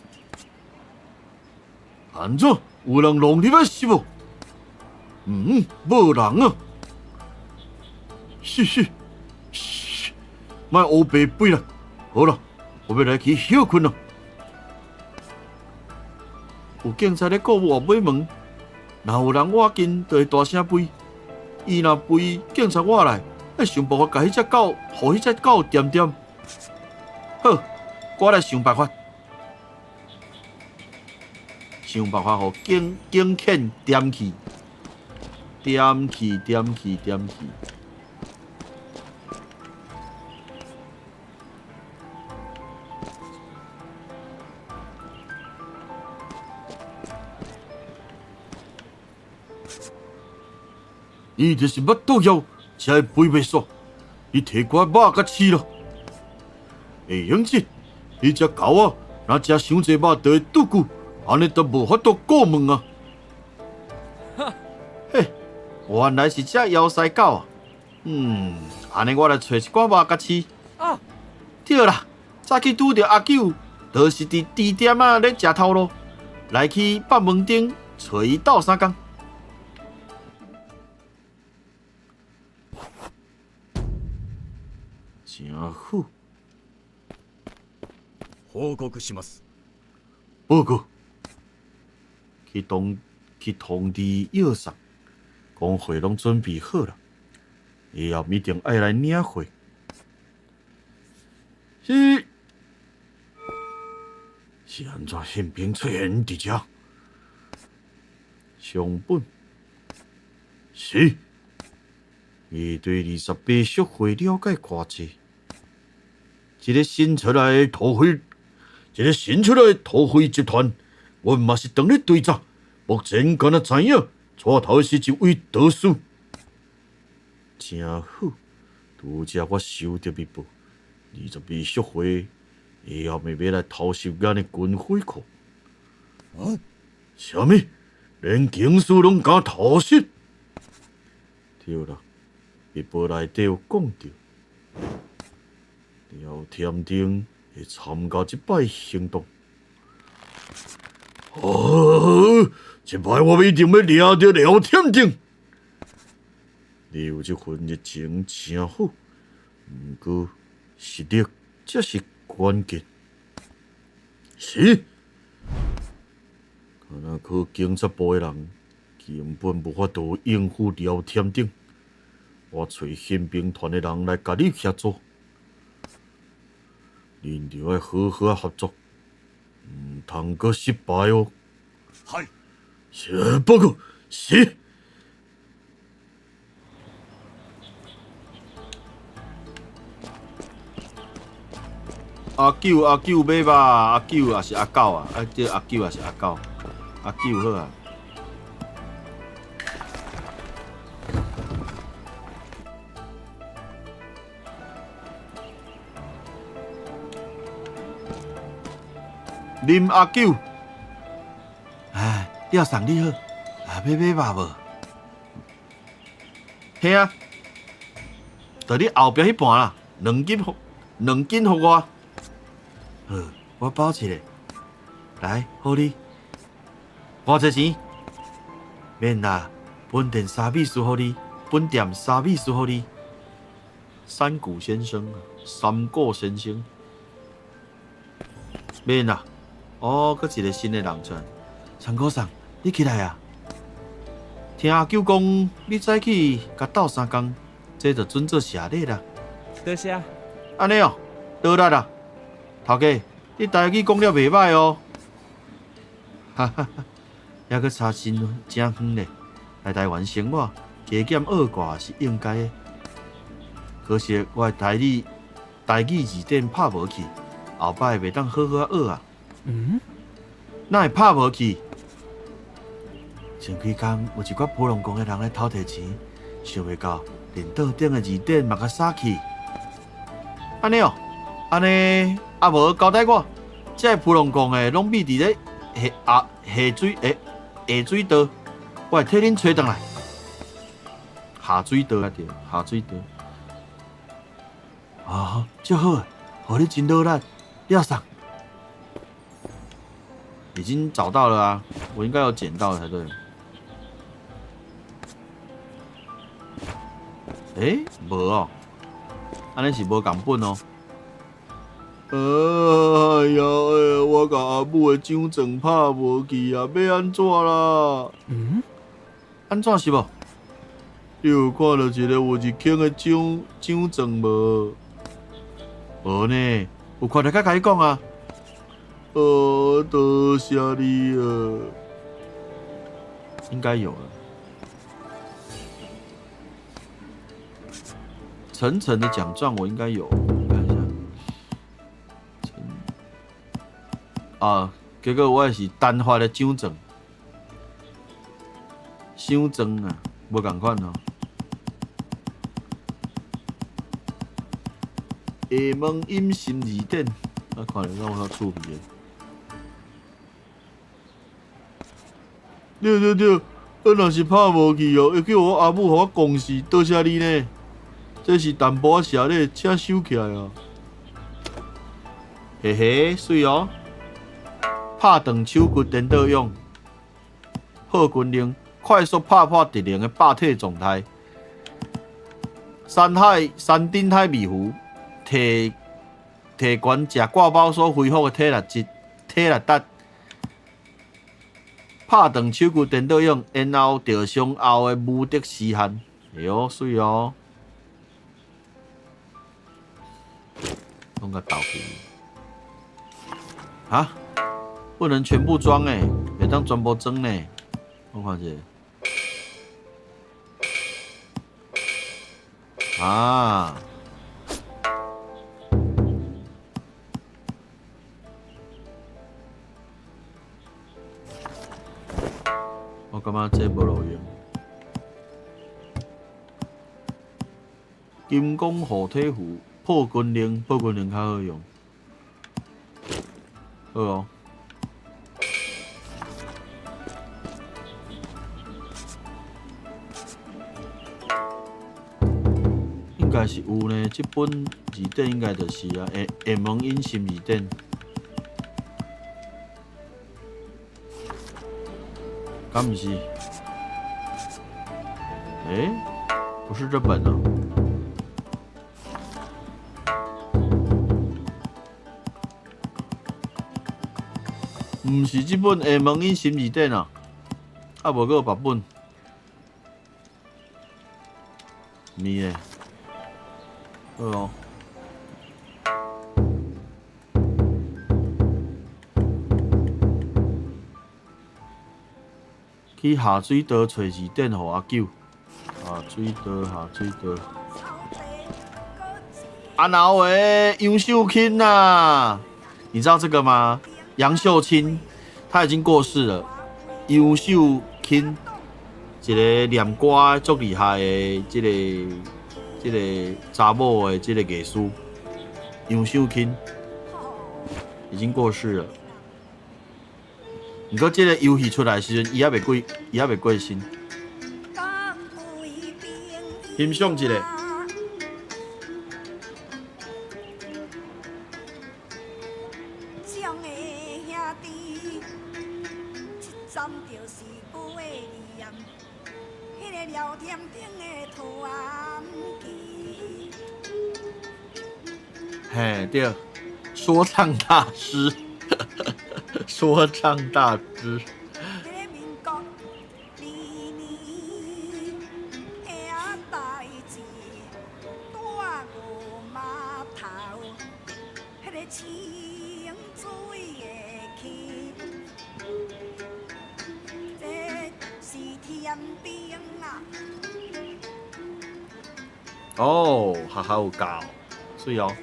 按怎？有人弄入來是無？嗯，無人啊！嘘嘘嘘，莫烏白吠啦！好啦，我欲來去歇睏啦。有警察咧顧後尾門，若有人倚近，就會大聲吠。伊若吠，警察倚來，愛想辦法共彼隻狗，予彼隻狗恬恬。好，我來想辦法，想辦法予警犬恬去，恬去，恬去，恬去。伊就是腹肚枵，才會肥袂煞。你提過肉佮飼咯。會用這，彼隻狗仔若食傷濟肉，就會拄久，按呢就無法度過問啊。嘿，原來是隻枵屎狗啊！嗯，按呢我來揣一寡肉佮飼。啊，對啦，早起拄著阿九，就是佇豬店仔咧食頭路，來去北門頂揣伊鬥相共。真好。報告します。報告。去通知葉桑，講貨攏準備好啦，以後一定愛來領貨。是，是按怎憲兵出現佇遮？上本是。伊對28協會了解偌濟？一个新出來的土匪，一个新出來的土匪集團，阮嘛是當咧追查。目前敢若知影，帶頭的是一位道士。真好，拄才我收著密報，22協會以後欲來偷襲咱的軍火庫。啊？啥物？連警司攏敢偷襲？對啦。密報內底有講著，廖添丁會參加這擺行動。哦，這擺我一定欲掠著廖添丁。你有這份熱情誠好，毋過實力才是關鍵。是，敢若靠警察部的人根本無法度應付廖添丁。我揣憲兵團的人來共你協助，恁著愛好好仔合作，毋通閣失敗哦。係。是，報告，是。阿九，阿九買肉，阿九抑是阿狗啊？啊，這阿九抑是阿狗？阿九好啊。林阿九，哎，廖桑你好，啊，欲買肉無？嘿啊，就你後壁彼盤啦，兩斤予我。好，我包一个，來，予你。偌濟錢？免啦，本店沙美輸予你，本店沙美輸予你。山谷先生，山谷先生，免啦。哦，閣一个新的人出來。山谷桑，你起來啊！聽阿九講，你早起共鬥相共，這就準做謝禮啦。多謝。按呢哦，多力啦。頭家，你台語講了袂䆀哦。哈哈哈，猶閣差真遠咧。來台灣生活，加減學寡是應該的。可惜我的台語字典拍無去，後擺袂當好好仔學啊。嗯？哪會拍無去？前幾工有一寡普龍宮的人咧偷提錢，想袂到連桌頂的字典嘛共掃去。按呢哦，按呢啊無交代我，這个普龍宮的攏秘佇咧下啊下水下下水道，我會替恁揣轉來。下水道啊對，下水道。啊，這好，予你真努力，了送。已經找到了啊，我應該有撿到才對。欸，無哦，按呢是無仝本哦。哎呀，我共阿母的獎狀拍無去啊，欲按怎啦？嗯？按怎是無？你有看著一个有一坑的獎獎狀無？無呢，有看著才共你講啊。多謝你啊。應該有了。層層的獎狀我應該有，我看一下。啊，結果我是單發的獎狀，獎狀啊，無仝款哦。下門隱形字典，我看著敢有較趣味的。對對對，我若是拍無去哦，會叫我阿母予我講死，多謝你呢。這是淡薄仔寫咧，請收起來啊。嘿嘿，媠哦。拍斷手骨顛倒勇，破軍令，快速拍破敵人的霸體狀態。山海山頂海迷糊，提提懸食掛包所恢復的體力值、體力值。拍斷手骨顛倒勇，然後受傷後的無敵時限。哎喲，媠哦。攏共投去。啊？不能全部裝欸，袂當全部裝呢。我看一下。啊！我感覺這無路用。金剛護體符、破軍令、破軍令較好用。好哦。應該是有呢，這本字典應該就是啊，下下門隱形字典。敢毋是？欸，不是這本啊。毋是這本下門隱形字典啊，啊無閣有別本。毋是的。好哦。去下水道揣字典予阿九。下水道，下水道。阿老喂，杨秀清啊，你知道這個嗎？楊秀清，他已經過世了。楊秀清，一個念歌足厲害的，這個查某的這個藝師，楊秀清已經過世了。毋過這個遊戲出來的時陣，伊猶未過，伊猶未過身。欣賞一下。嘿，對，說唱大師，說唱大師。哦，學校有教，媠哦。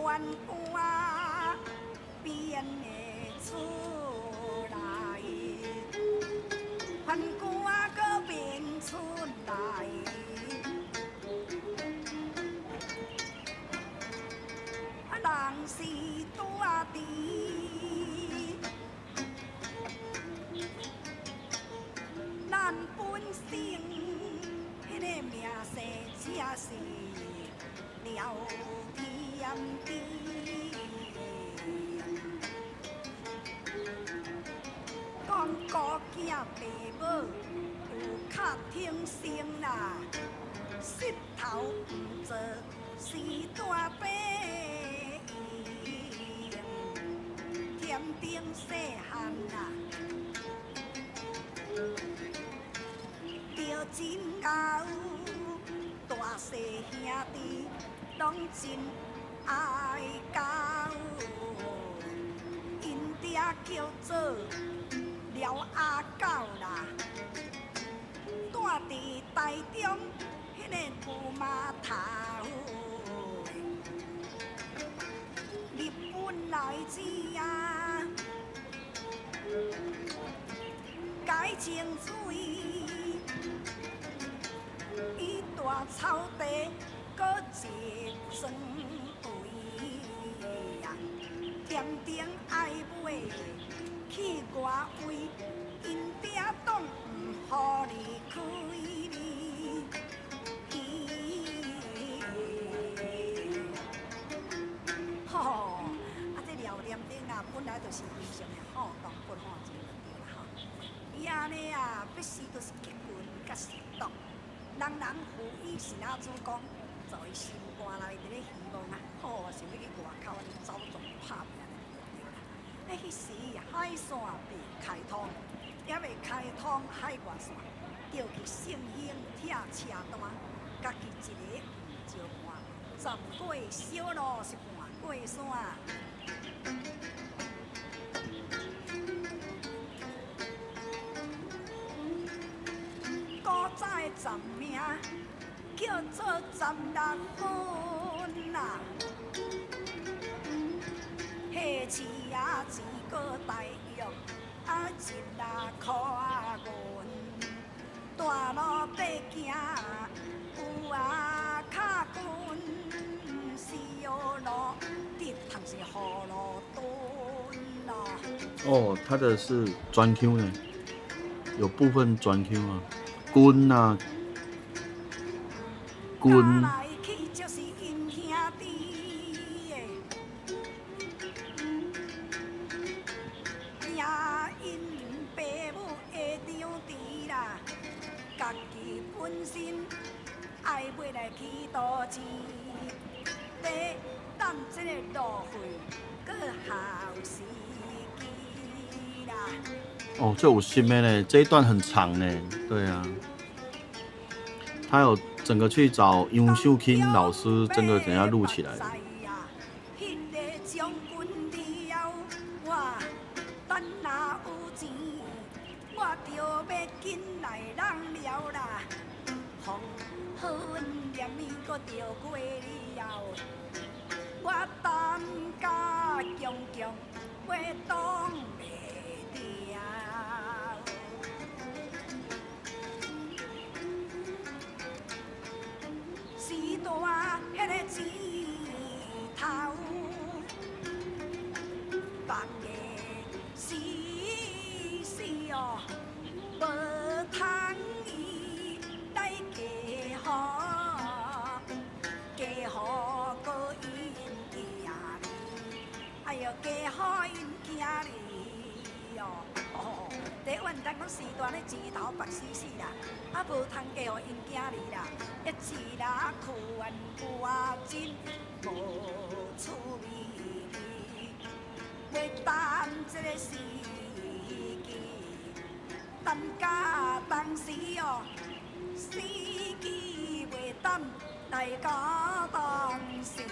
番歌編的出來，番歌閣編出來。啊，人是拄仔甜，咱本身彼个名姓才是廖添丁。講孤囝爸母有較挺身啦，膝頭毋做是大病，添丁細漢啦，著真𠢕，大細兄弟攏真愛交，𪜶爹叫做廖阿狗啦，住佇台中彼个牛碼頭，日本來者啊，改清水，伊大草地閣一磚位啊，添丁愛買去外圍，𪜶爹擋毋予你開哩。吼，啊，這廖添丁啊，本來就是非常的好動不吼，這就對啦吼。伊按呢啊，必須都是激軍佮實黨，人人賦予是哪主公，在心肝內佇咧希望啊，吼，想欲去外口按呢走撞拍拚就對啦。啊，彼時海線未開通，猶未開通海外線，著去聖興拆車單，家己一个毋相伴，鑽過小路是盤過山。古早的站名叫做站六分啦，彼市仔錢閣大約啊一六箍銀，大路爬行有啊跤筋，小路直通是葫蘆墩咯。哦，他的是專 Q 呢，有部分專 Q 啊，軍啊，軍。來去就是𪜶兄弟的，聽𪜶爸母的長弟啦，家己本身愛買來去賭錢，咧等這个路費閣耗時機啦。哦，這有心的呢，這一段很長呢，對啊，他有整個去找楊秀清老師，整個等下錄起來。彼个將軍了，我等若有錢，我就欲緊來人了啦。黃昏連暝閣著過了，我等甲強強欲擋袂牢。時大彼个錢頭，放个死死哦，無通伊來嫁予，嫁予閣𪜶囝兒，哎喲，嫁予𪜶囝兒哦。台灣咱講時大咧錢頭白死死啦，啊無通嫁予𪜶囝兒啦，一啦苦我真無趣味，欲等這个時機，等甲當時哦，時機袂等來到當時，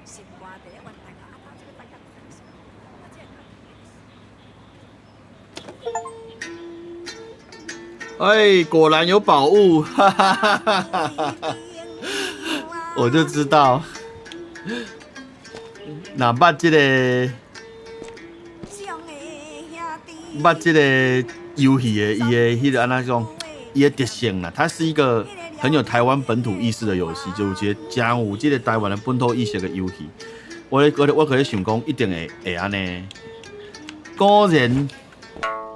心肝佇咧怨嘆啊，啊，這個等甲當時，啊，這個。哎，果然有寶物，哈哈哈哈哈哈！我就知道，若捌這个，捌這个遊戲的，伊的彼个按怎講？伊的特性啦，它是一個很有台灣本土意識的遊戲，就有一個誠有這個台灣的本土意識的遊戲。我咧想講，一定會按呢。果然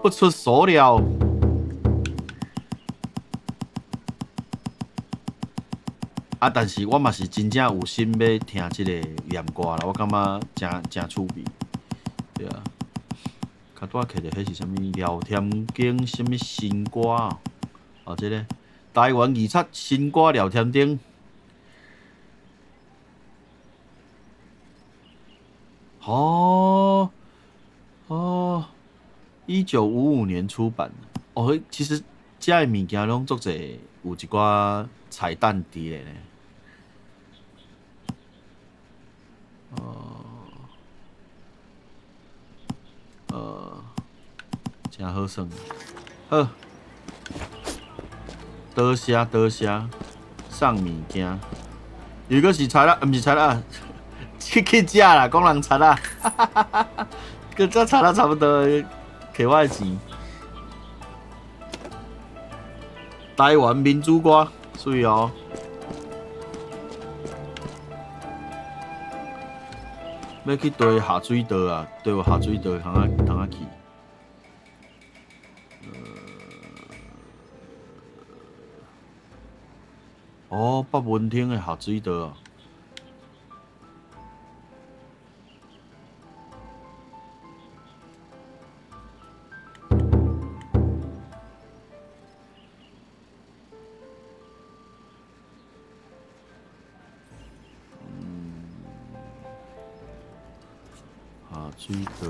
不出所料。啊！但是我嘛是真正有心欲聽這個念歌啦，我感覺誠誠趣味，對啊。較拄仔摕著彼是啥物廖添丁啥物新歌哦？哦，這个台灣二七新歌廖添丁。哦哦，1955年出版的。哦，其實遮的物件攏足濟，有一寡彩蛋佇咧呢。哦，誠好耍。好，多謝多謝，送物件。又閣是賊仔，毋是賊仔，去食啦，講人賊仔，佮這賊仔差不多，摕我的錢。台灣民主歌，媠哦。欲去佗下水道啊？佗有下水道通啊通啊去。哦，北门町的下水道啊。下水道。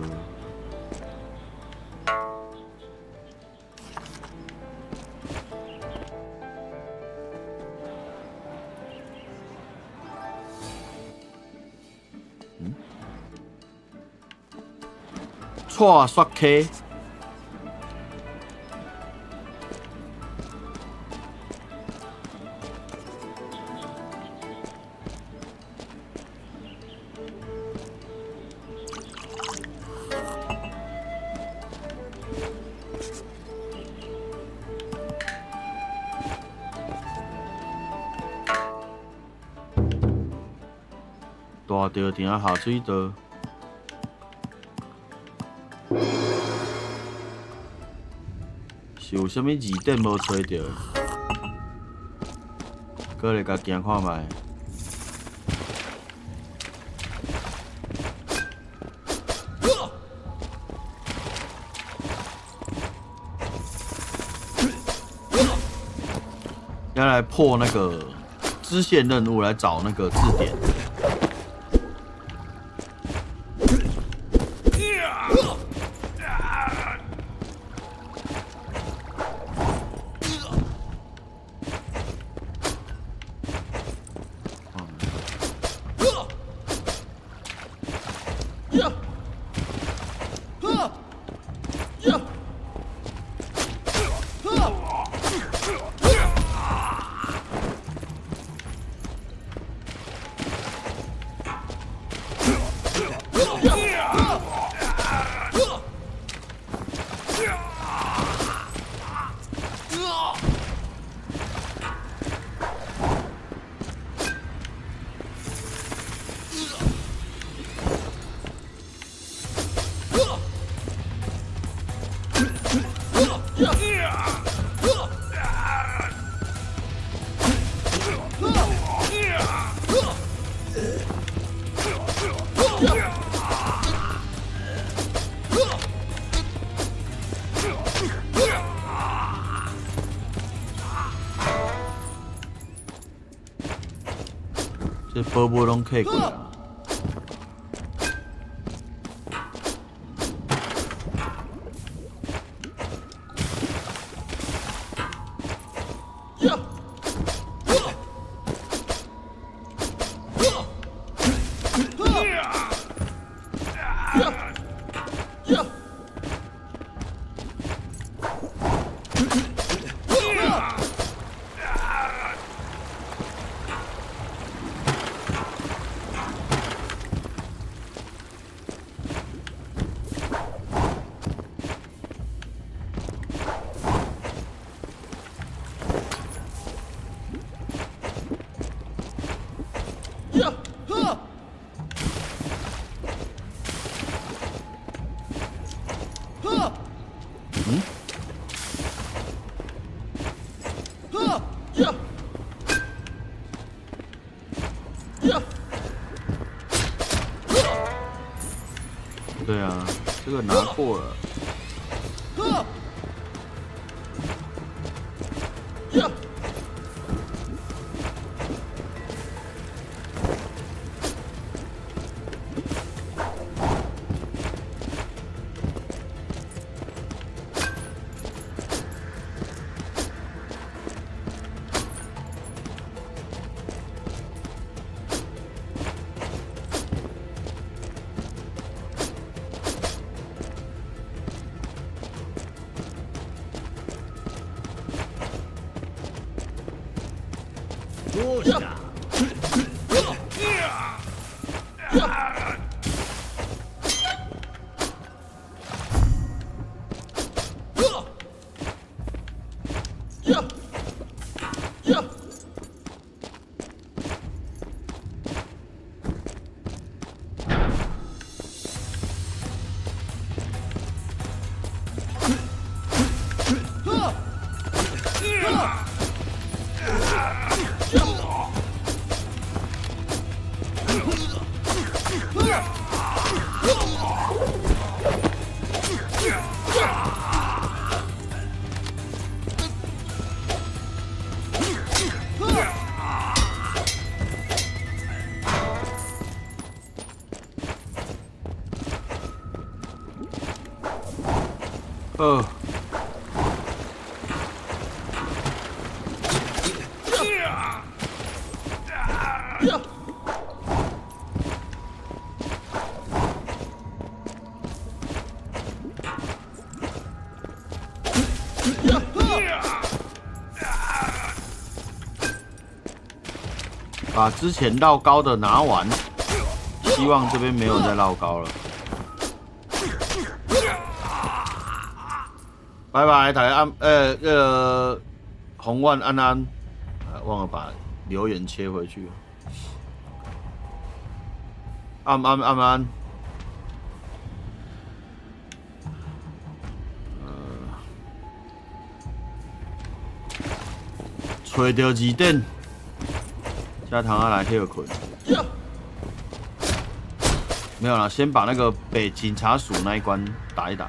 嗯？蔡雪溪。大稻埕下水道，是有啥物字典無揣著？閣來共行看覓。要來破那個支線任務，來找那個字典。這寶物攏揢過啊！這個拿過了。把之前绕高的拿完，希望這邊沒有再繞高了。拜拜，大家安，那個紅萬安安，忘了把留言切回去。安安安安。揣到2點。才通仔來歇睏。沒有啦，先把那個北警察署那一關打一打。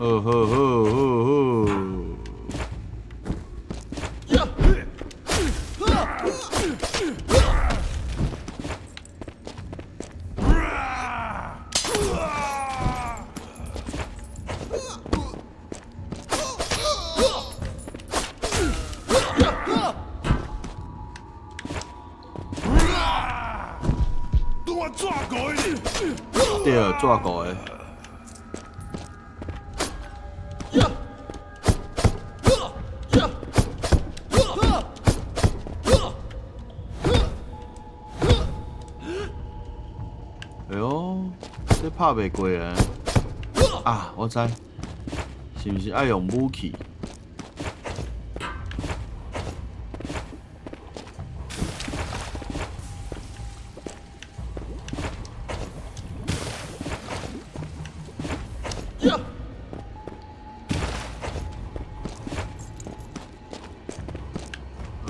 好好好好好。對，抓過的。哎喲，這拍袂過啊！啊，我知，是毋是愛用武器？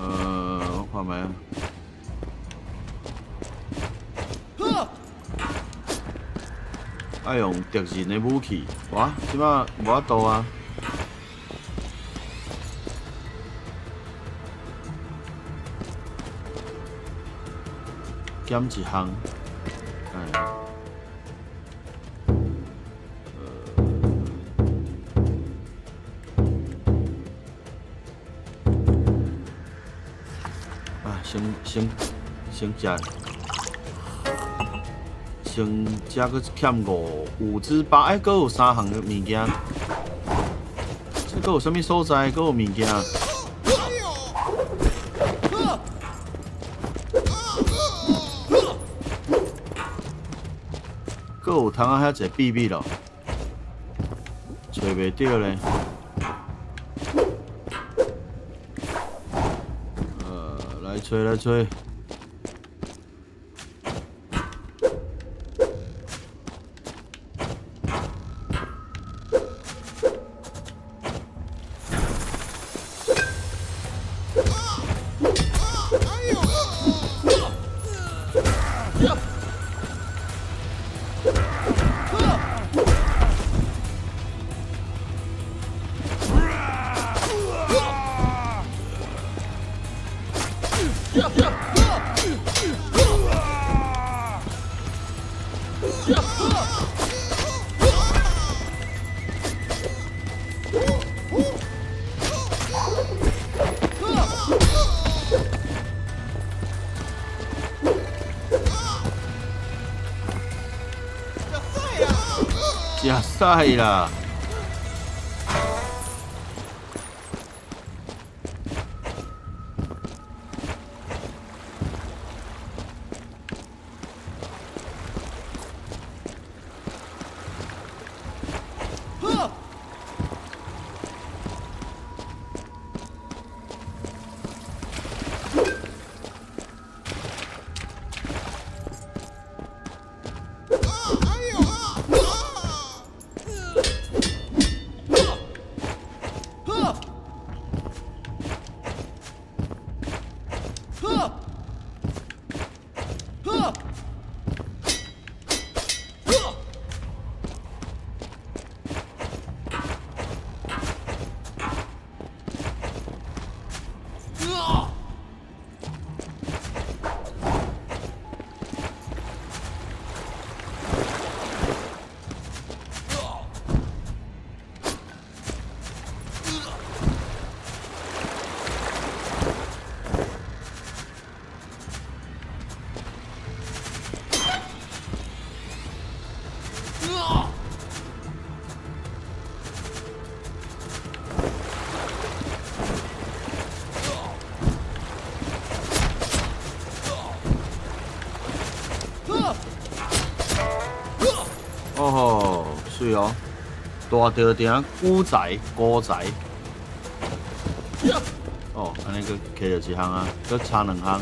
我看覓啊？愛用敵人的武器，哇！這擺無法度啊！減一項，哎。啊，先食。先遮閣欠五五之八，哎，閣有三項的物件。這閣有啥物所在？閣有物件？閣有通啊遐濟秘密咯，揣袂著咧。來揣來揣。食屎啦！哦吼，媠哦！大稻埕古宅古宅。哦，按呢閣揢著一項啊，閣差兩項。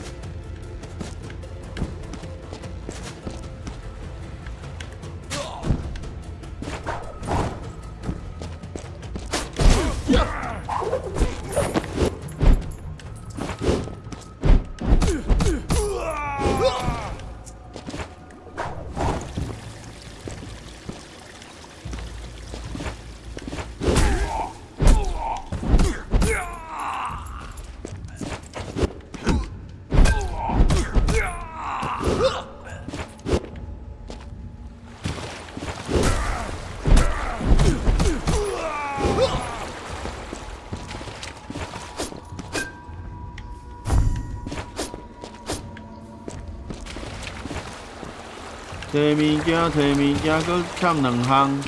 提物件，提物件，閣欠兩項。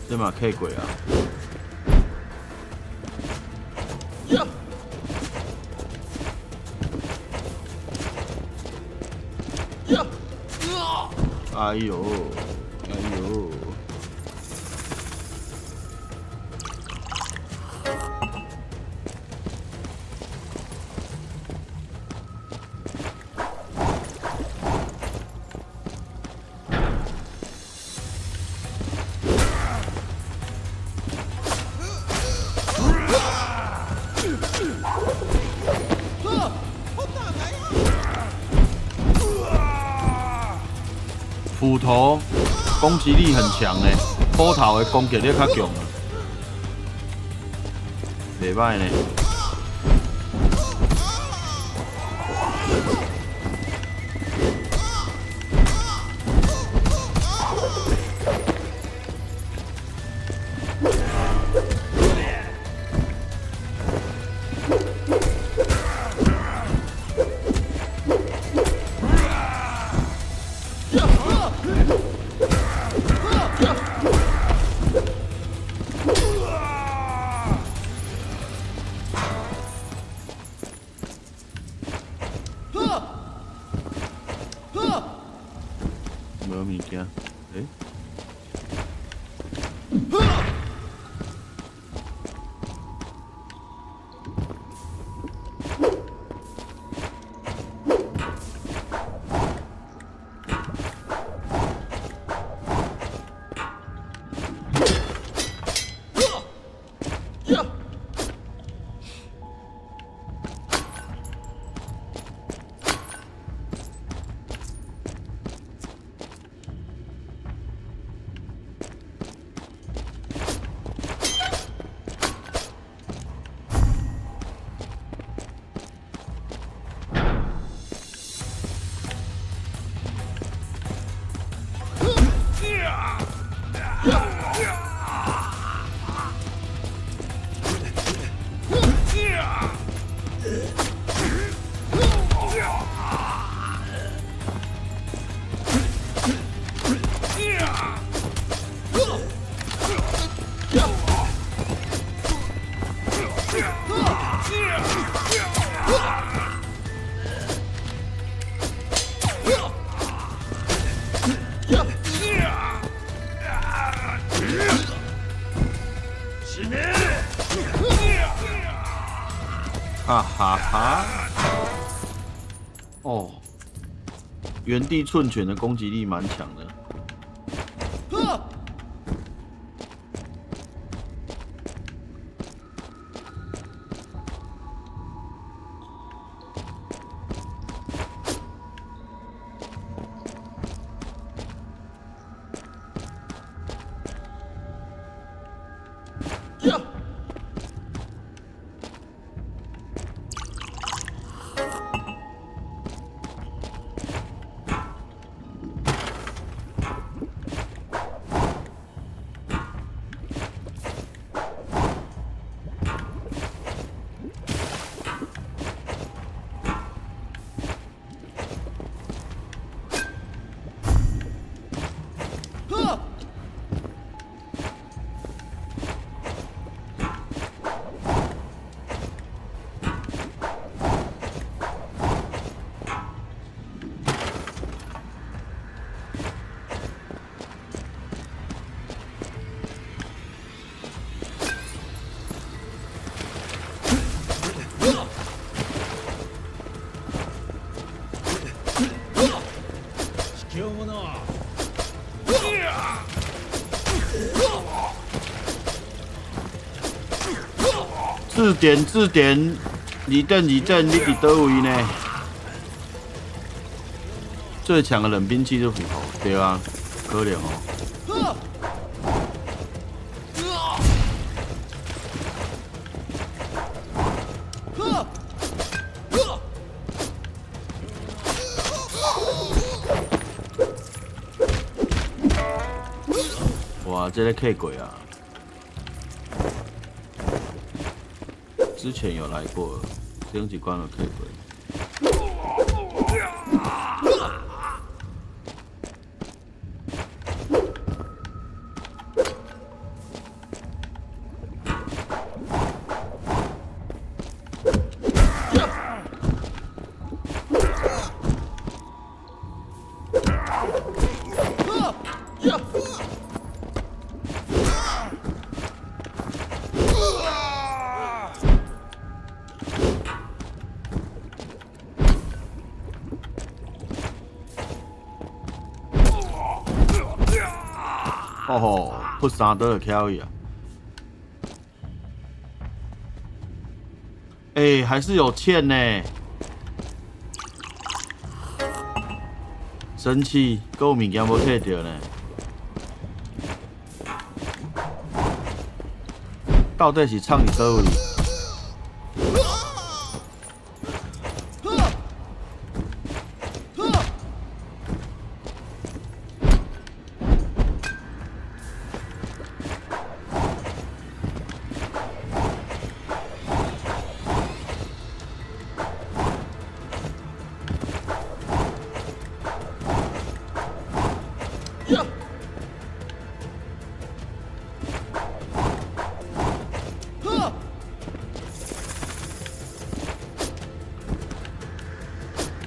這嘛客過啊！哎呦，哎呦！斧头攻击力很强呢，斧头的攻击力较强啊，袂䆀呢。無物件，欸？哈哈哈！哦，原地寸拳的攻击力蠻強的。字典字典，二等二等，你伫佗位呢？最强的冷兵器是斧头，對啊，可憐哦。哇，這個客過啊！之前有來過，頂一關有客過。哦吼，撲三刀就翘去啊！欸，還是有欠呢。生氣，閣有物件無摕著呢。到底是藏佇佗位？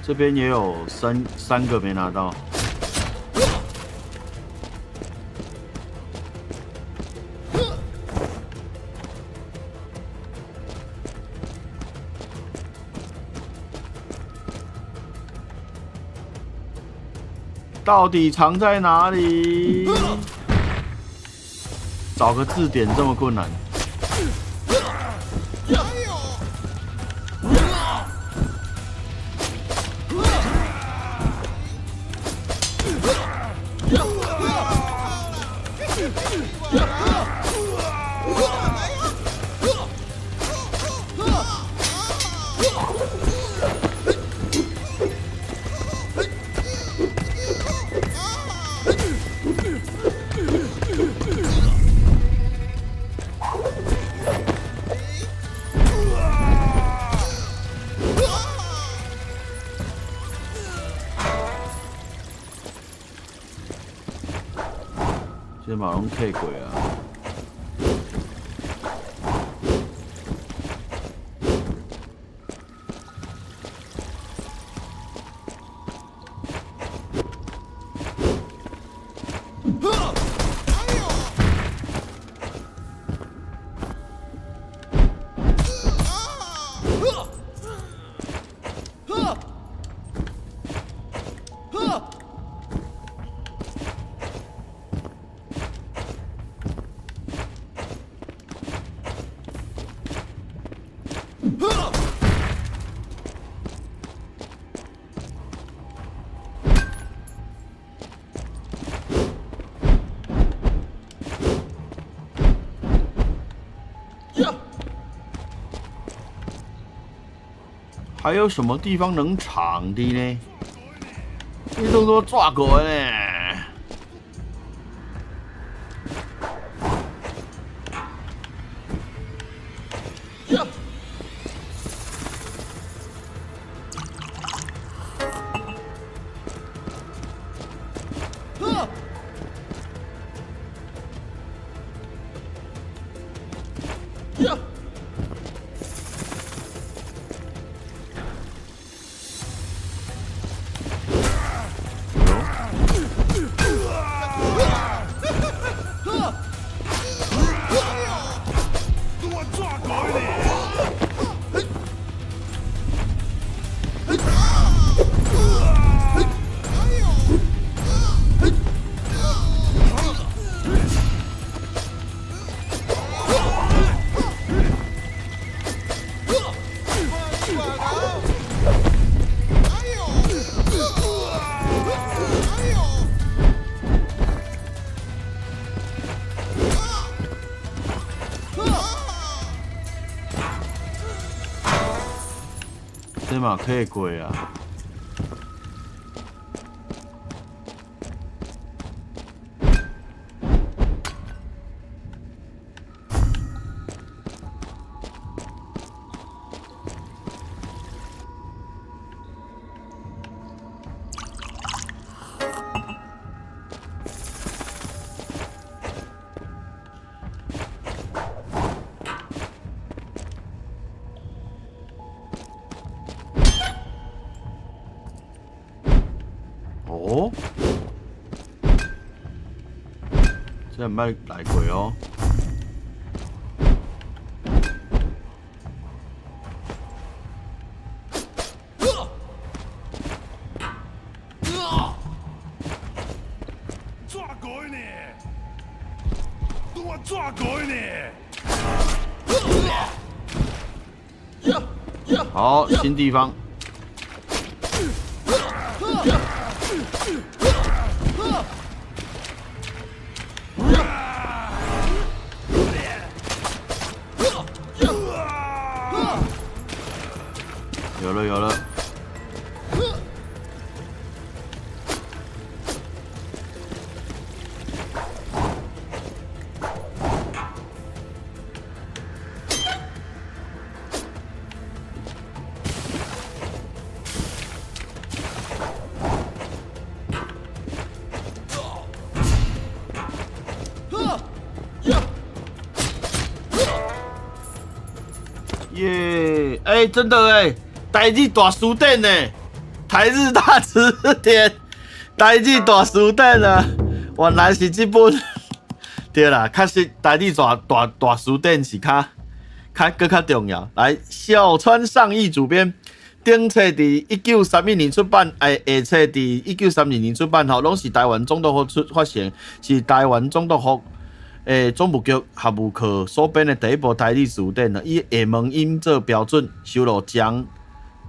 這邊也有三個沒拿到。到底藏在哪裡？找個字典這麼困難？這嘛攏客過啊！還有什麼地方能藏的呢？你都說抓過呢？這嘛客過啊！哦，這毋捌來過哦。抓過呢？拄仔纸过呢。好，新地方。有了，有了。耶！哎，真的哎，台语大词典呢，台日大词典，台语大词典啊，原来是这本。对啦，确实台语大大大词典是较较阁较重要。来，小川尚义主编，顶册伫1931年出版，哎，下册伫1932年出版，吼，拢是台湾总督府出发行，是台湾总督府。总务局学务课所编的第一部台语词典，以厦门音做标准，收录漳、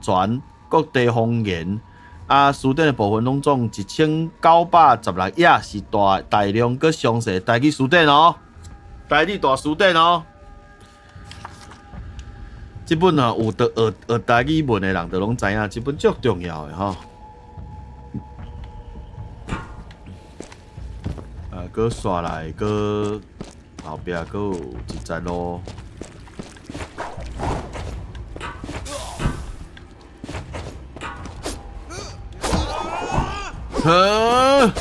泉各地方言。啊，词典的部分拢总1916页，是大大量阁详细台语词典哦，台语大词典哦。这本啊，有得学学台语文的人，就拢知影，这本足重要的吼。啊，阁刷来，阁后壁阁有一节路。呵。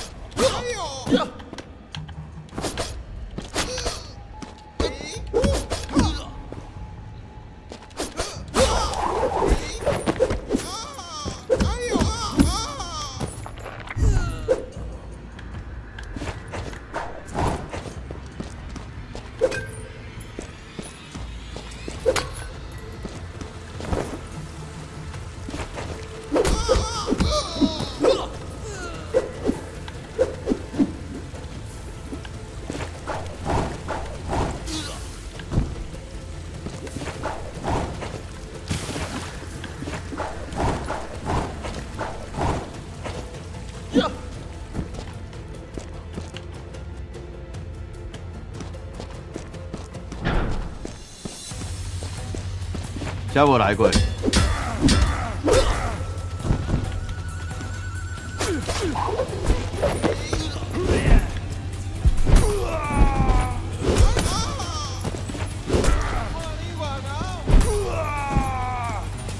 这无来过。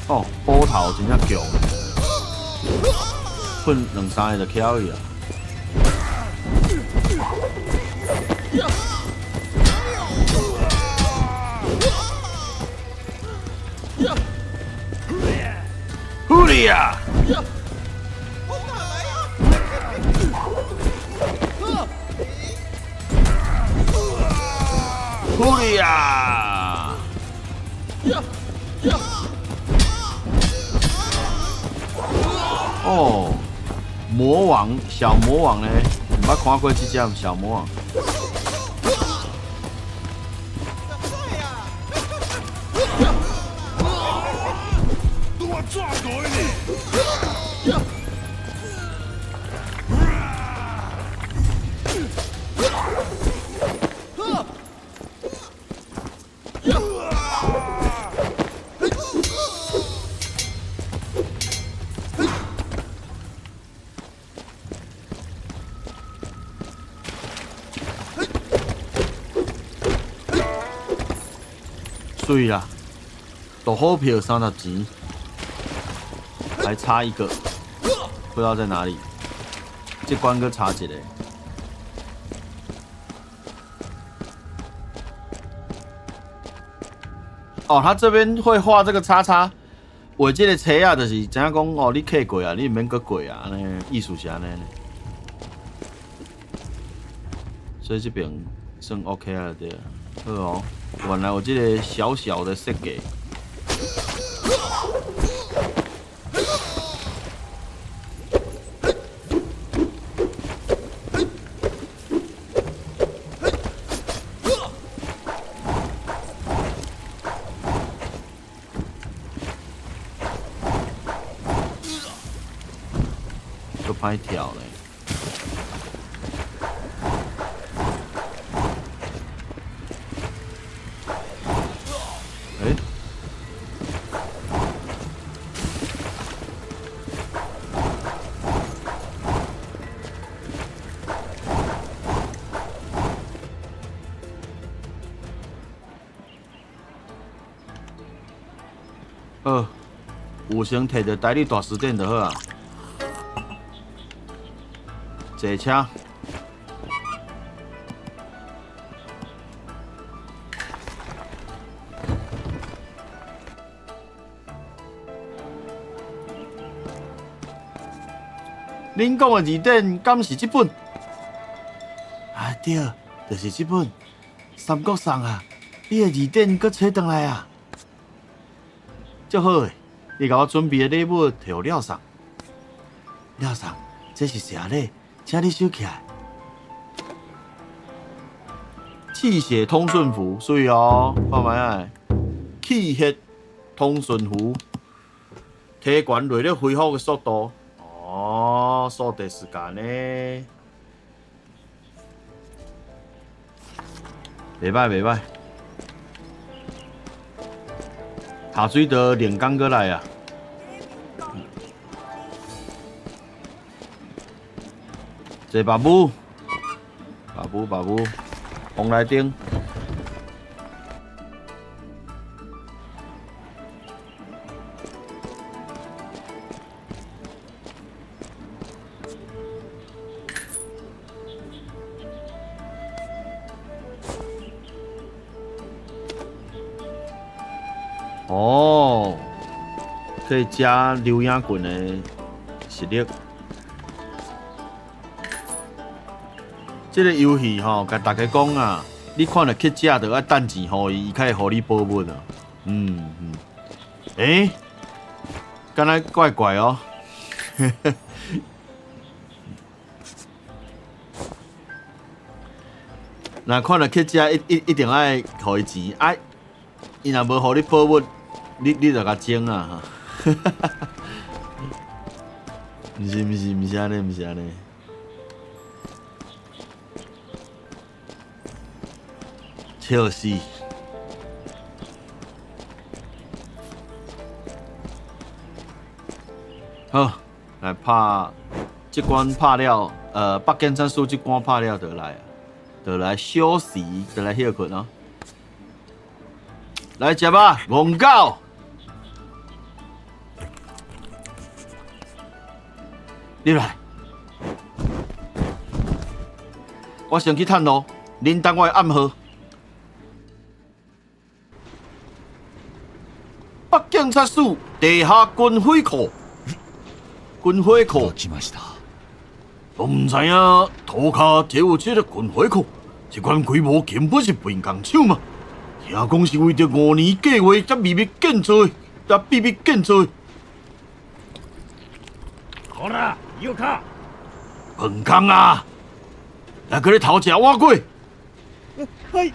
哦，斧头真正强，喷两三下就翘去啊！狐狸啊！狐狸啊！哦，魔王，小魔王呢？毋捌看过这只小魔王。水啦，大好票30钱，还差一个，不知道在哪里。这关阁差一个。哦，他这边会画这个叉叉，画这个车啊，就是知影讲哦，你客过啊，你毋免阁过啊，按呢意思是按呢。所以这边算 OK 啊，对啊，好哦。原来有这个小小的设计。歹跳咧。欸？好，有先摕著台语大辞典就好啊。坐车。恁讲的字典敢是这本？啊对，就是这本《三国送》啊！你的字典阁揣转来啊？足好的，你共我准备的礼物提予廖送。廖送，这是啥礼？请你收起来。气血通顺符，水哦，看觅仔。气血通顺符，提悬内力恢复的速度。哦，速度时间呢？袂歹袂歹。下水道连江过来啊！坐白母，白母白母，黄来顶。哦，可以加刘亚棍的实力。这个游戏吼，共大家讲啊，你看著乞食，就爱等钱予伊，伊才会予你宝物啊。欸，敢若怪怪哦。若看著乞食，一定爱予伊钱啊！伊若无予你宝物，你就共争啊！毋是毋是毋是按呢，毋是按呢。笑死！好，来拍这关拍了，北检察署这关拍了就来，就来小时，就来歇困哦。来食吧，戆狗！入来，我先去探路，恁等我的暗号。北警察署地下军火库，军火库。我毋知影涂跤这有这个军火库，这款规模根本是贫工厂嘛。听讲是为著5年计划才秘密建造的，才秘密建造的。好啦，又卡。饭空啊！来，阁咧偷食碗粿。嘿，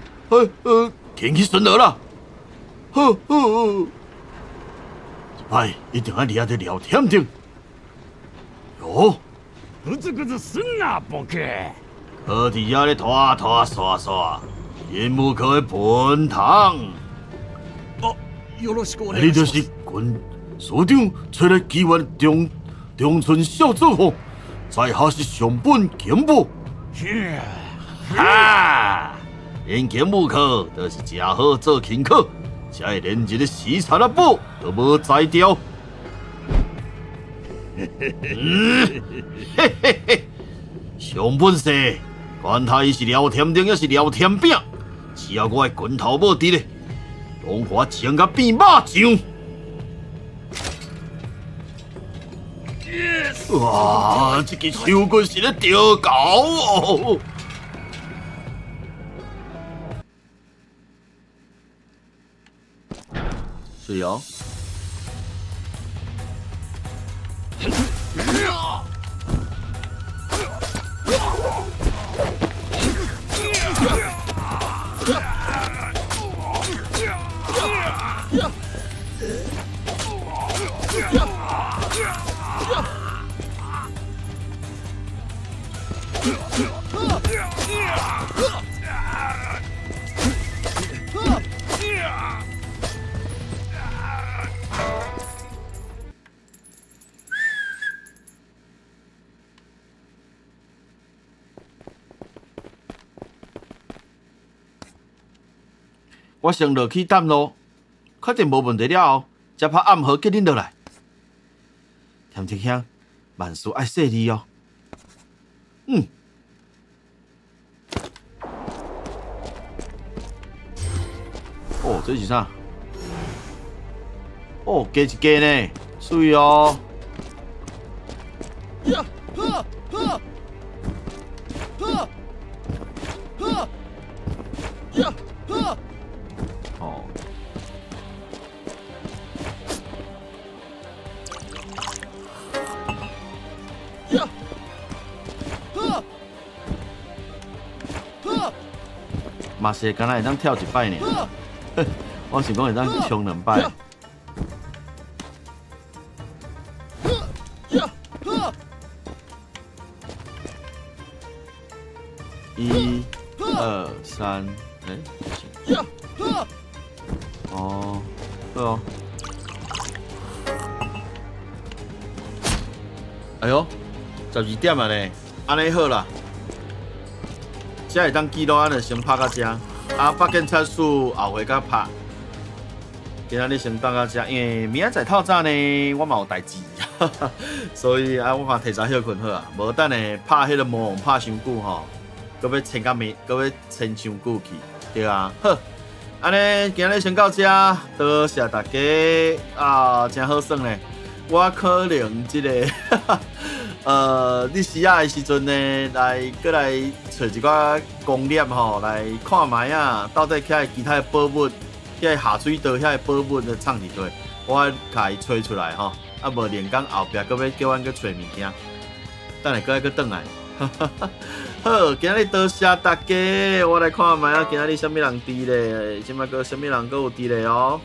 天气巡逻啦。好，好，好。这摆一定爱掠得廖添丁。哟，グズグズすんな，ボケ。阁伫遐咧拖拖刷刷。任务科的本堂。哦，よろしくお願いします。你就是军所长找来支援中村少佐吼，在下是上本警部。哈，因警务科就是食好做轻巧，才会连一个时辰仔宝都无才调。嘿嘿嘿，上本说，管他伊是廖添丁，抑是廖添饼。只要我的拳头帽伫咧，拢予我穿甲变肉酱。哇！这支手棍是咧钓狗哦。是哦。我先落去探路，确定无问题了后，才拍暗号叫恁落来。添德兄，万事爱细腻哦。嗯。哦，这是啥？哦，加一加呢，媠哦。哦。嘛是敢若會當跳一擺爾，我想講會當衝兩擺。一、二、三，欸，不行。哦，對哦。哎喲，12點啊呢，按呢好啦。這會當記錄，咱就先拍到這。啊，北警察署後回閣拍。今仔日先等到這，因為明仔載透早呢，我嘛有代誌，所以啊，我看提早歇睏好啊，無等下拍彼個魔王拍傷久吼，閣欲穿甲面，閣欲穿傷久去，對啊。好，按呢今日先到這，多謝大家啊，真好耍呢。我可能這個。日時仔的時陣呢，來閣來揣一寡攻略吼，來看覓仔，到底遐其他的寶物，遐下水道遐的寶物的藏佇佗，我共伊揣出來吼，啊無連工後壁閣欲叫阮閣揣物件，等下閣愛閣轉來。好，今日多謝大家，我來看覓仔，今日啥物人佇咧？這擺閣啥物人閣有佇咧哦？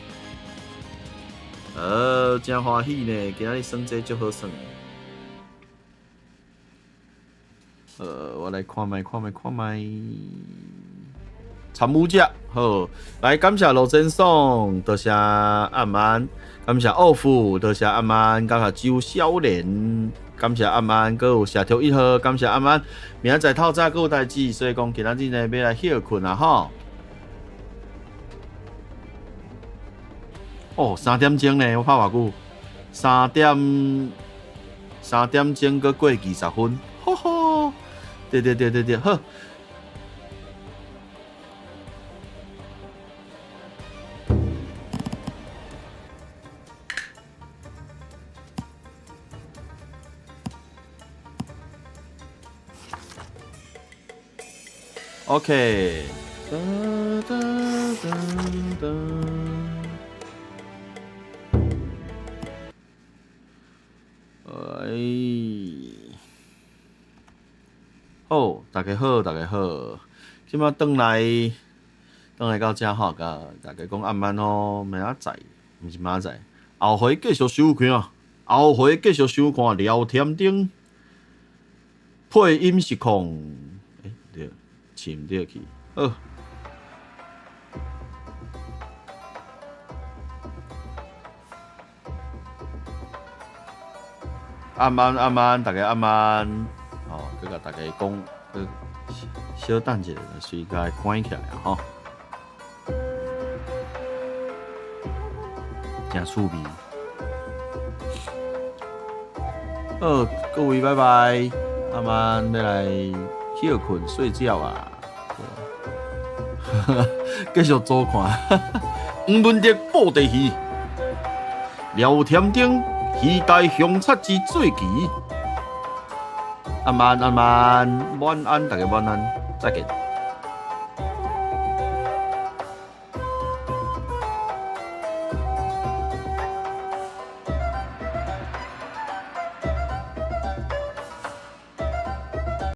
真歡喜呢，今日耍這足好耍的。我來看覓，看覓，看覓。參與者，好，來感謝羅真爽，多謝阿曼，感謝奧夫，多謝阿曼，感謝周少年，感謝阿曼，閣有社長一號，感謝阿曼。明仔載透早閣有代誌，所以講今仔日呢，欲來歇睏啊吼。哦，3點鐘呢，我拍偌久？3點鐘閣過20分，呵呵。對對對對對，好。OK。噔噔噔噔。哎。好，大家好，大家好。這擺轉來，轉來到這吼，共大家講暗安哦，明仔載，毋是明仔載，後回繼續收看，後回繼續收看廖添丁配音實況，欸，對，飼毋著去，好。暗安暗安，大家暗安。哦，閣共大家講，小等一下，隨共關起來吼。真趣味。好，各位拜拜，阿曼欲來歇睏睡覺啊。繼續左看，黃文德布袋戲，廖添丁期待凶賊之最奇。暗安暗安，晚安，大家晚安，再見。